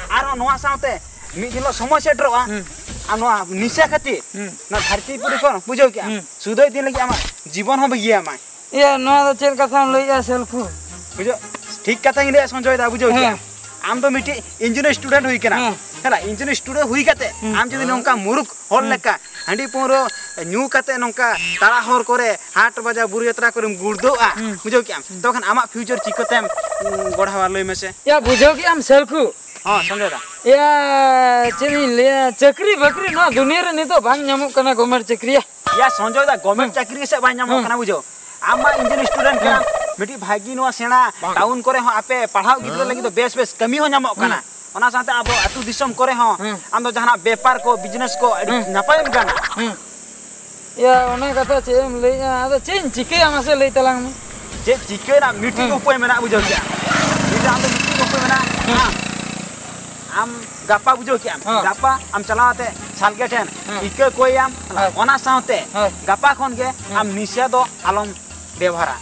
ᱟᱨᱦᱚᱸ ᱱᱚᱣᱟ ᱥᱟᱶᱛᱮ ᱢᱤᱫ ᱫᱤᱱ ᱦᱤᱞᱳᱜ ᱥᱚᱢᱚᱭ ᱥᱮᱴᱮᱨᱚᱜᱼᱟ᱾ ᱦᱩᱸ᱾ ᱟᱨ ᱱᱚᱣᱟ ᱱᱤᱥᱟ ᱠᱷᱟᱹᱛᱤᱨ ᱦᱩᱸ᱾ ᱱᱚᱣᱟ ᱫᱷᱟᱹᱨᱛᱤ ᱯᱩᱨᱤ ᱠᱷᱚᱱ, ᱵᱩᱡᱷᱟᱹᱣ ᱠᱮᱜᱼᱟᱢ? ᱦᱩᱸ᱾ ᱥᱩᱫᱷᱟᱹᱭ ᱫᱤᱱ ᱞᱟᱹᱜᱤᱫ ᱟᱢᱟᱜ ᱡᱤᱵᱚᱱ ᱦᱚᱸ ᱵᱟᱹᱜᱤᱭᱟᱢᱟᱭ᱾ ᱤᱭᱟᱹ, ᱱᱚᱣᱟ ᱫᱚ ᱪᱮᱫ ᱠᱟᱛᱷᱟᱢ ᱞᱟᱹᱭᱮᱜᱼᱟ, ᱥᱮᱞᱠᱷᱩ? ᱵᱩᱡᱷᱟᱹᱣ, ᱴᱷᱤᱠ ᱠᱟᱛᱷᱟᱧ ᱞᱟᱹᱭᱟ, ᱥᱚᱧᱡᱚᱭ ᱫᱟ, ᱵᱩᱡᱷᱟᱹᱣ ᱦᱮᱸ᱾ ᱠᱮᱜᱼᱟᱢ? ᱟᱢ ᱫᱚ ᱢᱤᱫᱴᱤᱡ engineer student ᱦᱩᱭ ᱠᱟᱱᱟ᱾ ᱦᱮᱸ᱾ ᱦᱮᱸ, engineer student ᱦᱩᱭ ᱠᱟᱛᱮ ᱦᱩᱸ᱾ ᱟᱢ ᱡᱩᱫᱤ ᱱᱚᱝᱠᱟ ᱢᱩᱨᱩᱠᱷ ᱦᱚᱲ ᱦᱩᱸ᱾ ᱞᱮᱠᱟ ᱦᱟᱺᱰᱤ ᱯᱟᱹᱣᱨᱟᱹ ᱧᱩ ᱠᱟᱛᱮ ᱱᱚᱝᱠᱟ ᱛᱟᱲᱟ ᱦᱚᱨ ᱠᱚᱨᱮ, ᱦᱟᱴ ᱵᱟᱡᱟᱨ, ᱵᱩᱨᱩ ᱡᱟᱛᱨᱟ ᱠᱚᱨᱮᱢ ᱜᱩᱲᱫᱟᱹᱜᱼᱟ, ᱦᱩᱸ᱾ ᱵᱩᱡᱷᱟᱹᱣ ᱠᱮᱜᱼᱟᱢ? ᱦᱩᱸ᱾ ᱛᱚᱠᱷᱚᱱ ᱟᱢᱟᱜ future ᱪᱤᱠᱟᱹᱛᱮᱢ, ᱩᱸ, ᱜᱚᱲᱦᱟᱣᱟ, ᱞᱟᱹᱭ ᱢᱮᱥᱮ? ᱭᱟ, ᱵᱩᱡᱷᱟᱹᱣ ᱠᱮᱜᱼᱟᱢ, ᱥᱮᱞᱠᱷᱩ? ᱦᱚᱸ, ᱥᱚᱧᱡᱚᱭ ᱫᱟ᱾ ᱭᱟ, ᱪᱮᱫ ᱤᱧ ᱞᱟᱹᱭᱟ, ᱪᱟᱹᱠᱨᱤ ᱵᱟᱹᱠᱨᱤ ᱱᱚᱣᱟ ᱫᱩᱱᱤᱭᱟᱹ ᱨᱮ ᱱᱤᱛᱚᱜ ᱵᱟᱝ ᱧᱟᱢᱚᱜ ᱠᱟᱱᱟ, government ᱪᱟᱹᱠᱨᱤ᱾ ᱭᱟ, ᱥᱚᱧᱡᱚᱭ ᱫᱟ, government ᱦᱩᱸ᱾ ᱪᱟᱹᱠᱨᱤ ᱜᱮᱥᱮ ᱵᱟᱝ ᱧᱟᱢᱚᱜ ᱦᱩᱸ᱾ ᱠᱟᱱᱟ, ᱵᱩᱡᱷᱟᱹᱣ᱾ ᱟᱢ ᱢᱟ engineer student ᱠᱟᱱᱟᱢ, ᱦᱩᱸ᱾ ᱢᱤᱫᱴᱤᱡ ᱵᱷᱟᱹᱜᱤ ᱱᱚᱣᱟ ᱥᱮᱬᱟ ᱵᱟᱝ᱾ Town ᱠᱚᱨᱮ ᱦᱚᱸ ᱟᱯᱮ ᱯᱟᱲᱦᱟᱣ ᱜᱤᱫᱽᱨᱟᱹ ᱦᱩᱸ᱾ ᱞᱟᱹᱜᱤᱫ ᱫᱚ ᱵᱮᱥ ᱵᱮᱥ ᱠᱟᱹᱢᱤ ᱦᱚᱸ ᱧᱟᱢᱚᱜ ᱠᱟᱱᱟ᱾ ᱦᱩᱸ᱾ ᱚᱱᱟ ᱥᱟᱶᱛᱮ ᱟᱵᱚ ᱟᱹᱛᱩ ᱫᱤᱥᱚᱢ ᱠᱚᱨᱮ ᱦᱚᱸ ᱦᱩᱸ᱾ ᱟᱢ ᱫᱚ ᱡᱟᱦᱟᱱᱟᱜ ᱵᱮᱯᱟᱨ ᱠᱚ, business ᱠᱚ ᱟᱹᱰᱤ ᱦᱩᱸ᱾ ᱱᱟᱯᱟᱭᱮᱢ ᱜᱟᱱᱟ᱾ ᱦᱩᱸ᱾ ᱭᱟ, ᱚᱱᱟ ᱠᱟᱛᱷᱟ ᱪᱮᱫ ᱮᱢ ᱞᱟᱹᱭᱮᱜᱼᱟ? ᱟᱫᱚ ᱪᱮᱫ ᱤᱧ ᱪᱤᱠᱟᱹᱭᱟ, ᱢᱟᱥᱮ ᱞᱟᱹᱭ ᱛᱟᱞᱟᱝ ᱢᱮ᱾ ᱪᱮᱫ ᱪᱤᱠᱟᱹᱭᱮᱱᱟ? ᱢᱤᱫᱴᱤᱡ ᱦᱩᱸ᱾ ᱩᱯᱟᱹᱭ ᱢᱮᱱᱟᱜᱼᱟ, ᱵᱩᱡᱷᱟᱹᱣ ᱠᱮᱜᱼᱟᱢ? ᱱᱤᱛᱚᱜ ᱟᱢ ᱫᱚ ᱢᱤᱫᱴᱤᱡ ᱩᱯᱟᱹᱭ ᱢᱮᱱᱟᱜᱼᱟ᱾ ᱦᱩᱸ᱾ ᱟᱢ, ᱟᱢ ᱜᱟᱯᱟ, ᱵᱩᱡᱷᱟᱹᱣ ᱠᱮᱜᱼᱟᱢ? ᱦᱩᱸ᱾ ᱜᱟᱯᱟ ᱟᱢ ᱪᱟᱞᱟᱣ ᱠᱟᱛᱮ ᱥᱟᱞᱜᱮ ᱴᱷᱮᱱ ᱦᱩᱸ᱾ ᱤᱠᱟᱹ ᱠᱚᱭᱟᱢ᱾ ᱦᱩᱸ᱾ ᱚᱱᱟ ᱥᱟᱶᱛᱮ ᱦᱩᱸ᱾ ᱜᱟᱯᱟ ᱠᱷᱚᱱ ᱜᱮ ᱦᱩᱸ᱾ ᱟᱢ ᱱᱤᱥᱟᱹ ᱫᱚ ᱟᱞᱚᱢ ᱵᱮᱵᱚᱦᱟᱨᱟ᱾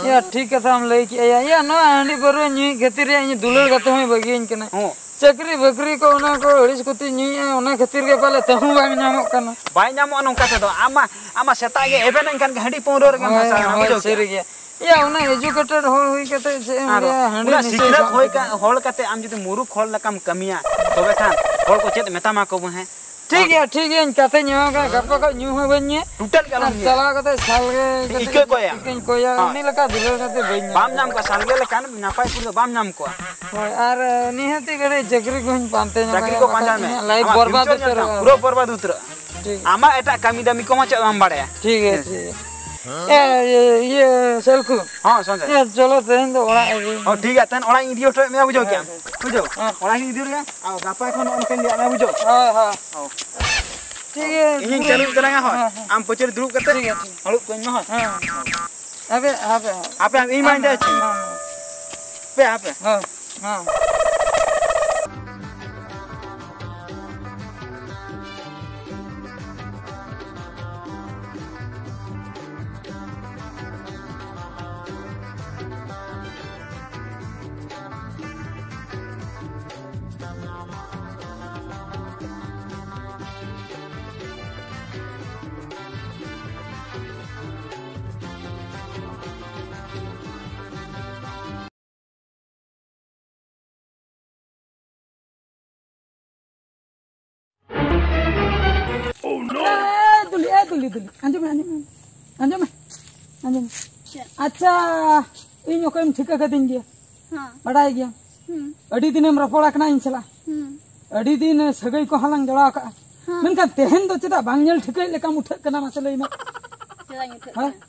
ᱭᱟ, ᱴᱷᱤᱠ ᱠᱟᱛᱷᱟᱢ ᱞᱟᱹᱭ ᱠᱮᱜᱼᱟ᱾ ᱭᱟ, ᱭᱟ, ᱱᱚᱣᱟ ᱦᱟᱺᱰᱤ ᱯᱟᱹᱣᱨᱟᱹ ᱧᱩᱭ ᱠᱷᱟᱹᱛᱤᱨ ᱨᱮ ᱤᱧ ᱫᱩᱞᱟᱹᱲ ᱜᱟᱛᱮ ᱦᱚᱸᱭ ᱵᱟᱹᱜᱤᱭᱟᱹᱧ ᱠᱟᱱᱟ᱾ ᱦᱚᱸ᱾ ᱪᱟᱹᱠᱨᱤ ᱵᱟᱹᱠᱨᱤ ᱠᱚ ᱚᱱᱟ ᱠᱚ ᱟᱹᱲᱤᱥ ᱠᱚᱛᱮ ᱧᱩᱭᱮᱫᱼᱟ, ᱚᱱᱟ ᱠᱷᱟᱹᱛᱤᱨ ᱜᱮ ᱯᱟᱞᱮ ᱛᱟᱹᱦᱩ ᱵᱟᱝ ᱧᱟᱢᱚᱜ ᱠᱟᱱᱟ᱾ ᱵᱟᱭ ᱧᱟᱢᱚᱜᱼᱟ ᱱᱚᱝᱠᱟ ᱛᱮᱫᱚ᱾ ᱟᱢ ᱢᱟ, ᱟᱢ ᱢᱟ ᱥᱮᱛᱟᱜ ᱜᱮ ᱮᱵᱷᱮᱱ ᱮᱱ ᱠᱷᱟᱱ ᱜᱮ ᱦᱟᱺᱰᱤ ᱯᱟᱹᱣᱨᱟᱹ ᱨᱮᱜᱮᱢ ᱦᱳᱭ, ᱵᱷᱟᱥᱟᱣ ᱮᱱᱟ, ᱦᱳᱭ, ᱵᱩᱡᱷᱟᱹᱣ ᱥᱟᱹᱨᱤ ᱠᱮᱜᱼᱟᱢ? ᱜᱮ᱾ ᱭᱟ, ᱩᱱᱟᱹᱜ educated ᱦᱚᱲ ᱦᱩᱭ ᱠᱟᱛᱮ ᱪᱮᱫ ᱮᱢ ᱟᱨ ᱞᱟᱹᱭᱟ, ᱦᱟᱺᱰᱤ ᱩᱱᱟᱹᱜ ᱱᱤᱥᱟᱹ ᱥᱤᱠᱷᱱᱟᱹᱛ ᱥᱟᱶ ᱦᱩᱭ ᱛᱮᱜᱮ᱾ ᱠᱟ-, ᱦᱚᱲ ᱠᱟᱛᱮ ᱟᱢ ᱡᱩᱫᱤ ᱢᱩᱨᱩᱠᱷ ᱦᱚᱲ ᱞᱮᱠᱟᱢ ᱠᱟᱹᱢᱤᱭᱟ, ᱛᱚᱵᱮ ᱠᱷᱟᱱ ᱦᱚᱲ ᱠᱚ ᱪᱮᱫ ᱢᱮᱛᱟᱢᱟ ᱠᱚ ᱦᱮᱸ? ᱴᱷᱤᱠ ᱜᱮᱭᱟ, ᱴᱷᱤᱠ ᱜᱮᱭᱟ, ᱤᱧ ᱠᱟᱛᱷᱟᱧ ᱮᱢᱟᱢ ᱠᱟᱱᱟ, ᱜᱟᱯᱟ ᱠᱷᱚᱱ ᱧᱩ ᱦᱚᱸ ᱵᱟᱹᱧ ᱧᱩᱭᱟ᱾ ᱴᱳᱴᱟᱞ ᱜᱮ ᱟᱞᱚᱢ ᱟᱨ ᱧᱩᱭᱟ᱾ ᱪᱟᱞᱟᱣ ᱠᱟᱛᱮ ᱥᱟᱞᱜᱮ ᱠᱟᱛᱮ ᱤᱠᱟᱹ ᱠᱚᱭᱟ᱾ ᱤᱠᱟᱹᱧ ᱠᱚᱭᱟ, ᱦᱳᱭ᱾ ᱩᱱᱤ ᱞᱮᱠᱟ ᱫᱩᱞᱟᱹᱲ ᱠᱟᱛᱮ ᱵᱟᱹᱧ ᱧᱟᱢᱟ᱾ ᱵᱟᱢ ᱧᱟᱢ ᱠᱚᱣᱟ, ᱥᱟᱞᱜᱮ ᱞᱮᱠᱟᱱ ᱱᱟᱯᱟᱭ ᱠᱩᱲᱤ ᱫᱚ ᱵᱟᱢ ᱧᱟᱢ ᱠᱚᱣᱟ᱾ ᱦᱳᱭ, ᱟᱨ, ᱱᱤᱦᱟᱹᱛᱤ ᱠᱟᱹᱴᱤᱡ ᱪᱟᱹᱠᱨᱤ ᱠᱚᱦᱚᱸᱧ ᱯᱟᱱᱛᱮ ᱧᱚᱜ ᱪᱟᱹᱠᱨᱤ ᱟᱭᱟ, ᱠᱚ ᱵᱟᱠᱷᱟᱡ ᱯᱟᱸᱡᱟᱭ ᱢᱮ, ᱤᱧᱟᱹᱜ life ᱟᱢᱟᱜ ᱵᱚᱨᱵᱟᱫ future ᱧᱮᱞ ᱛᱟᱢ, ᱩᱛᱟᱹᱨᱚᱜᱼᱟ᱾ ᱯᱩᱨᱟᱹ ᱵᱚᱨᱵᱟᱫ ᱩᱛᱟᱹᱨᱚᱜᱼᱟ᱾ ᱴᱷᱤᱠ᱾ ᱟᱢᱟᱜ ᱮᱴᱟᱜ ᱠᱟᱹᱢᱤ ᱫᱟᱹᱢᱤ ᱠᱚᱦᱚᱸ ᱪᱮᱫ ᱵᱟᱢ ᱵᱟᱲᱟᱭᱟ᱾ ᱴᱷᱤᱠ ᱜᱮᱭᱟ, ᱦᱮᱸ᱾ ᱴᱷᱤᱠ ᱜᱮᱭᱟ᱾ ᱮ, ᱤᱭᱟᱹ, ᱤᱭᱟᱹ, ᱥᱮᱞᱠᱩ᱾ ᱦᱚᱸ, ᱥᱚᱧᱡᱚᱭ᱾ ᱮ, ᱪᱚᱞᱚ, ᱛᱮᱦᱮᱧ ᱫᱚ ᱚᱲᱟᱜ ᱨᱮᱜᱮ᱾ ᱦᱚᱸ, ᱴᱷᱤᱠ ᱜᱮᱭᱟ, ᱛᱮᱦᱮᱧ ᱚᱲᱟᱜ ᱤᱧ ᱤᱫᱤ ᱦᱚᱴᱚᱭᱮᱫ ᱢᱮᱭᱟ, ᱵᱩᱡᱷᱟᱹᱣ ᱦᱮᱸ, ᱠᱮᱜᱼᱟᱢ? ᱦᱮᱸ᱾ ᱵᱩᱡᱷᱟᱹᱣ? ᱦᱮᱸ᱾ ᱚᱲᱟᱜ ᱤᱧ ᱤᱫᱤ ᱦᱚᱴᱚᱭᱟ, ᱟᱨ ᱜᱟᱯᱟ ᱠᱷᱚᱱ ᱱᱚᱜᱼᱚ ᱱᱚᱝᱠᱟᱧ ᱞᱟᱹᱭᱟᱫ ᱢᱮᱭᱟ, ᱵᱩᱡᱷᱟᱹᱣ? ᱦᱮᱸ, ᱦᱮᱸ᱾ ᱦᱚᱸ᱾ ᱴᱷᱤᱠ ᱜᱮᱭᱟ, ᱤᱧᱤᱧ ᱯᱩᱨᱟᱹ ᱪᱟᱹᱞᱩ ᱤᱫᱤ ᱛᱟᱞᱟᱝᱟ, ᱦᱳᱭ᱾ ᱦᱮᱸ, ᱦᱮᱸ᱾ ᱟᱢ ᱯᱟᱹᱪᱟᱹᱨᱤ ᱫᱩᱲᱩᱵ ᱠᱟᱛᱮ ᱴᱷᱤᱠ ᱜᱮᱭᱟ, ᱴᱷᱤᱠ ᱜᱮᱭᱟ᱾ ᱦᱟᱹᱲᱩᱵ ᱠᱚᱧ ᱢᱮ, ᱦᱳᱭ᱾ ᱦᱮᱸ᱾ ᱦᱟᱯᱮ, ᱦᱟᱯᱮ, ᱦᱟᱯᱮ᱾ ᱦᱟᱯᱮ, ᱟᱢ ᱤᱧ ᱢᱟ ᱦᱮᱸ, ᱤᱧ ᱦᱮᱸ, ᱴᱷᱮᱱ ᱦᱮᱸ, ᱦᱮᱸ᱾ ᱦᱟᱯᱮ, ᱦᱟᱯᱮ᱾ ᱦᱮᱸ, ᱦᱮᱸ᱾ ᱞᱟᱹᱭ ᱫᱟᱞᱤᱧ, ᱟᱸᱡᱚᱢ ᱢᱮ, ᱟᱸᱡᱚᱢ ᱢᱮ, ᱟᱸᱡᱚᱢ ᱢᱮ, ᱟᱸᱡᱚᱢ ᱢᱮ᱾ ᱪᱮᱫ? ᱟᱪᱪᱷᱟ, ᱤᱧ ᱚᱠᱚᱭᱮᱢ ᱴᱷᱤᱠᱟᱹ ᱠᱟᱹᱫᱤᱧ ᱜᱮᱭᱟ? ᱦᱮᱸ᱾ ᱵᱟᱰᱟᱭ ᱜᱮᱭᱟᱢ᱾ ᱦᱩᱸ᱾ ᱟᱹᱰᱤ ᱫᱤᱱᱮᱢ ᱨᱚᱯᱚᱲ ᱟᱠᱟᱱᱟ ᱤᱧ ᱥᱟᱞᱟᱜ᱾ ᱦᱩᱸ᱾ ᱟᱹᱰᱤ ᱫᱤᱱ ᱥᱟᱹᱜᱟᱹᱭ ᱠᱚᱦᱚᱸ ᱞᱟᱝ ᱡᱚᱲᱟᱣ ᱠᱟᱜᱼᱟ᱾ ᱦᱮᱸ᱾ ᱢᱮᱱᱠᱷᱟᱱ ᱛᱮᱦᱮᱧ ᱫᱚ ᱪᱮᱫᱟᱜ ᱵᱟᱝ ᱧᱮᱞ ᱴᱷᱤᱠᱟᱹᱭᱮᱫ ᱞᱮᱠᱟᱢ ᱩᱴᱷᱟᱹᱜ ᱠᱟᱱᱟ, ᱢᱟᱥᱮ ᱞᱟᱹᱭ ᱢᱮ? ᱪᱮᱫᱟᱜ ᱤᱧ ᱩᱴᱷᱟᱹᱜ ᱦᱮᱸ? ᱠᱟᱱᱟ?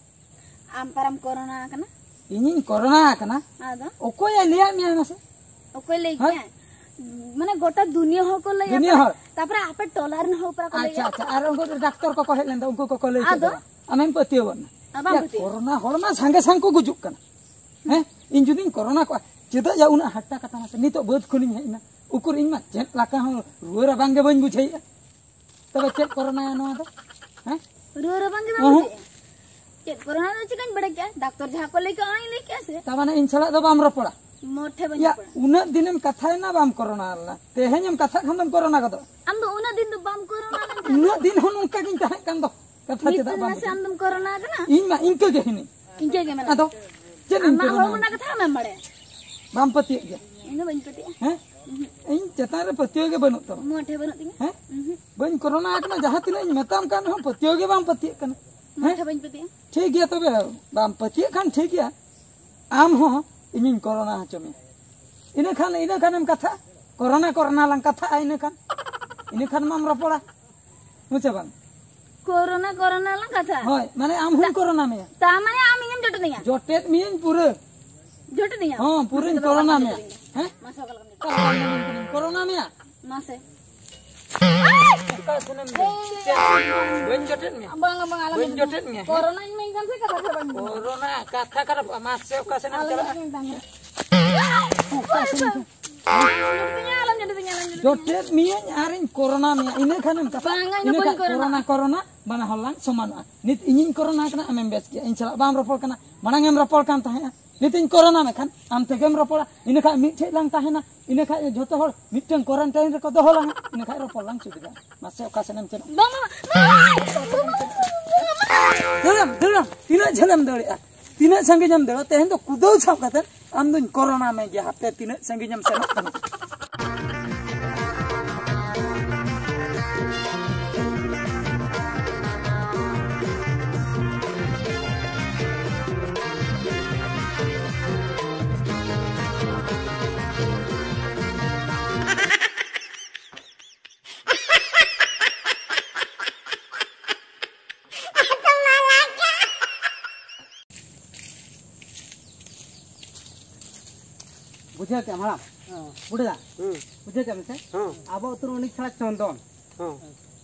ᱟᱢ ᱯᱟᱨᱟᱢ ᱠᱳᱨᱳᱱᱟ ᱟᱠᱟᱱᱟ? ᱤᱧᱤᱧ ᱠᱳᱨᱳᱱᱟ ᱟᱠᱟᱱᱟ? ᱟᱫᱚ? ᱚᱠᱚᱭᱮ ᱞᱟᱹᱭᱟᱫ ᱢᱮᱭᱟ ᱢᱟᱥᱮ? ᱚᱠᱚᱭ ᱞᱟᱹᱭ ᱦᱮᱸ? ᱠᱮᱫ? ᱢᱟᱱᱮ ᱜᱚᱴᱟ ᱫᱩᱱᱤᱭᱟᱹ ᱦᱚᱲ ᱠᱚ ᱞᱟᱹᱭᱟ᱾ ᱫᱩᱱᱤᱭᱟᱹ ᱯᱟᱨᱟ-, ᱦᱚᱲ? ᱛᱟᱯᱚᱨᱮ ᱟᱯᱮ ᱴᱚᱞᱟ ᱨᱮᱱ ᱦᱚᱲ ᱯᱟᱨᱟ ᱠᱚ ᱟᱪᱪᱷᱟ, ᱞᱟᱹᱭᱟ᱾ ᱟᱪᱪᱷᱟ᱾ ᱟᱨ ᱩᱱᱠᱩ ᱰᱟᱠᱛᱚᱨ ᱠᱚᱠᱚ ᱦᱮᱡ ᱞᱮᱱ ᱫᱚ, ᱩᱱᱠᱩ ᱠᱚᱠᱚ ᱞᱟᱹᱭ ᱠᱮᱫ ᱟᱫᱚ? ᱫᱚ᱾ ᱟᱢᱮᱢ ᱯᱟᱹᱛᱭᱟᱹᱣ ᱜᱚᱫ ᱮᱱᱟ᱾ ᱟᱨ ᱵᱟᱢ ᱭᱟ, ᱯᱟᱹᱛᱭᱟᱹᱣ᱾ ᱠᱳᱨᱳᱱᱟ ᱦᱚᱲ ᱢᱟ ᱥᱟᱸᱜᱮ ᱥᱟᱝ ᱠᱚ ᱜᱩᱡᱩᱜ ᱠᱟᱱᱟ᱾ ᱦᱮᱸ? ᱤᱧ ᱡᱩᱫᱤᱧ ᱠᱳᱨᱳᱱᱟ ᱠᱚᱜᱼᱟ, ᱪᱮᱫᱟᱜ ᱭᱟ ᱩᱱᱟᱹᱜ ᱦᱟᱴᱴᱟ ᱠᱟᱴᱟ ᱢᱟᱥᱮ? ᱱᱤᱛᱚᱜ ᱵᱟᱹᱫᱽ ᱠᱷᱚᱱᱤᱧ ᱦᱮᱡ ᱮᱱᱟ᱾ ᱩᱠᱩᱨ ᱤᱧ ᱢᱟ ᱪᱮᱫ ᱞᱮᱠᱟ ᱦᱚᱸ ᱨᱩᱣᱟᱹ ᱨᱟᱵᱟᱝ ᱜᱮ ᱵᱟᱹᱧ ᱵᱩᱡᱷᱟᱹᱣᱮᱫᱼᱟ᱾ ᱛᱚᱵᱮ ᱪᱮᱫ ᱠᱳᱨᱳᱱᱟᱭᱟ ᱱᱚᱣᱟ ᱫᱚ? ᱦᱮᱸ? ᱨᱩᱣᱟᱹ ᱨᱟᱵᱟᱝ ᱜᱮ ᱵᱟᱝ ᱚᱦᱚᱸ᱾ ᱵᱩᱡᱷᱟᱹᱜᱼᱟ? ᱪᱮᱫ ᱠᱳᱨᱳᱱᱟ ᱫᱚ ᱪᱤᱠᱟᱹᱧ ᱵᱟᱲᱟᱭ ᱠᱮᱜᱼᱟ? ᱰᱟᱠᱛᱚᱨ ᱡᱟᱦᱟᱸ ᱠᱚ ᱞᱟᱹᱭ ᱠᱮᱜᱼᱟ, ᱚᱱᱟᱧ ᱞᱟᱹᱭ ᱠᱮᱜᱼᱟ ᱥᱮ? ᱛᱟᱨ ᱢᱟᱱᱮ ᱤᱧ ᱥᱟᱞᱟᱜ ᱫᱚ ᱵᱟᱢ ᱨᱚᱯᱚᱲᱟ? ᱢᱚᱴᱷᱮ ᱵᱟᱹᱧ ᱭᱟ, ᱨᱚᱯᱚᱲᱟ᱾ ᱩᱱᱟᱹᱜ ᱫᱤᱱᱮᱢ ᱠᱟᱛᱷᱟᱭᱮᱱᱟ, ᱵᱟᱢ ᱠᱳᱨᱳᱱᱟ ᱞᱮᱱᱟ᱾ ᱛᱮᱦᱮᱧᱮᱢ ᱠᱟᱛᱷᱟᱜ ᱠᱷᱟᱱ ᱫᱚᱢ ᱠᱳᱨᱳᱱᱟ ᱜᱚᱫᱚᱜᱼᱟ᱾ ᱟᱢ ᱫᱚ ᱩᱱᱟᱹᱜ ᱫᱤᱱ ᱫᱚ ᱵᱟᱢ ᱠᱳᱨᱳᱱᱟ ᱞᱮᱱ ᱛᱟᱦᱮᱸᱫ᱾ ᱩᱱᱟᱹᱜ ᱫᱤᱱ ᱦᱚᱸ ᱱᱚᱝᱠᱟ ᱜᱤᱧ ᱛᱟᱦᱮᱸ ᱠᱟᱱ ᱫᱚ᱾ ᱠᱟᱛᱷᱟ ᱱᱤᱛ ᱪᱮᱫᱟᱜ ᱵᱟᱢ ᱱᱟᱥᱮ ᱟᱢ ᱫᱚᱢ ᱠᱳᱨᱳᱱᱟ ᱟᱠᱟᱱᱟ? ᱤᱧ ᱢᱟ ᱤᱱᱠᱟᱹ ᱜᱮ ᱦᱤᱱᱟᱹᱧ᱾ ᱤᱱᱠᱟᱹ ᱜᱮ ᱢᱮᱱᱟᱢ᱾ ᱟᱫᱚ ᱪᱮᱫ ᱤᱧ ᱟᱢᱟᱜ ᱠᱳᱨᱳᱱᱟ? ᱦᱚᱲᱢᱚ ᱨᱮᱱᱟᱜ ᱠᱟᱛᱷᱟ ᱟᱢᱮᱢ ᱵᱟᱲᱟᱭᱟ? ᱵᱟᱢ ᱯᱟᱹᱛᱭᱟᱹᱜ ᱜᱮᱭᱟ? ᱤᱧ ᱫᱚ ᱵᱟᱹᱧ ᱯᱟᱹᱛᱭᱟᱹᱜᱼᱟ᱾ ᱦᱮᱸ? ᱩᱦᱩᱸ᱾ ᱤᱧ ᱪᱮᱛᱟᱱ ᱨᱮ ᱯᱟᱹᱛᱭᱟᱹᱣ ᱜᱮ ᱵᱟᱹᱱᱩᱜ ᱛᱟᱢᱟ᱾ ᱢᱚᱴᱷᱮ ᱵᱟᱹᱱᱩᱜ ᱛᱤᱧᱟ᱾ ᱦᱮᱸ? ᱩᱦᱩᱸ᱾ ᱵᱟᱹᱧ ᱠᱳᱨᱳᱱᱟ ᱟᱠᱟᱱᱟ, ᱡᱟᱦᱟᱸ ᱛᱤᱱᱟᱹᱜ ᱤᱧ ᱢᱮᱛᱟᱢ ᱠᱟᱱ ᱨᱮᱦᱚᱸ ᱯᱟᱹᱛᱭᱟᱹᱣ ᱜᱮ ᱵᱟᱢ ᱯᱟᱹᱛᱭᱟᱹᱜ ᱠᱟᱱᱟ᱾ ᱦᱮᱸ? ᱢᱚᱴᱷᱮ ᱵᱟᱹᱧ ᱯᱟᱹᱛᱭᱟᱹᱜᱼᱟ᱾ ᱴᱷᱤᱠ ᱜᱮᱭᱟ, ᱛᱚᱵᱮ ᱵᱟᱢ ᱯᱟᱹᱛᱭᱟᱹᱜ ᱠᱷᱟᱱ ᱴᱷᱤᱠ ᱜᱮᱭᱟ, ᱟᱢ ᱦᱚᱸ ᱤᱧᱤᱧ ᱠᱳᱨᱳᱱᱟ ᱦᱚᱪᱚ ᱢᱮᱭᱟ᱾ ᱤᱱᱟᱹ ᱠᱷᱟᱱ, ᱤᱱᱟᱹ ᱠᱷᱟᱱᱮᱢ ᱠᱟᱛᱷᱟᱜᱼᱟ, ᱠᱳᱨᱳᱱᱟ, ᱠᱳᱨᱳᱱᱟ ᱞᱟᱝ ᱠᱟᱛᱷᱟᱜᱼᱟ ᱤᱱᱟᱹ ᱠᱷᱟᱱ᱾ ᱤᱱᱟᱹ ᱠᱷᱟᱱ ᱢᱟᱢ ᱨᱚᱯᱚᱲᱟ᱾ ᱦᱮᱸ ᱥᱮ ᱵᱟᱝ? ᱠᱳᱨᱳᱱᱟ, ᱠᱳᱨᱳᱱᱟ ᱞᱟᱝ ᱠᱟᱛᱷᱟ᱾ ᱦᱳᱭ, ᱢᱟᱱᱮ ᱟᱢ ᱦᱚᱸᱧ ᱠᱳᱨᱳᱱᱟ ᱢᱮᱭᱟ᱾ ᱛᱟ ᱢᱟᱱᱮ ᱟᱢ ᱤᱧᱮᱢ ᱡᱚᱴᱮᱫ ᱤᱧᱟ? ᱡᱚᱴᱮᱫ ᱢᱤᱭᱟᱹᱧ ᱯᱩᱨᱟᱹ᱾ ᱡᱚᱴᱮᱫ ᱤᱧᱟ? ᱦᱚᱸ, ᱯᱩᱨᱟᱹᱧ ᱢᱟᱥᱮ ᱛᱚᱵᱮ ᱠᱳᱨᱳᱱᱟ ᱚᱠᱟ ᱢᱮᱭᱟ᱾ ᱞᱮᱠᱟ ᱡᱚᱴᱮᱫ ᱤᱧᱟ? ᱦᱮᱸ? ᱢᱟᱥᱮ ᱚᱠᱟ ᱞᱮᱠᱟᱢ ᱡᱚᱴᱮᱫ ᱤᱧᱟ? ᱠᱳᱨᱳᱱᱟ ᱢᱮᱭᱟ᱾ ᱢᱟᱥᱮ᱾ ᱚᱠᱟ ᱥᱮᱱᱮᱢ ᱫᱟᱹᱲ? ᱵᱟᱹᱧ ᱡᱚᱴᱮᱫ ᱢᱮᱭᱟ᱾ ᱵᱟᱝᱟ, ᱵᱟᱝᱟ, ᱟᱞᱚᱢ ᱵᱟᱹᱧ ᱡᱚᱴᱮᱫ ᱢᱮᱭᱟ᱾ ᱠᱳᱨᱳᱱᱟᱧ ᱢᱮᱱ ᱠᱟᱱ ᱥᱮ ᱠᱟᱛᱷᱟ ᱫᱚ ᱵᱟᱹᱧ ᱢᱮᱱ ᱠᱟᱱᱟ᱾ ᱠᱳᱨᱳᱱᱟ ᱠᱟᱛᱷᱟ ᱠᱟᱱᱟ, ᱢᱟᱥᱮ ᱚᱠᱟ ᱥᱮᱱᱮᱢ ᱟᱞᱚᱢ ᱪᱟᱞᱟᱜᱼᱟ? ᱢᱮᱱ ᱠᱟᱱᱟ᱾ ᱚᱠᱟ ᱥᱮᱱᱮᱢ ᱪᱟᱞᱟᱜᱼᱟ? ᱟᱞᱚᱢ ᱡᱚᱴᱮᱫ ᱤᱧᱟ, ᱟᱞᱚᱢ ᱡᱚᱴᱮᱫ ᱤᱧᱟ, ᱟᱞᱚᱢ ᱡᱚᱴᱮᱫ ᱤᱧᱟ᱾ ᱡᱚᱴᱮᱫ ᱢᱤᱭᱟᱹᱧ ᱟᱨᱤᱧ ᱠᱳᱨᱳᱱᱟ ᱢᱮᱭᱟ, ᱤᱱᱟᱹ ᱠᱷᱟᱱᱮᱢ ᱠᱟᱛᱷᱟ, ᱵᱟᱝᱟ, ᱤᱧ ᱫᱚ ᱤᱱᱟᱹ ᱵᱟᱹᱧ ᱠᱷᱟᱱ ᱠᱳᱨᱳᱱᱟ᱾ ᱠᱳᱨᱳᱱᱟ, ᱠᱳᱨᱳᱱᱟ, ᱵᱟᱱᱟ ᱦᱚᱲ ᱞᱟᱝ ᱥᱚᱢᱟᱱᱚᱜᱼᱟ᱾ ᱱᱤᱛ ᱤᱧᱤᱧ ᱠᱳᱨᱳᱱᱟ ᱠᱟᱱᱟ, ᱟᱢᱮᱢ ᱵᱮᱥ ᱜᱮᱭᱟ, ᱤᱧ ᱥᱟᱞᱟᱜ ᱵᱟᱢ ᱨᱚᱯᱚᱲ ᱠᱟᱱᱟ, ᱢᱟᱲᱟᱝ ᱮᱢ ᱨᱚᱯᱚᱲ ᱠᱟᱱ ᱛᱟᱦᱮᱸᱜᱼᱟ᱾ ᱱᱤᱛ ᱤᱧ ᱠᱳᱨᱳᱱᱟ ᱢᱮᱠᱷᱟᱱ ᱟᱢ ᱛᱮᱜᱮᱢ ᱨᱚᱯᱚᱲᱟ, ᱤᱱᱟᱹ ᱠᱷᱟᱱ ᱢᱤᱫ ᱴᱷᱮᱡ ᱞᱟᱝ ᱛᱟᱦᱮᱱᱟ, ᱤᱱᱟᱹ ᱠᱷᱟᱱ ᱡᱷᱚᱛᱚ ᱦᱚᱲ ᱢᱤᱫᱴᱟᱝ ᱠᱳᱨᱮᱱᱴᱟᱭᱤᱱ ᱨᱮᱠᱚ ᱫᱚᱦᱚ ᱞᱟᱝᱟ, ᱤᱱᱟᱹ ᱠᱷᱟᱱ ᱨᱚᱯᱚᱲ ᱞᱟᱝ ᱥᱩᱵᱤᱫᱷᱟᱜᱼᱟ᱾ ᱢᱟᱥᱮ ᱚᱠᱟ ᱥᱮᱱ ᱮᱢ ᱪᱟᱞᱟᱜᱼᱟ? ᱵᱟᱝ, ᱵᱟᱝ, ᱵᱟᱝ, ᱵᱟᱝ, ᱵᱟᱝ, ᱵᱟᱝ᱾ ᱫᱟᱹᱲᱟᱢ, ᱫᱟᱹᱲᱟᱢ, ᱛᱤᱱᱟᱹᱜ ᱡᱷᱟᱹᱞᱮᱢ ᱫᱟᱹᱲᱮᱜᱼᱟ? ᱛᱤᱱᱟᱹᱜ ᱥᱟᱺᱜᱤᱧ ᱮᱢ ᱫᱟᱹᱲᱟ? ᱛᱮᱦᱮᱧ ᱫᱚ ᱠᱩᱫᱟᱹᱣ ᱥᱟᱵ ᱠᱟᱛᱮ ᱟᱢ ᱫᱚᱧ ᱠᱳᱨᱳᱱᱟ ᱢᱮ ᱜᱮᱭᱟ, ᱦᱟᱯᱮ ᱛᱤᱱᱟᱹᱜ ᱥᱟᱺᱜᱤᱧ ᱮᱢ ᱥᱮᱱᱚᱜ ᱠᱟᱱᱟ᱾ ᱵᱩᱡᱷᱟᱹᱣ ᱠᱮᱜᱼᱟᱢ ᱦᱟᱲᱟᱢ? ᱦᱮᱸ᱾ ᱵᱩᱰᱷᱟ ᱫᱟ, ᱦᱩᱸ᱾ ᱵᱩᱡᱷᱟᱹᱣ ᱠᱮᱜᱼᱟᱢ ᱥᱮ? ᱦᱮᱸ᱾ ᱟᱵᱚ ᱟᱹᱛᱩ ᱨᱮ ᱩᱱᱤ ᱪᱷᱟᱲᱟ ᱪᱚᱱᱫᱚᱱ᱾ ᱦᱮᱸ᱾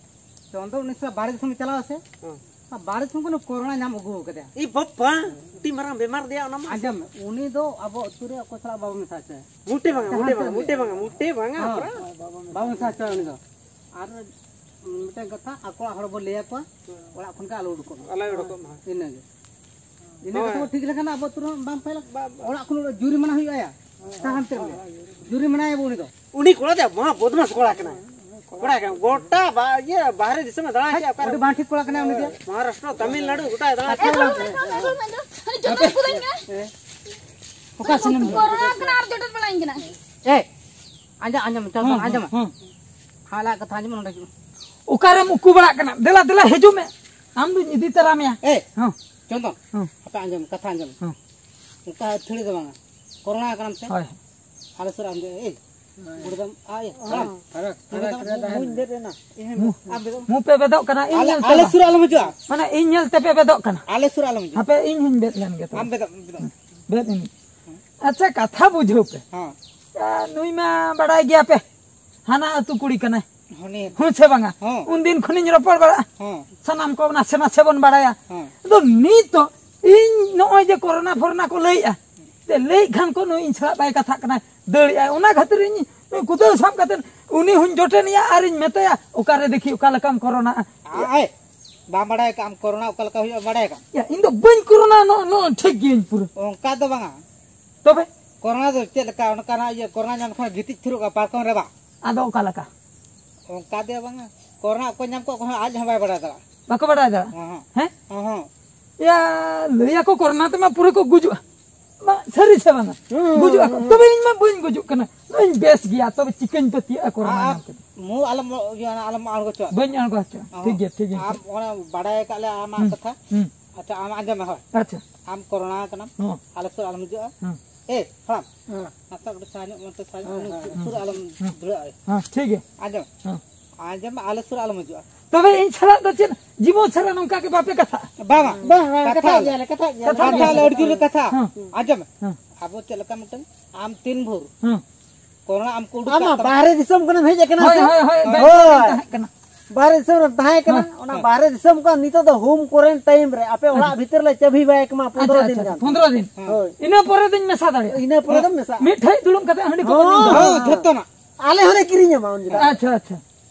ᱪᱚᱱᱫᱚᱱ ᱩᱱᱤ ᱪᱷᱟᱲᱟ ᱵᱟᱦᱨᱮ ᱫᱤᱥᱚᱢ ᱮ ᱪᱟᱞᱟᱣ ᱥᱮ? ᱦᱮᱸ᱾ ᱟᱨ ᱵᱟᱦᱨᱮ ᱫᱤᱥᱚᱢ ᱠᱷᱚᱱ ᱠᱳᱨᱳᱱᱟ ᱧᱟᱢ ᱟᱹᱜᱩ ᱟᱠᱟᱫᱮᱭᱟ᱾ ᱤ ᱵᱟᱯᱟ, ᱟᱹᱰᱤ ᱢᱟᱨᱟᱝ ᱵᱮᱢᱟᱨ ᱫᱮᱭᱟ ᱚᱱᱟ ᱢᱟ᱾ ᱟᱸᱡᱚᱢ ᱢᱮ, ᱩᱱᱤ ᱫᱚ ᱟᱵᱚ ᱟᱹᱛᱩ ᱨᱮ ᱚᱠᱚᱭ ᱥᱟᱞᱟᱜ ᱵᱟᱵᱚ ᱢᱮᱥᱟ ᱦᱚᱪᱚᱭᱟ᱾ ᱢᱩᱴᱮ ᱵᱟᱝᱟ, ᱡᱟᱦᱟᱸ ᱢᱩᱴᱮ ᱥᱮᱫ ᱵᱟᱝᱟ, ᱜᱮ᱾ ᱢᱩᱴᱮ ᱵᱟᱝᱟ, ᱢᱩᱴᱮ ᱵᱟᱝᱟ, ᱦᱮᱸ᱾ ᱯᱨᱟ- ᱵᱟᱵᱚ ᱢᱮᱥᱟ ᱦᱚᱪᱚᱭᱟ ᱩᱱᱤ ᱫᱚ᱾ ᱟᱨ ᱢᱤᱫᱴᱟᱝ ᱠᱟᱛᱷᱟ, ᱟᱠᱚ ᱚᱲᱟᱜ ᱦᱚᱲ ᱵᱚ ᱞᱟᱹᱭ ᱟᱠᱚᱣᱟ, ᱚᱲᱟᱜ ᱠᱷᱚᱱ ᱜᱮ ᱟᱞᱚ ᱩᱰᱩᱠᱚᱜ ᱢᱟ᱾ ᱟᱞᱚᱭ ᱩᱰᱩᱠᱚᱜ ᱢᱟ᱾ ᱤᱱᱟᱹᱜᱮ᱾ ᱤᱱᱟᱹ ᱦᱳᱭ᱾ ᱠᱟᱛᱷᱟ ᱠᱚ ᱴᱷᱤᱠ ᱞᱮᱠᱷᱟᱱ ᱟᱵᱚ ᱟᱹᱛᱩ ᱨᱮᱦᱚᱸ ᱵᱟᱝ ᱯᱷᱟᱭᱞᱟᱜ᱾ ᱵᱟ-, ᱵᱟ-, ᱚᱲᱟᱜ ᱠᱷᱚᱱ ᱩᱰᱩᱠ ᱡᱩᱨᱤᱢᱟᱱᱟ ᱦᱩᱭᱩᱜᱼᱟ ᱭᱟ᱾ ᱥᱟᱦᱟᱱ ᱛᱮ ᱩᱱᱤ᱾ ᱡᱩᱨᱤᱢᱟᱱᱟᱭᱟᱵᱚ ᱩᱱᱤ ᱫᱚ᱾ ᱩᱱᱤ ᱠᱚᱲᱟ ᱫᱚ ᱢᱚᱦᱟ ᱵᱚᱫᱢᱟᱥ ᱠᱚᱲᱟ ᱠᱟᱱᱟᱭ᱾ ᱠᱚᱲᱟ ᱠᱟᱱᱟ᱾ ᱜᱚᱴᱟ ᱵᱟ-, ᱤᱭᱟᱹ ᱵᱟᱦᱨᱮ ᱫᱤᱥᱚᱢ ᱮ ᱫᱟᱬᱟ ᱠᱮᱜᱼᱟ, ᱚᱠᱟᱨᱮ? ᱟᱹᱰᱤ ᱵᱟᱝ ᱴᱷᱤᱠ ᱠᱚᱲᱟ ᱠᱟᱱᱟᱭ ᱩᱱᱤ ᱫᱚ᱾ ᱢᱚᱦᱟᱨᱟᱥᱴᱨᱚ, ᱛᱟᱢᱤᱞᱱᱟᱲᱩ ᱜᱚᱴᱟᱭ ᱫᱟᱬᱟ ᱠᱮᱜᱼᱟ᱾ ᱡᱚᱴᱮᱫ ᱠᱚᱫᱚᱧ ᱠᱟᱱᱟ᱾ ᱚᱠᱟ ᱥᱮᱱᱮᱢ ᱠᱚᱨᱳᱱᱟ ᱠᱟᱱᱟ ᱟᱨ ᱡᱚᱴᱮᱫ ᱵᱟᱲᱟᱧ ᱠᱟᱱᱟ᱾ ᱮ, ᱟᱸᱡᱚᱢ, ᱟᱸᱡᱚᱢ, ᱪᱚᱞ, ᱦᱮᱸ, ᱟᱸᱡᱚᱢ᱾ ᱦᱮᱸ᱾ ᱦᱟᱸ, ᱞᱟ ᱠᱟᱛᱷᱟ ᱟᱸᱡᱚᱢ ᱱᱚᱰᱮ ᱦᱤᱡᱩᱜ ᱢᱮ᱾ ᱚᱠᱟᱨᱮᱢ ᱩᱠᱩ ᱵᱟᱲᱟᱜ ᱠᱟᱱᱟ? ᱫᱮᱞᱟ, ᱫᱮᱞᱟ, ᱦᱤᱡᱩᱜ ᱢᱮ᱾ ᱟᱢ ᱫᱩᱧ ᱤᱫᱤ ᱛᱟᱨᱟ ᱢᱮᱭᱟ᱾ ᱮ, ᱦᱮᱸ᱾ ᱪᱚᱱᱫᱚᱱ, ᱦᱮᱸ᱾ ᱟᱯᱮ ᱟᱸᱡᱚᱢ, ᱠᱟᱛᱷᱟ ᱟᱸᱡᱚᱢ᱾ ᱦᱮᱸ᱾ ᱚᱱᱠᱟ ᱟᱹᱛᱷᱟᱹᱲᱤ ᱫᱚ ᱵᱟᱝᱟ᱾ ᱠᱳᱨᱳᱱᱟ ᱠᱟᱱᱟᱢ ᱥᱮ? ᱦᱳᱭ᱾ ᱟᱞᱮ ᱥᱩᱨ ᱟᱢ ᱫᱚ, ᱮᱭ, ᱵᱩᱰᱷᱟᱹ ᱫᱚᱢ, ᱟᱭ, ᱦᱟᱲᱟᱢ᱾ ᱯᱷᱟᱨᱟᱠ, ᱯᱷᱟᱨᱟᱠ ᱨᱮ ᱛᱟᱦᱮᱱ ᱢᱩᱧ ᱢᱮ᱾ ᱫᱮᱡ ᱮᱱᱟ᱾ ᱤᱧ ᱦᱚᱸ ᱢᱩ-, ᱟᱢ ᱫᱚ᱾ ᱢᱩ ᱯᱮ ᱵᱮᱫᱚᱜ ᱠᱟᱱᱟ, ᱤᱧ ᱟᱞᱮ, ᱧᱮᱞ ᱛᱮ ᱟᱞᱮ ᱵᱟᱝ᱾ ᱥᱩᱨ ᱟᱞᱚᱢ ᱦᱤᱡᱩᱜᱼᱟ᱾ ᱢᱟᱱᱮ, ᱤᱧ ᱧᱮᱞ ᱛᱮᱯᱮ ᱵᱮᱫᱚᱜ ᱠᱟᱱᱟ᱾ ᱟᱞᱮ ᱥᱩᱨ ᱟᱞᱚᱢ ᱦᱤᱡᱩᱜᱼᱟ᱾ ᱦᱟᱯᱮ, ᱤᱧ ᱦᱚᱸᱧ ᱵᱮᱫ ᱞᱮᱱ ᱜᱮ ᱛᱚᱵᱮ᱾ ᱟᱢ ᱵᱮᱫᱚᱜ, ᱵᱮᱫᱚᱜ᱾ ᱵᱮᱫ ᱮᱱ᱾ ᱟᱪᱪᱷᱟ, ᱠᱟᱛᱷᱟ ᱵᱩᱡᱷᱟᱹᱣ ᱯᱮ᱾ ᱦᱮᱸ᱾ ᱟ, ᱱᱩᱭ ᱢᱟ ᱵᱟᱲᱟᱭ ᱜᱮᱭᱟ ᱯᱮ, ᱦᱟᱱᱟ ᱟᱹᱛᱩ ᱠᱩᱲᱤ ᱠᱟᱱᱟᱭ᱾ ᱦᱩᱱᱤ᱾ ᱦᱩᱸ ᱥᱮ ᱵᱟᱝᱟ? ᱦᱮᱸ᱾ ᱩᱱᱫᱤᱱ ᱠᱷᱚᱱᱤᱧ ᱨᱚᱯᱚᱲ ᱵᱟᱲᱟᱜᱼᱟ᱾ ᱦᱮᱸ᱾ ᱥᱟᱱᱟᱢ ᱠᱚ ᱱᱟᱥᱮ ᱱᱟᱥᱮ ᱵᱚᱱ ᱵᱟᱲᱟᱭᱟ᱾ ᱦᱮᱸ᱾ ᱟᱫᱚ ᱱᱤᱛ ᱫᱚ ᱤᱧ ᱱᱚᱜᱼᱚᱭ ᱡᱮ ᱠᱳᱨᱳᱱᱟ ᱯᱷᱳᱨᱳᱱᱟ ᱠᱚ ᱞᱟᱹᱭᱮᱜᱼᱟ, ᱛᱮ ᱞᱟᱹᱭᱮᱫ ᱠᱷᱟᱱ ᱠᱚ ᱱᱩᱭ ᱤᱧ ᱥᱟᱞᱟᱜ ᱵᱟᱭ ᱠᱟᱛᱷᱟᱜ ᱠᱟᱱᱟ, ᱫᱟᱹᱲᱮᱜᱼᱟᱭ᱾ ᱚᱱᱟ ᱠᱷᱟᱹᱛᱤᱨ ᱤᱧ ᱱᱩᱭ ᱠᱩᱫᱟᱹᱣ ᱥᱟᱵ ᱠᱟᱛᱮ ᱩᱱᱤ ᱦᱚᱸᱧ ᱡᱚᱴᱮᱱᱮᱭᱟ ᱟᱨᱤᱧ ᱢᱮᱛᱟᱭᱟ, "ᱚᱠᱟᱨᱮ ᱫᱮᱠᱷᱤ ᱚᱠᱟ ᱞᱮᱠᱟᱢ ᱠᱳᱨᱳᱱᱟᱜᱼᱟ?" ᱟᱭ, ᱵᱟᱢ ᱵᱟᱲᱟᱭ ᱠᱟᱜ ᱟᱢ ᱠᱳᱨᱳᱱᱟ ᱚᱠᱟ ᱞᱮᱠᱟ ᱦᱩᱭᱩᱜᱼᱟ, ᱵᱟᱲᱟᱭ ᱠᱟᱜ ᱟᱢ? ᱭᱟ, ᱤᱧ ᱫᱚ ᱵᱟᱹᱧ ᱠᱳᱨᱳᱱᱟ, ᱱᱚᱜᱼᱚ, ᱱᱚᱜᱼᱚ ᱴᱷᱤᱠ ᱜᱤᱭᱟᱹᱧ ᱯᱩᱨᱟᱹ᱾ ᱚᱱᱠᱟ ᱫᱚ ᱵᱟᱝᱟ᱾ ᱛᱚᱵᱮ? ᱠᱳᱨᱳᱱᱟ ᱫᱚ ᱪᱮᱫ ᱞᱮᱠᱟ? ᱚᱱᱠᱟᱱᱟᱜ ᱤᱭᱟᱹ ᱠᱳᱨᱳᱱᱟ ᱧᱟᱢ ᱞᱮᱠᱷᱟᱱ ᱜᱤᱛᱤᱡ ᱛᱷᱤᱨᱚᱜᱼᱟ ᱯᱟᱨᱠᱚᱢ ᱨᱮ ᱵᱟᱝ? ᱟᱫᱚ ᱚᱠᱟ ᱞᱮᱠᱟ? ᱚᱱᱠᱟ ᱫᱚ ᱵᱟᱝᱟ᱾ ᱠᱳᱨᱳᱱᱟ ᱚᱠᱚᱭ ᱧᱟᱢ ᱠᱚᱣᱟ, ᱚᱠᱚᱭ ᱦᱚᱸ ᱟᱡ ᱦᱚᱸ ᱵᱟᱭ ᱵᱟᱲᱟᱭ ᱫᱟᱲᱮᱭᱟᱜᱼᱟ᱾ ᱵᱟᱠᱚ ᱵᱟᱲᱟᱭ ᱫᱟᱲᱮᱭᱟᱜᱼᱟ᱾ ᱦᱚᱸ, ᱦᱚᱸ᱾ ᱦᱮᱸ? ᱦᱚᱸ, ᱦᱚᱸ᱾ ᱭᱟ, ᱞᱟᱹᱭᱟᱠᱚ ᱠᱳᱨᱳᱱᱟ ᱛᱮᱢᱟ ᱯᱩᱨᱟᱹ ᱠᱚ ᱜᱩᱡᱩᱜᱼᱟ᱾ ᱵᱟᱝ, ᱥᱟᱹᱨᱤ ᱥᱮ ᱵᱟᱝᱟ? ᱦᱩᱸ, ᱜᱩᱡᱩᱜ ᱟᱠᱚ᱾ ᱦᱩᱸ, ᱛᱚᱵᱮ ᱦᱩᱸ᱾ ᱤᱧ ᱢᱟ ᱵᱟᱹᱧ ᱜᱩᱡᱩᱜ ᱠᱟᱱᱟ᱾ ᱱᱚᱜᱼᱚᱧ ᱵᱮᱥ ᱜᱮᱭᱟ, ᱛᱚᱵᱮ ᱪᱤᱠᱟᱹᱧ ᱯᱟᱹᱛᱭᱟᱹᱜᱼᱟ ᱠᱳᱨᱳᱱᱟ ᱟ-, ᱧᱟᱢ ᱠᱟᱛᱮ? ᱢᱩ ᱟᱞᱚᱢ, ᱤᱭᱟᱹ, ᱟᱞᱚᱢ ᱟᱬᱜᱚ ᱦᱚᱪᱚᱣᱟᱜ᱾ ᱵᱟᱹᱧ ᱟᱬᱜᱚ ᱦᱚᱪᱚᱣᱟᱜᱼᱟ᱾ ᱦᱚᱸ᱾ ᱴᱷᱤᱠ ᱜᱮᱭᱟ, ᱴᱷᱤᱠ ᱜᱮᱭᱟ᱾ ᱟᱢ ᱚᱱᱟ ᱵᱟᱲᱟᱭ ᱟᱠᱟᱫ ᱞᱮ ᱟᱢᱟᱜ ᱦᱩᱸ, ᱠᱟᱛᱷᱟ᱾ ᱦᱩᱸ᱾ ᱟᱪᱪᱷᱟ, ᱟᱢ ᱟᱸᱡᱚᱢ ᱢᱮ, ᱦᱳᱭ᱾ ᱟᱪᱪᱷᱟ᱾ ᱟᱢ ᱠᱳᱨᱳᱱᱟ ᱠᱟᱱᱟᱢ, ᱦᱚᱸ᱾ ᱟᱞᱮ ᱥᱩᱨ ᱟᱞᱚᱢ ᱦᱤᱡᱩᱜᱼᱟ᱾ ᱦᱚᱸ᱾ ᱮ, ᱦᱟᱲᱟᱢ, ᱦᱮᱸ᱾ ᱱᱟᱥᱮ ᱠᱟᱹᱴᱤᱡ ᱥᱟᱦᱟ ᱧᱚᱜ ᱢᱮ, ᱥᱟᱦᱟ ᱧᱚᱜ ᱦᱮᱸ, ᱢᱮ, ᱦᱮᱸ, ᱥᱩᱨ ᱦᱮᱸ᱾ ᱟᱞᱚᱢ ᱦᱮᱸ, ᱵᱷᱤᱲᱟᱹᱜᱼᱟ᱾ ᱦᱮᱸ, ᱴᱷᱤᱠ ᱜᱮᱭᱟ᱾ ᱟᱸᱡᱚᱢ᱾ ᱦᱮᱸ᱾ ᱟᱸᱡᱚᱢ ᱢᱮ, ᱟᱞᱮ ᱥᱩᱨ ᱟᱞᱚᱢ ᱦᱤᱡᱩᱜᱼᱟ᱾ ᱛᱚᱵᱮ ᱤᱧ ᱥᱟᱞᱟᱜ ᱫᱚ ᱪᱮᱫ ᱡᱤᱵᱚᱱ ᱥᱟᱞᱟᱜ ᱱᱚᱝᱠᱟ ᱜᱮ ᱵᱟᱯᱮ ᱠᱟᱛᱷᱟᱜᱼᱟ? ᱵᱟᱝ, ᱵᱟᱝ᱾ ᱵᱟᱝ, ᱵᱟᱝ, ᱠᱟᱛᱷᱟ ᱠᱟᱛᱷᱟᱜ ᱟᱞᱮ᱾ ᱜᱮᱭᱟᱞᱮ, ᱠᱟᱛᱷᱟᱜ ᱜᱮᱭᱟᱞᱮ᱾ ᱠᱟᱛᱷᱟ ᱠᱟᱛᱷᱟ ᱟᱞᱮ ᱟᱹᱰᱤ ᱡᱳᱨ ᱞᱮ ᱠᱟᱛᱷᱟᱜᱼᱟ᱾ ᱦᱮᱸ᱾ ᱟᱸᱡᱚᱢ ᱢᱮ᱾ ᱦᱮᱸ᱾ ᱟᱵᱚ ᱪᱮᱫ ᱞᱮᱠᱟ ᱢᱤᱫᱴᱟᱝ ᱟᱢ ᱛᱤᱱ ᱵᱷᱳᱨ ᱦᱩᱸ᱾ ᱠᱚᱨᱳᱱᱟ ᱟᱢ ᱠᱚ ᱩᱰᱩᱠ ᱟᱢ ᱢᱟ ᱠᱟᱜ ᱛᱟᱢᱟ᱾ ᱵᱟᱦᱨᱮ ᱫᱤᱥᱚᱢ ᱠᱷᱚᱱᱮᱢ ᱦᱮᱡ ᱟᱠᱟᱱᱟ ᱦᱳᱭ, ᱥᱮ? ᱦᱳᱭ, ᱦᱳᱭ, ᱦᱳᱭ᱾ ᱵᱟᱦᱨᱮ ᱨᱮᱢ ᱛᱟᱦᱮᱸ ᱠᱟᱱᱟ᱾ ᱦᱳᱭ᱾ ᱚᱱᱟ ᱦᱳᱭ᱾ ᱵᱟᱦᱨᱮ ᱫᱤᱥᱚᱢ ᱠᱷᱚᱱ ᱱᱤᱛᱚᱜ ᱫᱚ ᱦᱳᱢ ᱠᱳᱨᱮᱱᱴᱟᱭᱤᱱ ᱨᱮ ᱟᱯᱮ ᱚᱲᱟᱜ ᱟᱪᱪᱷᱟ᱾ ᱵᱷᱤᱛᱤᱨ ᱞᱮ ᱪᱟᱹᱵᱤ ᱵᱟᱭ ᱠᱮᱢᱟ ᱯᱚᱱᱫᱽᱨᱚ ᱟᱪᱪᱷᱟ, ᱫᱤᱱ ᱟᱪᱪᱷᱟ, ᱜᱟᱱ᱾ ᱯᱚᱱᱫᱽᱨᱚ ᱫᱤᱱ᱾ ᱦᱳᱭ᱾ ᱤᱱᱟᱹ ᱯᱚᱨᱮ ᱫᱚᱧ ᱢᱮᱥᱟ ᱫᱟᱲᱮᱭᱟᱜᱼᱟ᱾ ᱤᱱᱟᱹ ᱯᱚᱨᱮ ᱫᱚᱢ ᱢᱮᱥᱟᱜᱼᱟ᱾ ᱢᱤᱫ ᱴᱷᱮᱡ ᱫᱩᱲᱩᱵ ᱠᱟᱛᱮ ᱦᱟᱺᱰᱤ ᱠᱚ ᱦᱳᱭ, ᱧᱩᱭᱟ᱾ ᱦᱳᱭ, ᱡᱷᱚᱛᱚᱱᱟᱜ᱾ ᱟᱞᱮ ᱦᱚᱸᱞᱮ ᱠᱤᱨᱤᱧ ᱟᱢᱟ ᱩᱱ ᱡᱚᱠᱷᱟᱡ᱾ ᱟᱪᱪᱷᱟ, ᱟᱪᱪᱷᱟ᱾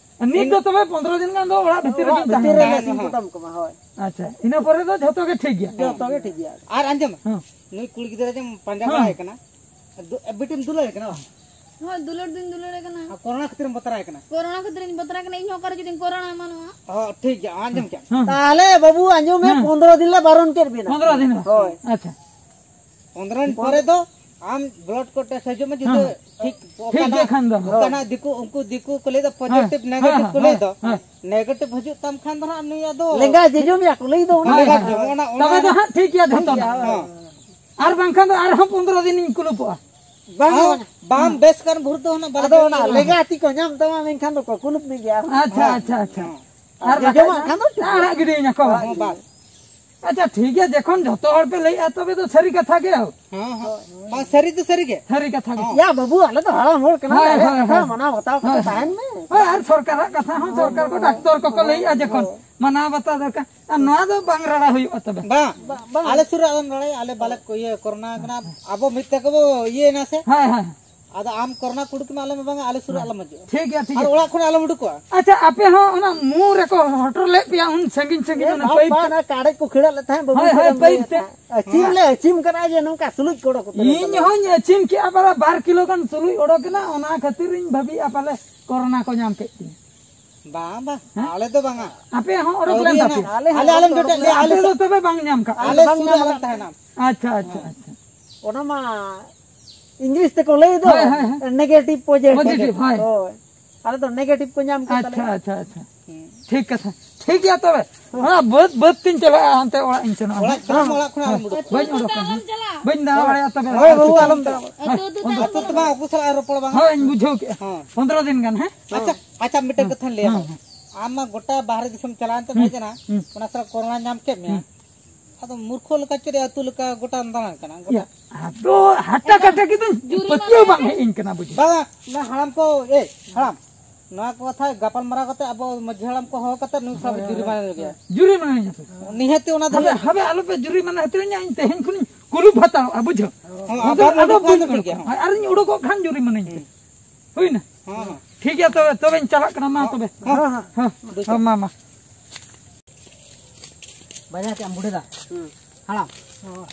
ᱱᱤᱛ ᱫᱚ ᱛᱚᱵᱮ ᱯᱚᱱᱫᱽᱨᱚ ᱫᱤᱱ ᱜᱟᱱ ᱫᱚ ᱚᱲᱟᱜ ᱵᱷᱤᱛᱤᱨ ᱚᱲᱟᱜ ᱨᱮᱜᱮᱧ ᱵᱷᱤᱛᱤᱨ ᱛᱟᱦᱮᱱᱟ᱾ ᱨᱮ ᱞᱮ ᱦᱮᱸ, ᱥᱤᱧ ᱦᱮᱸ᱾ ᱠᱚᱴᱟᱢ ᱠᱚᱢᱟ, ᱦᱳᱭ᱾ ᱟᱪᱪᱷᱟ, ᱤᱱᱟᱹ ᱯᱚᱨᱮ ᱫᱚ ᱡᱷᱚᱛᱚ ᱜᱮ ᱴᱷᱤᱠ ᱜᱮᱭᱟ᱾ ᱡᱚᱛᱚ ᱜᱮ ᱴᱷᱤᱠ ᱜᱮᱭᱟ᱾ ᱟᱨ ᱟᱸᱡᱚᱢ ᱢᱮ, ᱦᱮᱸ᱾ ᱱᱩᱭ ᱠᱩᱲᱤ ᱜᱤᱫᱽᱨᱟᱹ ᱡᱮᱢ ᱯᱟᱸᱡᱟ ᱦᱮᱸ᱾ ᱵᱟᱲᱟᱭ ᱠᱟᱱᱟ, ᱫᱩ-, ᱵᱤᱴᱤᱢ ᱫᱩᱞᱟᱹᱲ ᱠᱟᱱᱟ ᱵᱟᱝ? ᱦᱳᱭ, ᱫᱩᱞᱟᱹᱲ ᱫᱩᱧ ᱫᱩᱞᱟᱹᱲ ᱠᱟᱱᱟ᱾ ᱟᱨ ᱠᱚᱨᱳᱱᱟ ᱠᱷᱟᱹᱛᱤᱨᱮᱢ ᱵᱚᱛᱚᱨᱟᱭ ᱠᱟᱱᱟ? ᱠᱚᱨᱳᱱᱟ ᱠᱷᱟᱹᱛᱤᱨᱤᱧ ᱵᱚᱛᱚᱨᱟᱭ ᱠᱟᱱᱟ, ᱤᱧ ᱦᱚᱸ ᱚᱠᱟᱨᱮ ᱡᱩᱫᱤᱧ ᱠᱚᱨᱳᱱᱟ ᱮᱢᱟᱱᱚᱜᱼᱟ᱾ ᱦᱚᱸ, ᱴᱷᱤᱠ ᱜᱮᱭᱟ, ᱟᱸᱡᱚᱢ ᱠᱮᱜ ᱟᱢ᱾ ᱦᱮᱸ᱾ ᱛᱟᱦᱞᱮ ᱵᱟᱹᱵᱩ ᱟᱸᱡᱚᱢ ᱢᱮ, ᱦᱮᱸ᱾ ᱯᱚᱱᱫᱽᱨᱚ ᱫᱤᱱ ᱞᱮ ᱵᱟᱨᱚᱱ ᱠᱮᱫ ᱵᱤᱱᱟ᱾ ᱯᱚᱱᱫᱽᱨᱚ ᱫᱤᱱ? ᱦᱳᱭ᱾ ᱟᱪᱪᱷᱟ᱾ ᱯᱚᱱᱫᱽᱨᱚ ᱫᱤᱱ ᱯᱚᱨᱮ ᱫᱚ ᱟᱢ ᱵᱞᱟᱰ ᱠᱚ ᱴᱮᱥᱴ ᱦᱤᱡᱩᱜ ᱢᱮ, ᱡᱩᱫᱤ ᱦᱮᱸ᱾ ᱴᱷᱤᱠ ᱴᱷᱤᱠ ᱜᱮ ᱚᱠᱟᱱᱟᱜ, ᱠᱷᱟᱱ ᱫᱚ᱾ ᱚᱠᱟᱱᱟᱜ ᱫᱤᱠᱩ, ᱩᱱᱠᱩ ᱫᱤᱠᱩ ᱠᱚ ᱞᱟᱹᱭ ᱫᱚ ᱦᱮᱸ, ᱯᱚᱡᱤᱴᱤᱵᱷ, ᱦᱮᱸ, ᱱᱮᱜᱮᱴᱤᱵᱷ ᱦᱮᱸ, ᱠᱚ ᱞᱟᱹᱭ ᱦᱮᱸ, ᱫᱚ, ᱦᱮᱸ᱾ ᱱᱮᱜᱮᱴᱤᱵᱷ ᱦᱤᱡᱩᱜ ᱛᱟᱢ ᱠᱷᱟᱱ ᱫᱚ ᱦᱟᱸᱜ ᱱᱩᱭ ᱟᱫᱚ ᱞᱮᱸᱜᱟ ᱡᱚᱡᱚᱢ ᱭᱟ ᱠᱚ, ᱞᱟᱹᱭ ᱫᱚ ᱚᱱᱟ ᱦᱮᱸ, ᱞᱮᱸᱜᱟ ᱦᱮᱸ᱾ ᱡᱚᱡᱚᱢ, ᱚᱱᱟ, ᱛᱚᱵᱮ ᱚᱱᱟ ᱫᱚ ᱦᱟᱸᱜ ᱴᱷᱤᱠ ᱜᱮᱭᱟ ᱡᱷᱚᱛᱚ᱾ ᱦᱮᱸ᱾ ᱟᱨ ᱵᱟᱝᱠᱷᱟᱱ ᱫᱚ ᱟᱨᱦᱚᱸ ᱯᱚᱱᱫᱽᱨᱚ ᱫᱤᱱᱤᱧ ᱠᱩᱞᱩᱯᱚᱜᱼᱟ᱾ ᱵᱟᱝ, ᱟᱢ ᱵᱟᱝ᱾ ᱵᱟᱢ ᱵᱮᱥ ᱠᱟᱱ ᱵᱷᱳᱨ ᱫᱚ ᱚᱱᱟ ᱵᱟᱞᱮ ᱟᱫᱚ ᱠᱩᱞᱩᱯ ᱚᱱᱟ ᱵᱟᱝ᱾ ᱞᱮᱸᱜᱟ ᱛᱤ ᱠᱚ ᱧᱟᱢ ᱛᱟᱢᱟ, ᱢᱮᱱᱠᱷᱟᱱ ᱫᱚ ᱠᱚ ᱠᱩᱞᱩᱯ ᱢᱮ ᱜᱮᱭᱟ ᱟᱨᱦᱚᱸ᱾ ᱟᱪᱪᱷᱟ, ᱦᱮᱸ᱾ ᱟᱪᱪᱷᱟ, ᱟᱪᱪᱷᱟ᱾ ᱦᱮᱸ᱾ ᱟᱨ ᱡᱚᱡᱚᱢᱟᱜ ᱵᱟᱠᱷᱟᱡ ᱠᱷᱟᱱ ᱫᱚ ᱪᱮᱫ? ᱟᱲᱟᱜ ᱜᱤᱰᱤᱭᱟᱹᱧᱟ ᱠᱚ᱾ ᱦᱮᱸ, ᱵᱟᱥ᱾ ᱟᱪᱪᱷᱟ, ᱴᱷᱤᱠ ᱜᱮᱭᱟ, ᱡᱚᱠᱷᱚᱱ ᱡᱷᱚᱛᱚ ᱦᱚᱲ ᱯᱮ ᱞᱟᱹᱭᱮᱜᱼᱟ, ᱛᱚᱵᱮ ᱫᱚ ᱥᱟᱹᱨᱤ ᱠᱟᱛᱷᱟ ᱜᱮ᱾ ᱦᱮᱸ, ᱦᱮᱸ᱾ ᱵᱟᱝ, ᱥᱟᱹᱨᱤ ᱫᱚ ᱥᱟᱹᱨᱤ ᱜᱮ᱾ ᱥᱟᱹᱨᱤ ᱠᱟᱛᱷᱟ ᱜᱮ᱾ ᱦᱮᱸ᱾ ᱭᱟ ᱵᱟᱹᱵᱩ, ᱟᱞᱮ ᱫᱚ ᱦᱟᱲᱟᱢ ᱦᱚᱲ ᱠᱟᱱᱟ ᱦᱳᱭ, ᱞᱮ, ᱦᱳᱭ, ᱠᱟᱛᱷᱟ ᱦᱳᱭ᱾ ᱢᱟᱱᱟᱣ ᱵᱟᱛᱟᱣ ᱠᱟᱛᱮ ᱦᱳᱭ, ᱦᱳᱭ᱾ ᱛᱟᱦᱮᱱ ᱢᱮ᱾ ᱦᱳᱭ, ᱟᱨ ᱥᱚᱨᱠᱟᱨᱟᱜ ᱠᱟᱛᱷᱟ ᱦᱚᱸ ᱥᱚᱨᱠᱟᱨ ᱠᱚ ᱰᱟᱠᱛᱚᱨ ᱠᱚᱠᱚ ᱞᱟᱹᱭᱮᱜᱼᱟ ᱡᱚᱠᱷᱚᱱ ᱦᱳᱭ᱾ ᱢᱟᱱᱟᱣ ᱵᱟᱛᱟᱣ ᱫᱚᱨᱠᱟᱨ᱾ ᱟᱨ ᱱᱚᱣᱟ ᱫᱚ ᱵᱟᱝ ᱨᱟᱲᱟ ᱦᱩᱭᱩᱜᱼᱟ ᱛᱚᱵᱮ᱾ ᱵᱟᱝ, ᱵᱟᱝ, ᱵᱟᱝ᱾ ᱟᱞᱮ ᱥᱩᱨ ᱨᱮ ᱟᱞᱚᱢ ᱨᱟᱲᱟᱭᱟ, ᱟᱞᱮ ᱵᱟᱞᱮ ᱤᱭᱟᱹ ᱠᱚᱨᱳᱱᱟ ᱠᱟᱱᱟ, ᱟᱵᱚ ᱢᱤᱫ ᱛᱮᱜᱮ ᱵᱚ ᱤᱭᱟᱹᱭᱮᱱᱟ ᱥᱮ᱾ ᱦᱳᱭ, ᱦᱳᱭ᱾ ᱟᱫᱚ ᱟᱢ ᱠᱚᱨᱳᱱᱟ ᱠᱩᱰᱩᱠ ᱢᱮ, ᱟᱞᱮ ᱢᱟ ᱵᱟᱝᱟ, ᱟᱞᱮ ᱥᱩᱨ ᱨᱮ ᱦᱮᱸ᱾ ᱟᱞᱚᱢ ᱦᱤᱡᱩᱜᱼᱟ᱾ ᱴᱷᱤᱠ ᱜᱮᱭᱟ, ᱴᱷᱤᱠ ᱟᱨ ᱜᱮᱭᱟ᱾ ᱚᱲᱟᱜ ᱠᱷᱚᱱ ᱟᱞᱚᱢ ᱩᱰᱩᱠᱚᱜᱼᱟ᱾ ᱟᱪᱪᱷᱟ, ᱟᱯᱮ ᱦᱚᱸ ᱚᱱᱟ ᱢᱩ ᱨᱮᱠᱚ ᱦᱚᱴᱚᱨ ᱞᱮᱫ ᱯᱮᱭᱟ ᱩᱱ ᱥᱟᱺᱜᱤᱧ ᱥᱟᱺᱜᱤᱧ ᱮ ᱚᱱᱟ ᱵᱟᱯ ᱯᱟᱭᱤᱯ ᱵᱟ, ᱛᱮ? ᱚᱱᱟ ᱠᱟᱲᱮᱡ ᱠᱚ ᱠᱷᱟᱹᱲᱟᱜ ᱞᱮᱫ ᱛᱟᱦᱮᱸᱫ, ᱵᱟᱹᱵᱩ ᱦᱳᱭ, ᱦᱳᱭ, ᱛᱟᱠᱚ ᱯᱟᱭᱤᱯ ᱛᱮ᱾ ᱟᱹᱪᱤᱢ ᱞᱮ ᱟᱹᱪᱤᱢ ᱠᱟᱱᱟ ᱡᱮ ᱱᱚᱝᱠᱟ ᱥᱩᱞᱩᱡ ᱠᱚ ᱚᱰᱚᱠ ᱩᱛᱟᱹᱨᱮᱱ ᱤᱧ ᱛᱟᱞᱮᱭᱟ᱾ ᱦᱚᱸᱧ ᱟᱹᱪᱤᱢ ᱠᱮᱜᱼᱟ, ᱯᱟᱞᱮ ᱵᱟᱨ ᱠᱤᱞᱳ ᱜᱟᱱ ᱥᱩᱞᱩᱡ ᱚᱰᱚᱠ ᱮᱱᱟ, ᱚᱱᱟ ᱠᱷᱟᱹᱛᱤᱨ ᱤᱧ ᱵᱷᱟᱹᱵᱤᱭᱮᱜᱼᱟ ᱯᱟᱞᱮ ᱠᱚᱨᱳᱱᱟ ᱠᱚ ᱧᱟᱢ ᱠᱮᱫ ᱛᱤᱧᱟ᱾ ᱵᱟᱝ, ᱵᱟᱝ, ᱦᱮᱸ? ᱟᱞᱮ ᱫᱚ ᱵᱟᱝᱟ᱾ ᱟᱯᱮ ᱦᱚᱸ ᱚᱰᱚᱠ ᱟᱹᱣᱨᱤ ᱞᱮᱱ ᱟᱱᱟ᱾ ᱛᱟᱯᱮᱭᱟ? ᱟᱞᱮ ᱦᱚᱸ ᱟᱞᱮ ᱟᱞᱚᱢ ᱚᱰᱚᱠ ᱡᱚᱴᱮᱫ ᱞᱮ, ᱞᱮᱭᱟ, ᱟᱯᱮ ᱟᱞᱮ ᱫᱚ ᱥᱩᱨ, ᱛᱚᱵᱮ ᱵᱟᱝ ᱧᱟᱢ ᱠᱟᱜ ᱯᱮ᱾ ᱟᱞᱮ ᱵᱟᱝ ᱥᱩᱨ ᱧᱟᱢ ᱨᱮ ᱟᱞᱚᱢ ᱠᱟᱜ ᱛᱟᱦᱮᱱᱟ᱾ ᱯᱮ᱾ ᱟᱪᱪᱷᱟ, ᱟᱪᱪᱷᱟ, ᱦᱮᱸ᱾ ᱟᱪᱪᱷᱟ᱾ ᱚᱱᱟ ᱢᱟ ᱤᱝᱞᱤᱥ ᱛᱮᱠᱚ ᱞᱟᱹᱭ ᱫᱚ, ᱦᱳᱭ, ᱦᱳᱭ, ᱦᱳᱭ᱾ negative positive᱾ Positive, ᱦᱳᱭ᱾ ᱦᱳᱭ᱾ ᱟᱞᱮ ᱫᱚ negative ᱠᱚ ᱧᱟᱢ ᱠᱮᱫ ᱟᱪᱪᱷᱟ, ᱛᱟᱞᱮᱭᱟ᱾ ᱟᱪᱪᱷᱟ, ᱟᱪᱪᱷᱟ᱾ ᱦᱩᱸ᱾ ᱴᱷᱤᱠ ᱠᱟᱛᱷᱟ᱾ ᱴᱷᱤᱠ ᱜᱮᱭᱟ ᱛᱚᱵᱮ᱾ ᱦᱮᱸ᱾ ᱚᱱᱟ ᱵᱟᱹᱫᱽ, ᱵᱟᱹᱫᱽ ᱛᱤᱧ ᱪᱟᱞᱟᱜᱼᱟ, ᱦᱟᱱᱛᱮ ᱚᱲᱟᱜ ᱤᱧ ᱥᱮᱱᱚᱜᱼᱟ᱾ ᱚᱲᱟᱜ ᱪᱟᱞᱟᱜ ᱢᱮ, ᱚᱲᱟᱜ ᱠᱷᱚᱱᱟᱜ ᱟᱞᱚᱢ ᱩᱰᱩᱠᱚᱜ᱾ ᱵᱟᱹᱧ ᱩᱰᱩᱠᱚᱜ᱾ ᱵᱟᱹᱧ ᱫᱟᱬᱟ ᱵᱟᱲᱟᱭᱟ ᱛᱚᱵᱮ᱾ ᱦᱳᱭ, ᱵᱟᱹᱵᱩ, ᱟᱞᱚᱢ ᱫᱟᱬᱟ ᱵᱟᱲᱟᱭᱟ᱾ ᱟᱹᱛᱩ ᱫᱚ ᱟᱹᱛᱩ ᱛᱮᱢᱟ ᱟᱵᱚ ᱥᱟᱞᱟᱜ ᱨᱚᱯᱚᱲ ᱵᱟᱝ᱾ ᱦᱳᱭ, ᱤᱧ ᱵᱩᱡᱷᱟᱹᱣ ᱠᱮᱜᱼᱟ᱾ ᱦᱮᱸ᱾ ᱯᱚᱱᱫᱽᱨᱚ ᱫᱤᱱ ᱜᱟᱱ, ᱦᱮᱸ? ᱟᱪᱪᱷᱟ, ᱟᱪᱪᱷᱟ, ᱢᱤᱫᱴᱮᱱ ᱦᱮᱸ, ᱠᱟᱛᱷᱟᱧ ᱞᱟᱹᱭᱟ᱾ ᱦᱮᱸ, ᱦᱮᱸ᱾ ᱟᱢ ᱢᱟ ᱜᱚᱴᱟ ᱵᱟᱦᱨᱮ ᱫᱤᱥᱚᱢ ᱪᱟᱞᱟᱣᱮᱱ ᱛᱮᱢ ᱦᱩᱸ, ᱦᱮᱡ ᱮᱱᱟ, ᱦᱩᱸ᱾ ᱚᱱᱟ ᱥᱟᱞᱟᱜ ᱠᱚᱨᱳᱱᱟ ᱧᱟᱢ ᱠᱮᱫ ᱢᱮᱭᱟ᱾ ᱦᱩᱸ᱾ ᱟᱫᱚ ᱢᱩᱨᱠᱷᱚ ᱞᱮᱠᱟ ᱪᱮᱫ ᱟᱹᱛᱩ ᱞᱮᱠᱟ ᱜᱚᱴᱟᱢ ᱫᱟᱬᱟᱱ ᱠᱟᱱᱟ? ᱜᱚᱴᱟ ᱭᱟ, ᱟᱫᱚ ᱦᱟᱴᱟ ᱠᱟᱴᱟ ᱜᱮ ᱫᱚ ᱡᱩᱨᱤᱢᱟᱱᱟ ᱯᱟᱹᱛᱭᱟᱹᱣ ᱵᱟᱝ ᱦᱮᱡ ᱟᱹᱧ ᱠᱟᱱᱟ, ᱵᱩᱡᱷᱟᱹᱣ᱾ ᱵᱟᱝᱟ, ᱚᱱᱟ ᱦᱟᱲᱟᱢ ᱠᱚ, ᱮ, ᱦᱟᱲᱟᱢ, ᱱᱚᱣᱟ ᱠᱚ ᱠᱟᱛᱷᱟ ᱜᱟᱯᱟᱞ ᱢᱟᱨᱟᱣ ᱠᱟᱛᱮ ᱟᱵᱚ ᱢᱟᱹᱡᱷᱤ ᱦᱟᱲᱟᱢ ᱠᱚ ᱦᱚᱦᱚ ᱠᱟᱛᱮ ᱱᱩᱭ ᱥᱟᱶ ᱡᱩᱨᱤᱢᱟᱱᱟ ᱞᱟᱹᱜᱤᱫ᱾ ᱡᱩᱨᱤᱢᱟᱱᱟ ᱧᱟᱢ ᱯᱮ᱾ ᱱᱤᱦᱟᱹᱛ ᱚᱱᱟ ᱫᱚ ᱦᱟᱵᱮ, ᱦᱟᱵᱮ ᱟᱞᱚᱯᱮ ᱡᱩᱨᱤᱢᱟᱱᱟ ᱦᱟᱛᱟᱣᱤᱧᱟ, ᱤᱧ ᱛᱮᱦᱮᱧ ᱠᱷᱚᱱᱤᱧ ᱠᱩᱞᱩᱯ ᱦᱟᱛᱟᱲᱚᱜᱼᱟ, ᱵᱩᱡᱷᱟᱹᱣ᱾ ᱦᱚᱸ, ᱟᱫᱚ, ᱟᱵᱟᱨ ᱟᱫᱚ ᱱᱚᱝᱠᱟ ᱵᱟᱹᱧ ᱫᱚ ᱴᱷᱤᱠ ᱜᱮᱭᱟ, ᱦᱚᱸ᱾ ᱦᱳᱭ, ᱟᱨᱤᱧ ᱩᱰᱩᱠᱚᱜ ᱠᱷᱟᱱ ᱡᱩᱨᱤᱢᱟᱱᱟᱧ ᱯᱮ᱾ ᱦᱩᱸ᱾ ᱦᱩᱭᱱᱟ? ᱦᱚᱸ, ᱦᱚᱸ᱾ ᱴᱷᱤᱠ ᱜᱮᱭᱟ, ᱛᱚᱵᱮ, ᱛᱚᱵᱮᱧ ᱪᱟᱞᱟᱜ ᱠᱟᱱᱟ, ᱢᱟ ᱛᱚᱵᱮ᱾ ᱦᱚᱸ, ᱦᱚᱸ᱾ ᱦᱚᱸ, ᱦᱚᱸ, ᱢᱟ, ᱢᱟ᱾ ᱵᱟᱡᱟᱣ ᱠᱮᱫ ᱟᱢ ᱵᱩᱰᱷᱟᱹ ᱫᱟ? ᱦᱩᱸ᱾ ᱦᱟᱲᱟᱢ᱾ ᱦᱚᱸ᱾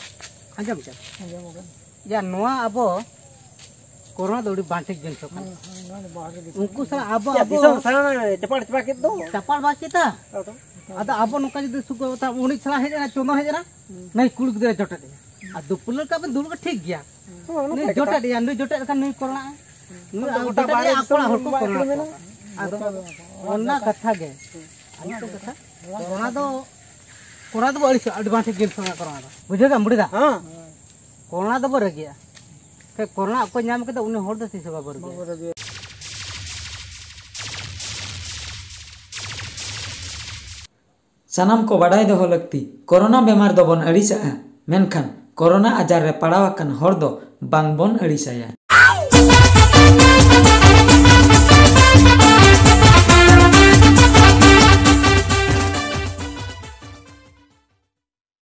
ᱟᱸᱡᱚᱢ ᱠᱮᱫ? ᱟᱸᱡᱚᱢ ᱠᱟᱱᱟ᱾ ᱭᱟ, ᱱᱚᱣᱟ ᱟᱵᱚ ᱠᱚᱨᱳᱱᱟ ᱫᱚ ᱟᱹᱰᱤ ᱵᱟᱝ ᱴᱷᱤᱠ ᱡᱤᱱᱤᱥ ᱠᱟᱱᱟ᱾ ᱦᱮᱸ, ᱦᱮᱸ, ᱱᱚᱣᱟ ᱫᱚ ᱵᱟᱦᱨᱮ ᱫᱤᱥᱚᱢ᱾ ᱩᱱᱠᱩ ᱥᱟᱞᱟᱜ ᱟᱵᱚ, ᱭᱟ, ᱟᱵᱚ ᱫᱤᱥᱚᱢ ᱥᱟᱱᱟᱢ ᱪᱟᱯᱟᱲ ᱪᱟᱯᱟ ᱠᱮᱫ ᱫᱚ᱾ ᱪᱟᱯᱟᱲ ᱵᱟᱝ ᱪᱮᱫᱟ? ᱟᱫᱚ᱾ ᱟᱫᱚ ᱟᱵᱚ ᱱᱚᱝᱠᱟ ᱡᱩᱫᱤ ᱥᱩᱠ ᱛᱟ-, ᱩᱱᱤ ᱥᱟᱞᱟᱜ ᱦᱮᱡ ᱮᱱᱟ, ᱪᱚᱸᱫᱚᱱ ᱦᱮᱡ ᱮᱱᱟ, ᱦᱩᱸ᱾ ᱱᱩᱭ ᱠᱩᱲᱤ ᱜᱤᱫᱽᱨᱟᱹ ᱡᱚᱴᱮᱫ ᱮᱭᱟ᱾ ᱟᱨ ᱫᱩᱯᱩᱞᱟᱹ ᱠᱟᱜ ᱵᱮᱱ ᱫᱩᱲᱩᱵ ᱴᱷᱤᱠ ᱜᱮᱭᱟ᱾ ᱦᱮᱸ, ᱚᱱᱟ ᱱᱩᱭ ᱠᱚ ᱡᱚᱴᱮᱫ ᱮᱭᱟ, ᱱᱩᱭ ᱡᱚᱴᱮᱫ ᱞᱮᱠᱷᱟᱱ ᱱᱩᱭ ᱠᱚᱨᱳᱱᱟ᱾ ᱱᱩᱭ ᱜᱚᱴᱟ ᱟᱹᱰᱤ ᱵᱟᱦᱨᱮ ᱟᱹᱰᱤ ᱫᱤᱥᱚᱢ ᱟᱠᱚ ᱦᱚᱲ ᱠᱚ ᱵᱟᱭ ᱠᱚᱨᱳᱱᱟ ᱟᱹᱠᱷᱨᱤᱧ ᱠᱚ᱾ ᱢᱮᱱᱟ᱾ ᱟᱫᱚ ᱚᱱᱟ ᱠᱟᱛᱷᱟ ᱜᱮ᱾ ᱟᱨ ᱢᱤᱫᱴᱮᱱ ᱠᱟᱛᱷᱟ, ᱠᱚᱨᱳᱱᱟ ᱫᱚ, ᱠᱚᱨᱳᱱᱟ ᱫᱚ ᱟᱹᱲᱤᱥᱚᱜ, ᱟᱹᱰᱤ ᱵᱟᱝ ᱴᱷᱤᱠ ᱡᱤᱱᱤᱥ ᱠᱟᱱᱟ ᱠᱚᱨᱳᱱᱟ ᱫᱚ᱾ ᱵᱩᱡᱷᱟᱹᱣ ᱠᱮᱫᱟᱢ ᱵᱩᱰᱷᱤ ᱫᱟ? ᱦᱮᱸ᱾ ᱠᱚᱨᱳᱱᱟ ᱫᱚᱵᱚ ᱨᱟᱹᱜᱤᱜᱼᱟ᱾ ᱥᱮ ᱠᱚᱨᱳᱱᱟ ᱚᱠᱚᱭ ᱧᱟᱢ ᱠᱮᱫᱟ ᱩᱱᱤ ᱦᱚᱲ ᱫᱚ ᱛᱤᱥ ᱦᱚᱸ ᱵᱟᱵᱚ ᱨᱟᱹᱜᱤᱜᱼᱟ᱾ ᱵᱟᱵᱚ ᱨᱟᱹᱜᱤᱜᱼᱟ᱾ ᱥᱟᱱᱟᱢ ᱠᱚ ᱵᱟᱰᱟᱭ ᱫᱚᱦᱚ ᱞᱟᱹᱠᱛᱤ, ᱠᱚᱨᱳᱱᱟ ᱵᱮᱢᱟᱨ ᱫᱚᱵᱚᱱ ᱟᱹᱲᱤᱥᱟᱜᱼᱟ, ᱢᱮᱱᱠᱷᱟᱱ ᱠᱚᱨᱳᱱᱟ ᱟᱡᱟᱨ ᱨᱮ ᱯᱟᱲᱟᱣ ᱟᱠᱟᱱ ᱦᱚᱲ ᱫᱚ ᱵᱟᱝ ᱵᱚᱱ ᱟᱹᱲᱤᱥᱟᱭᱟ᱾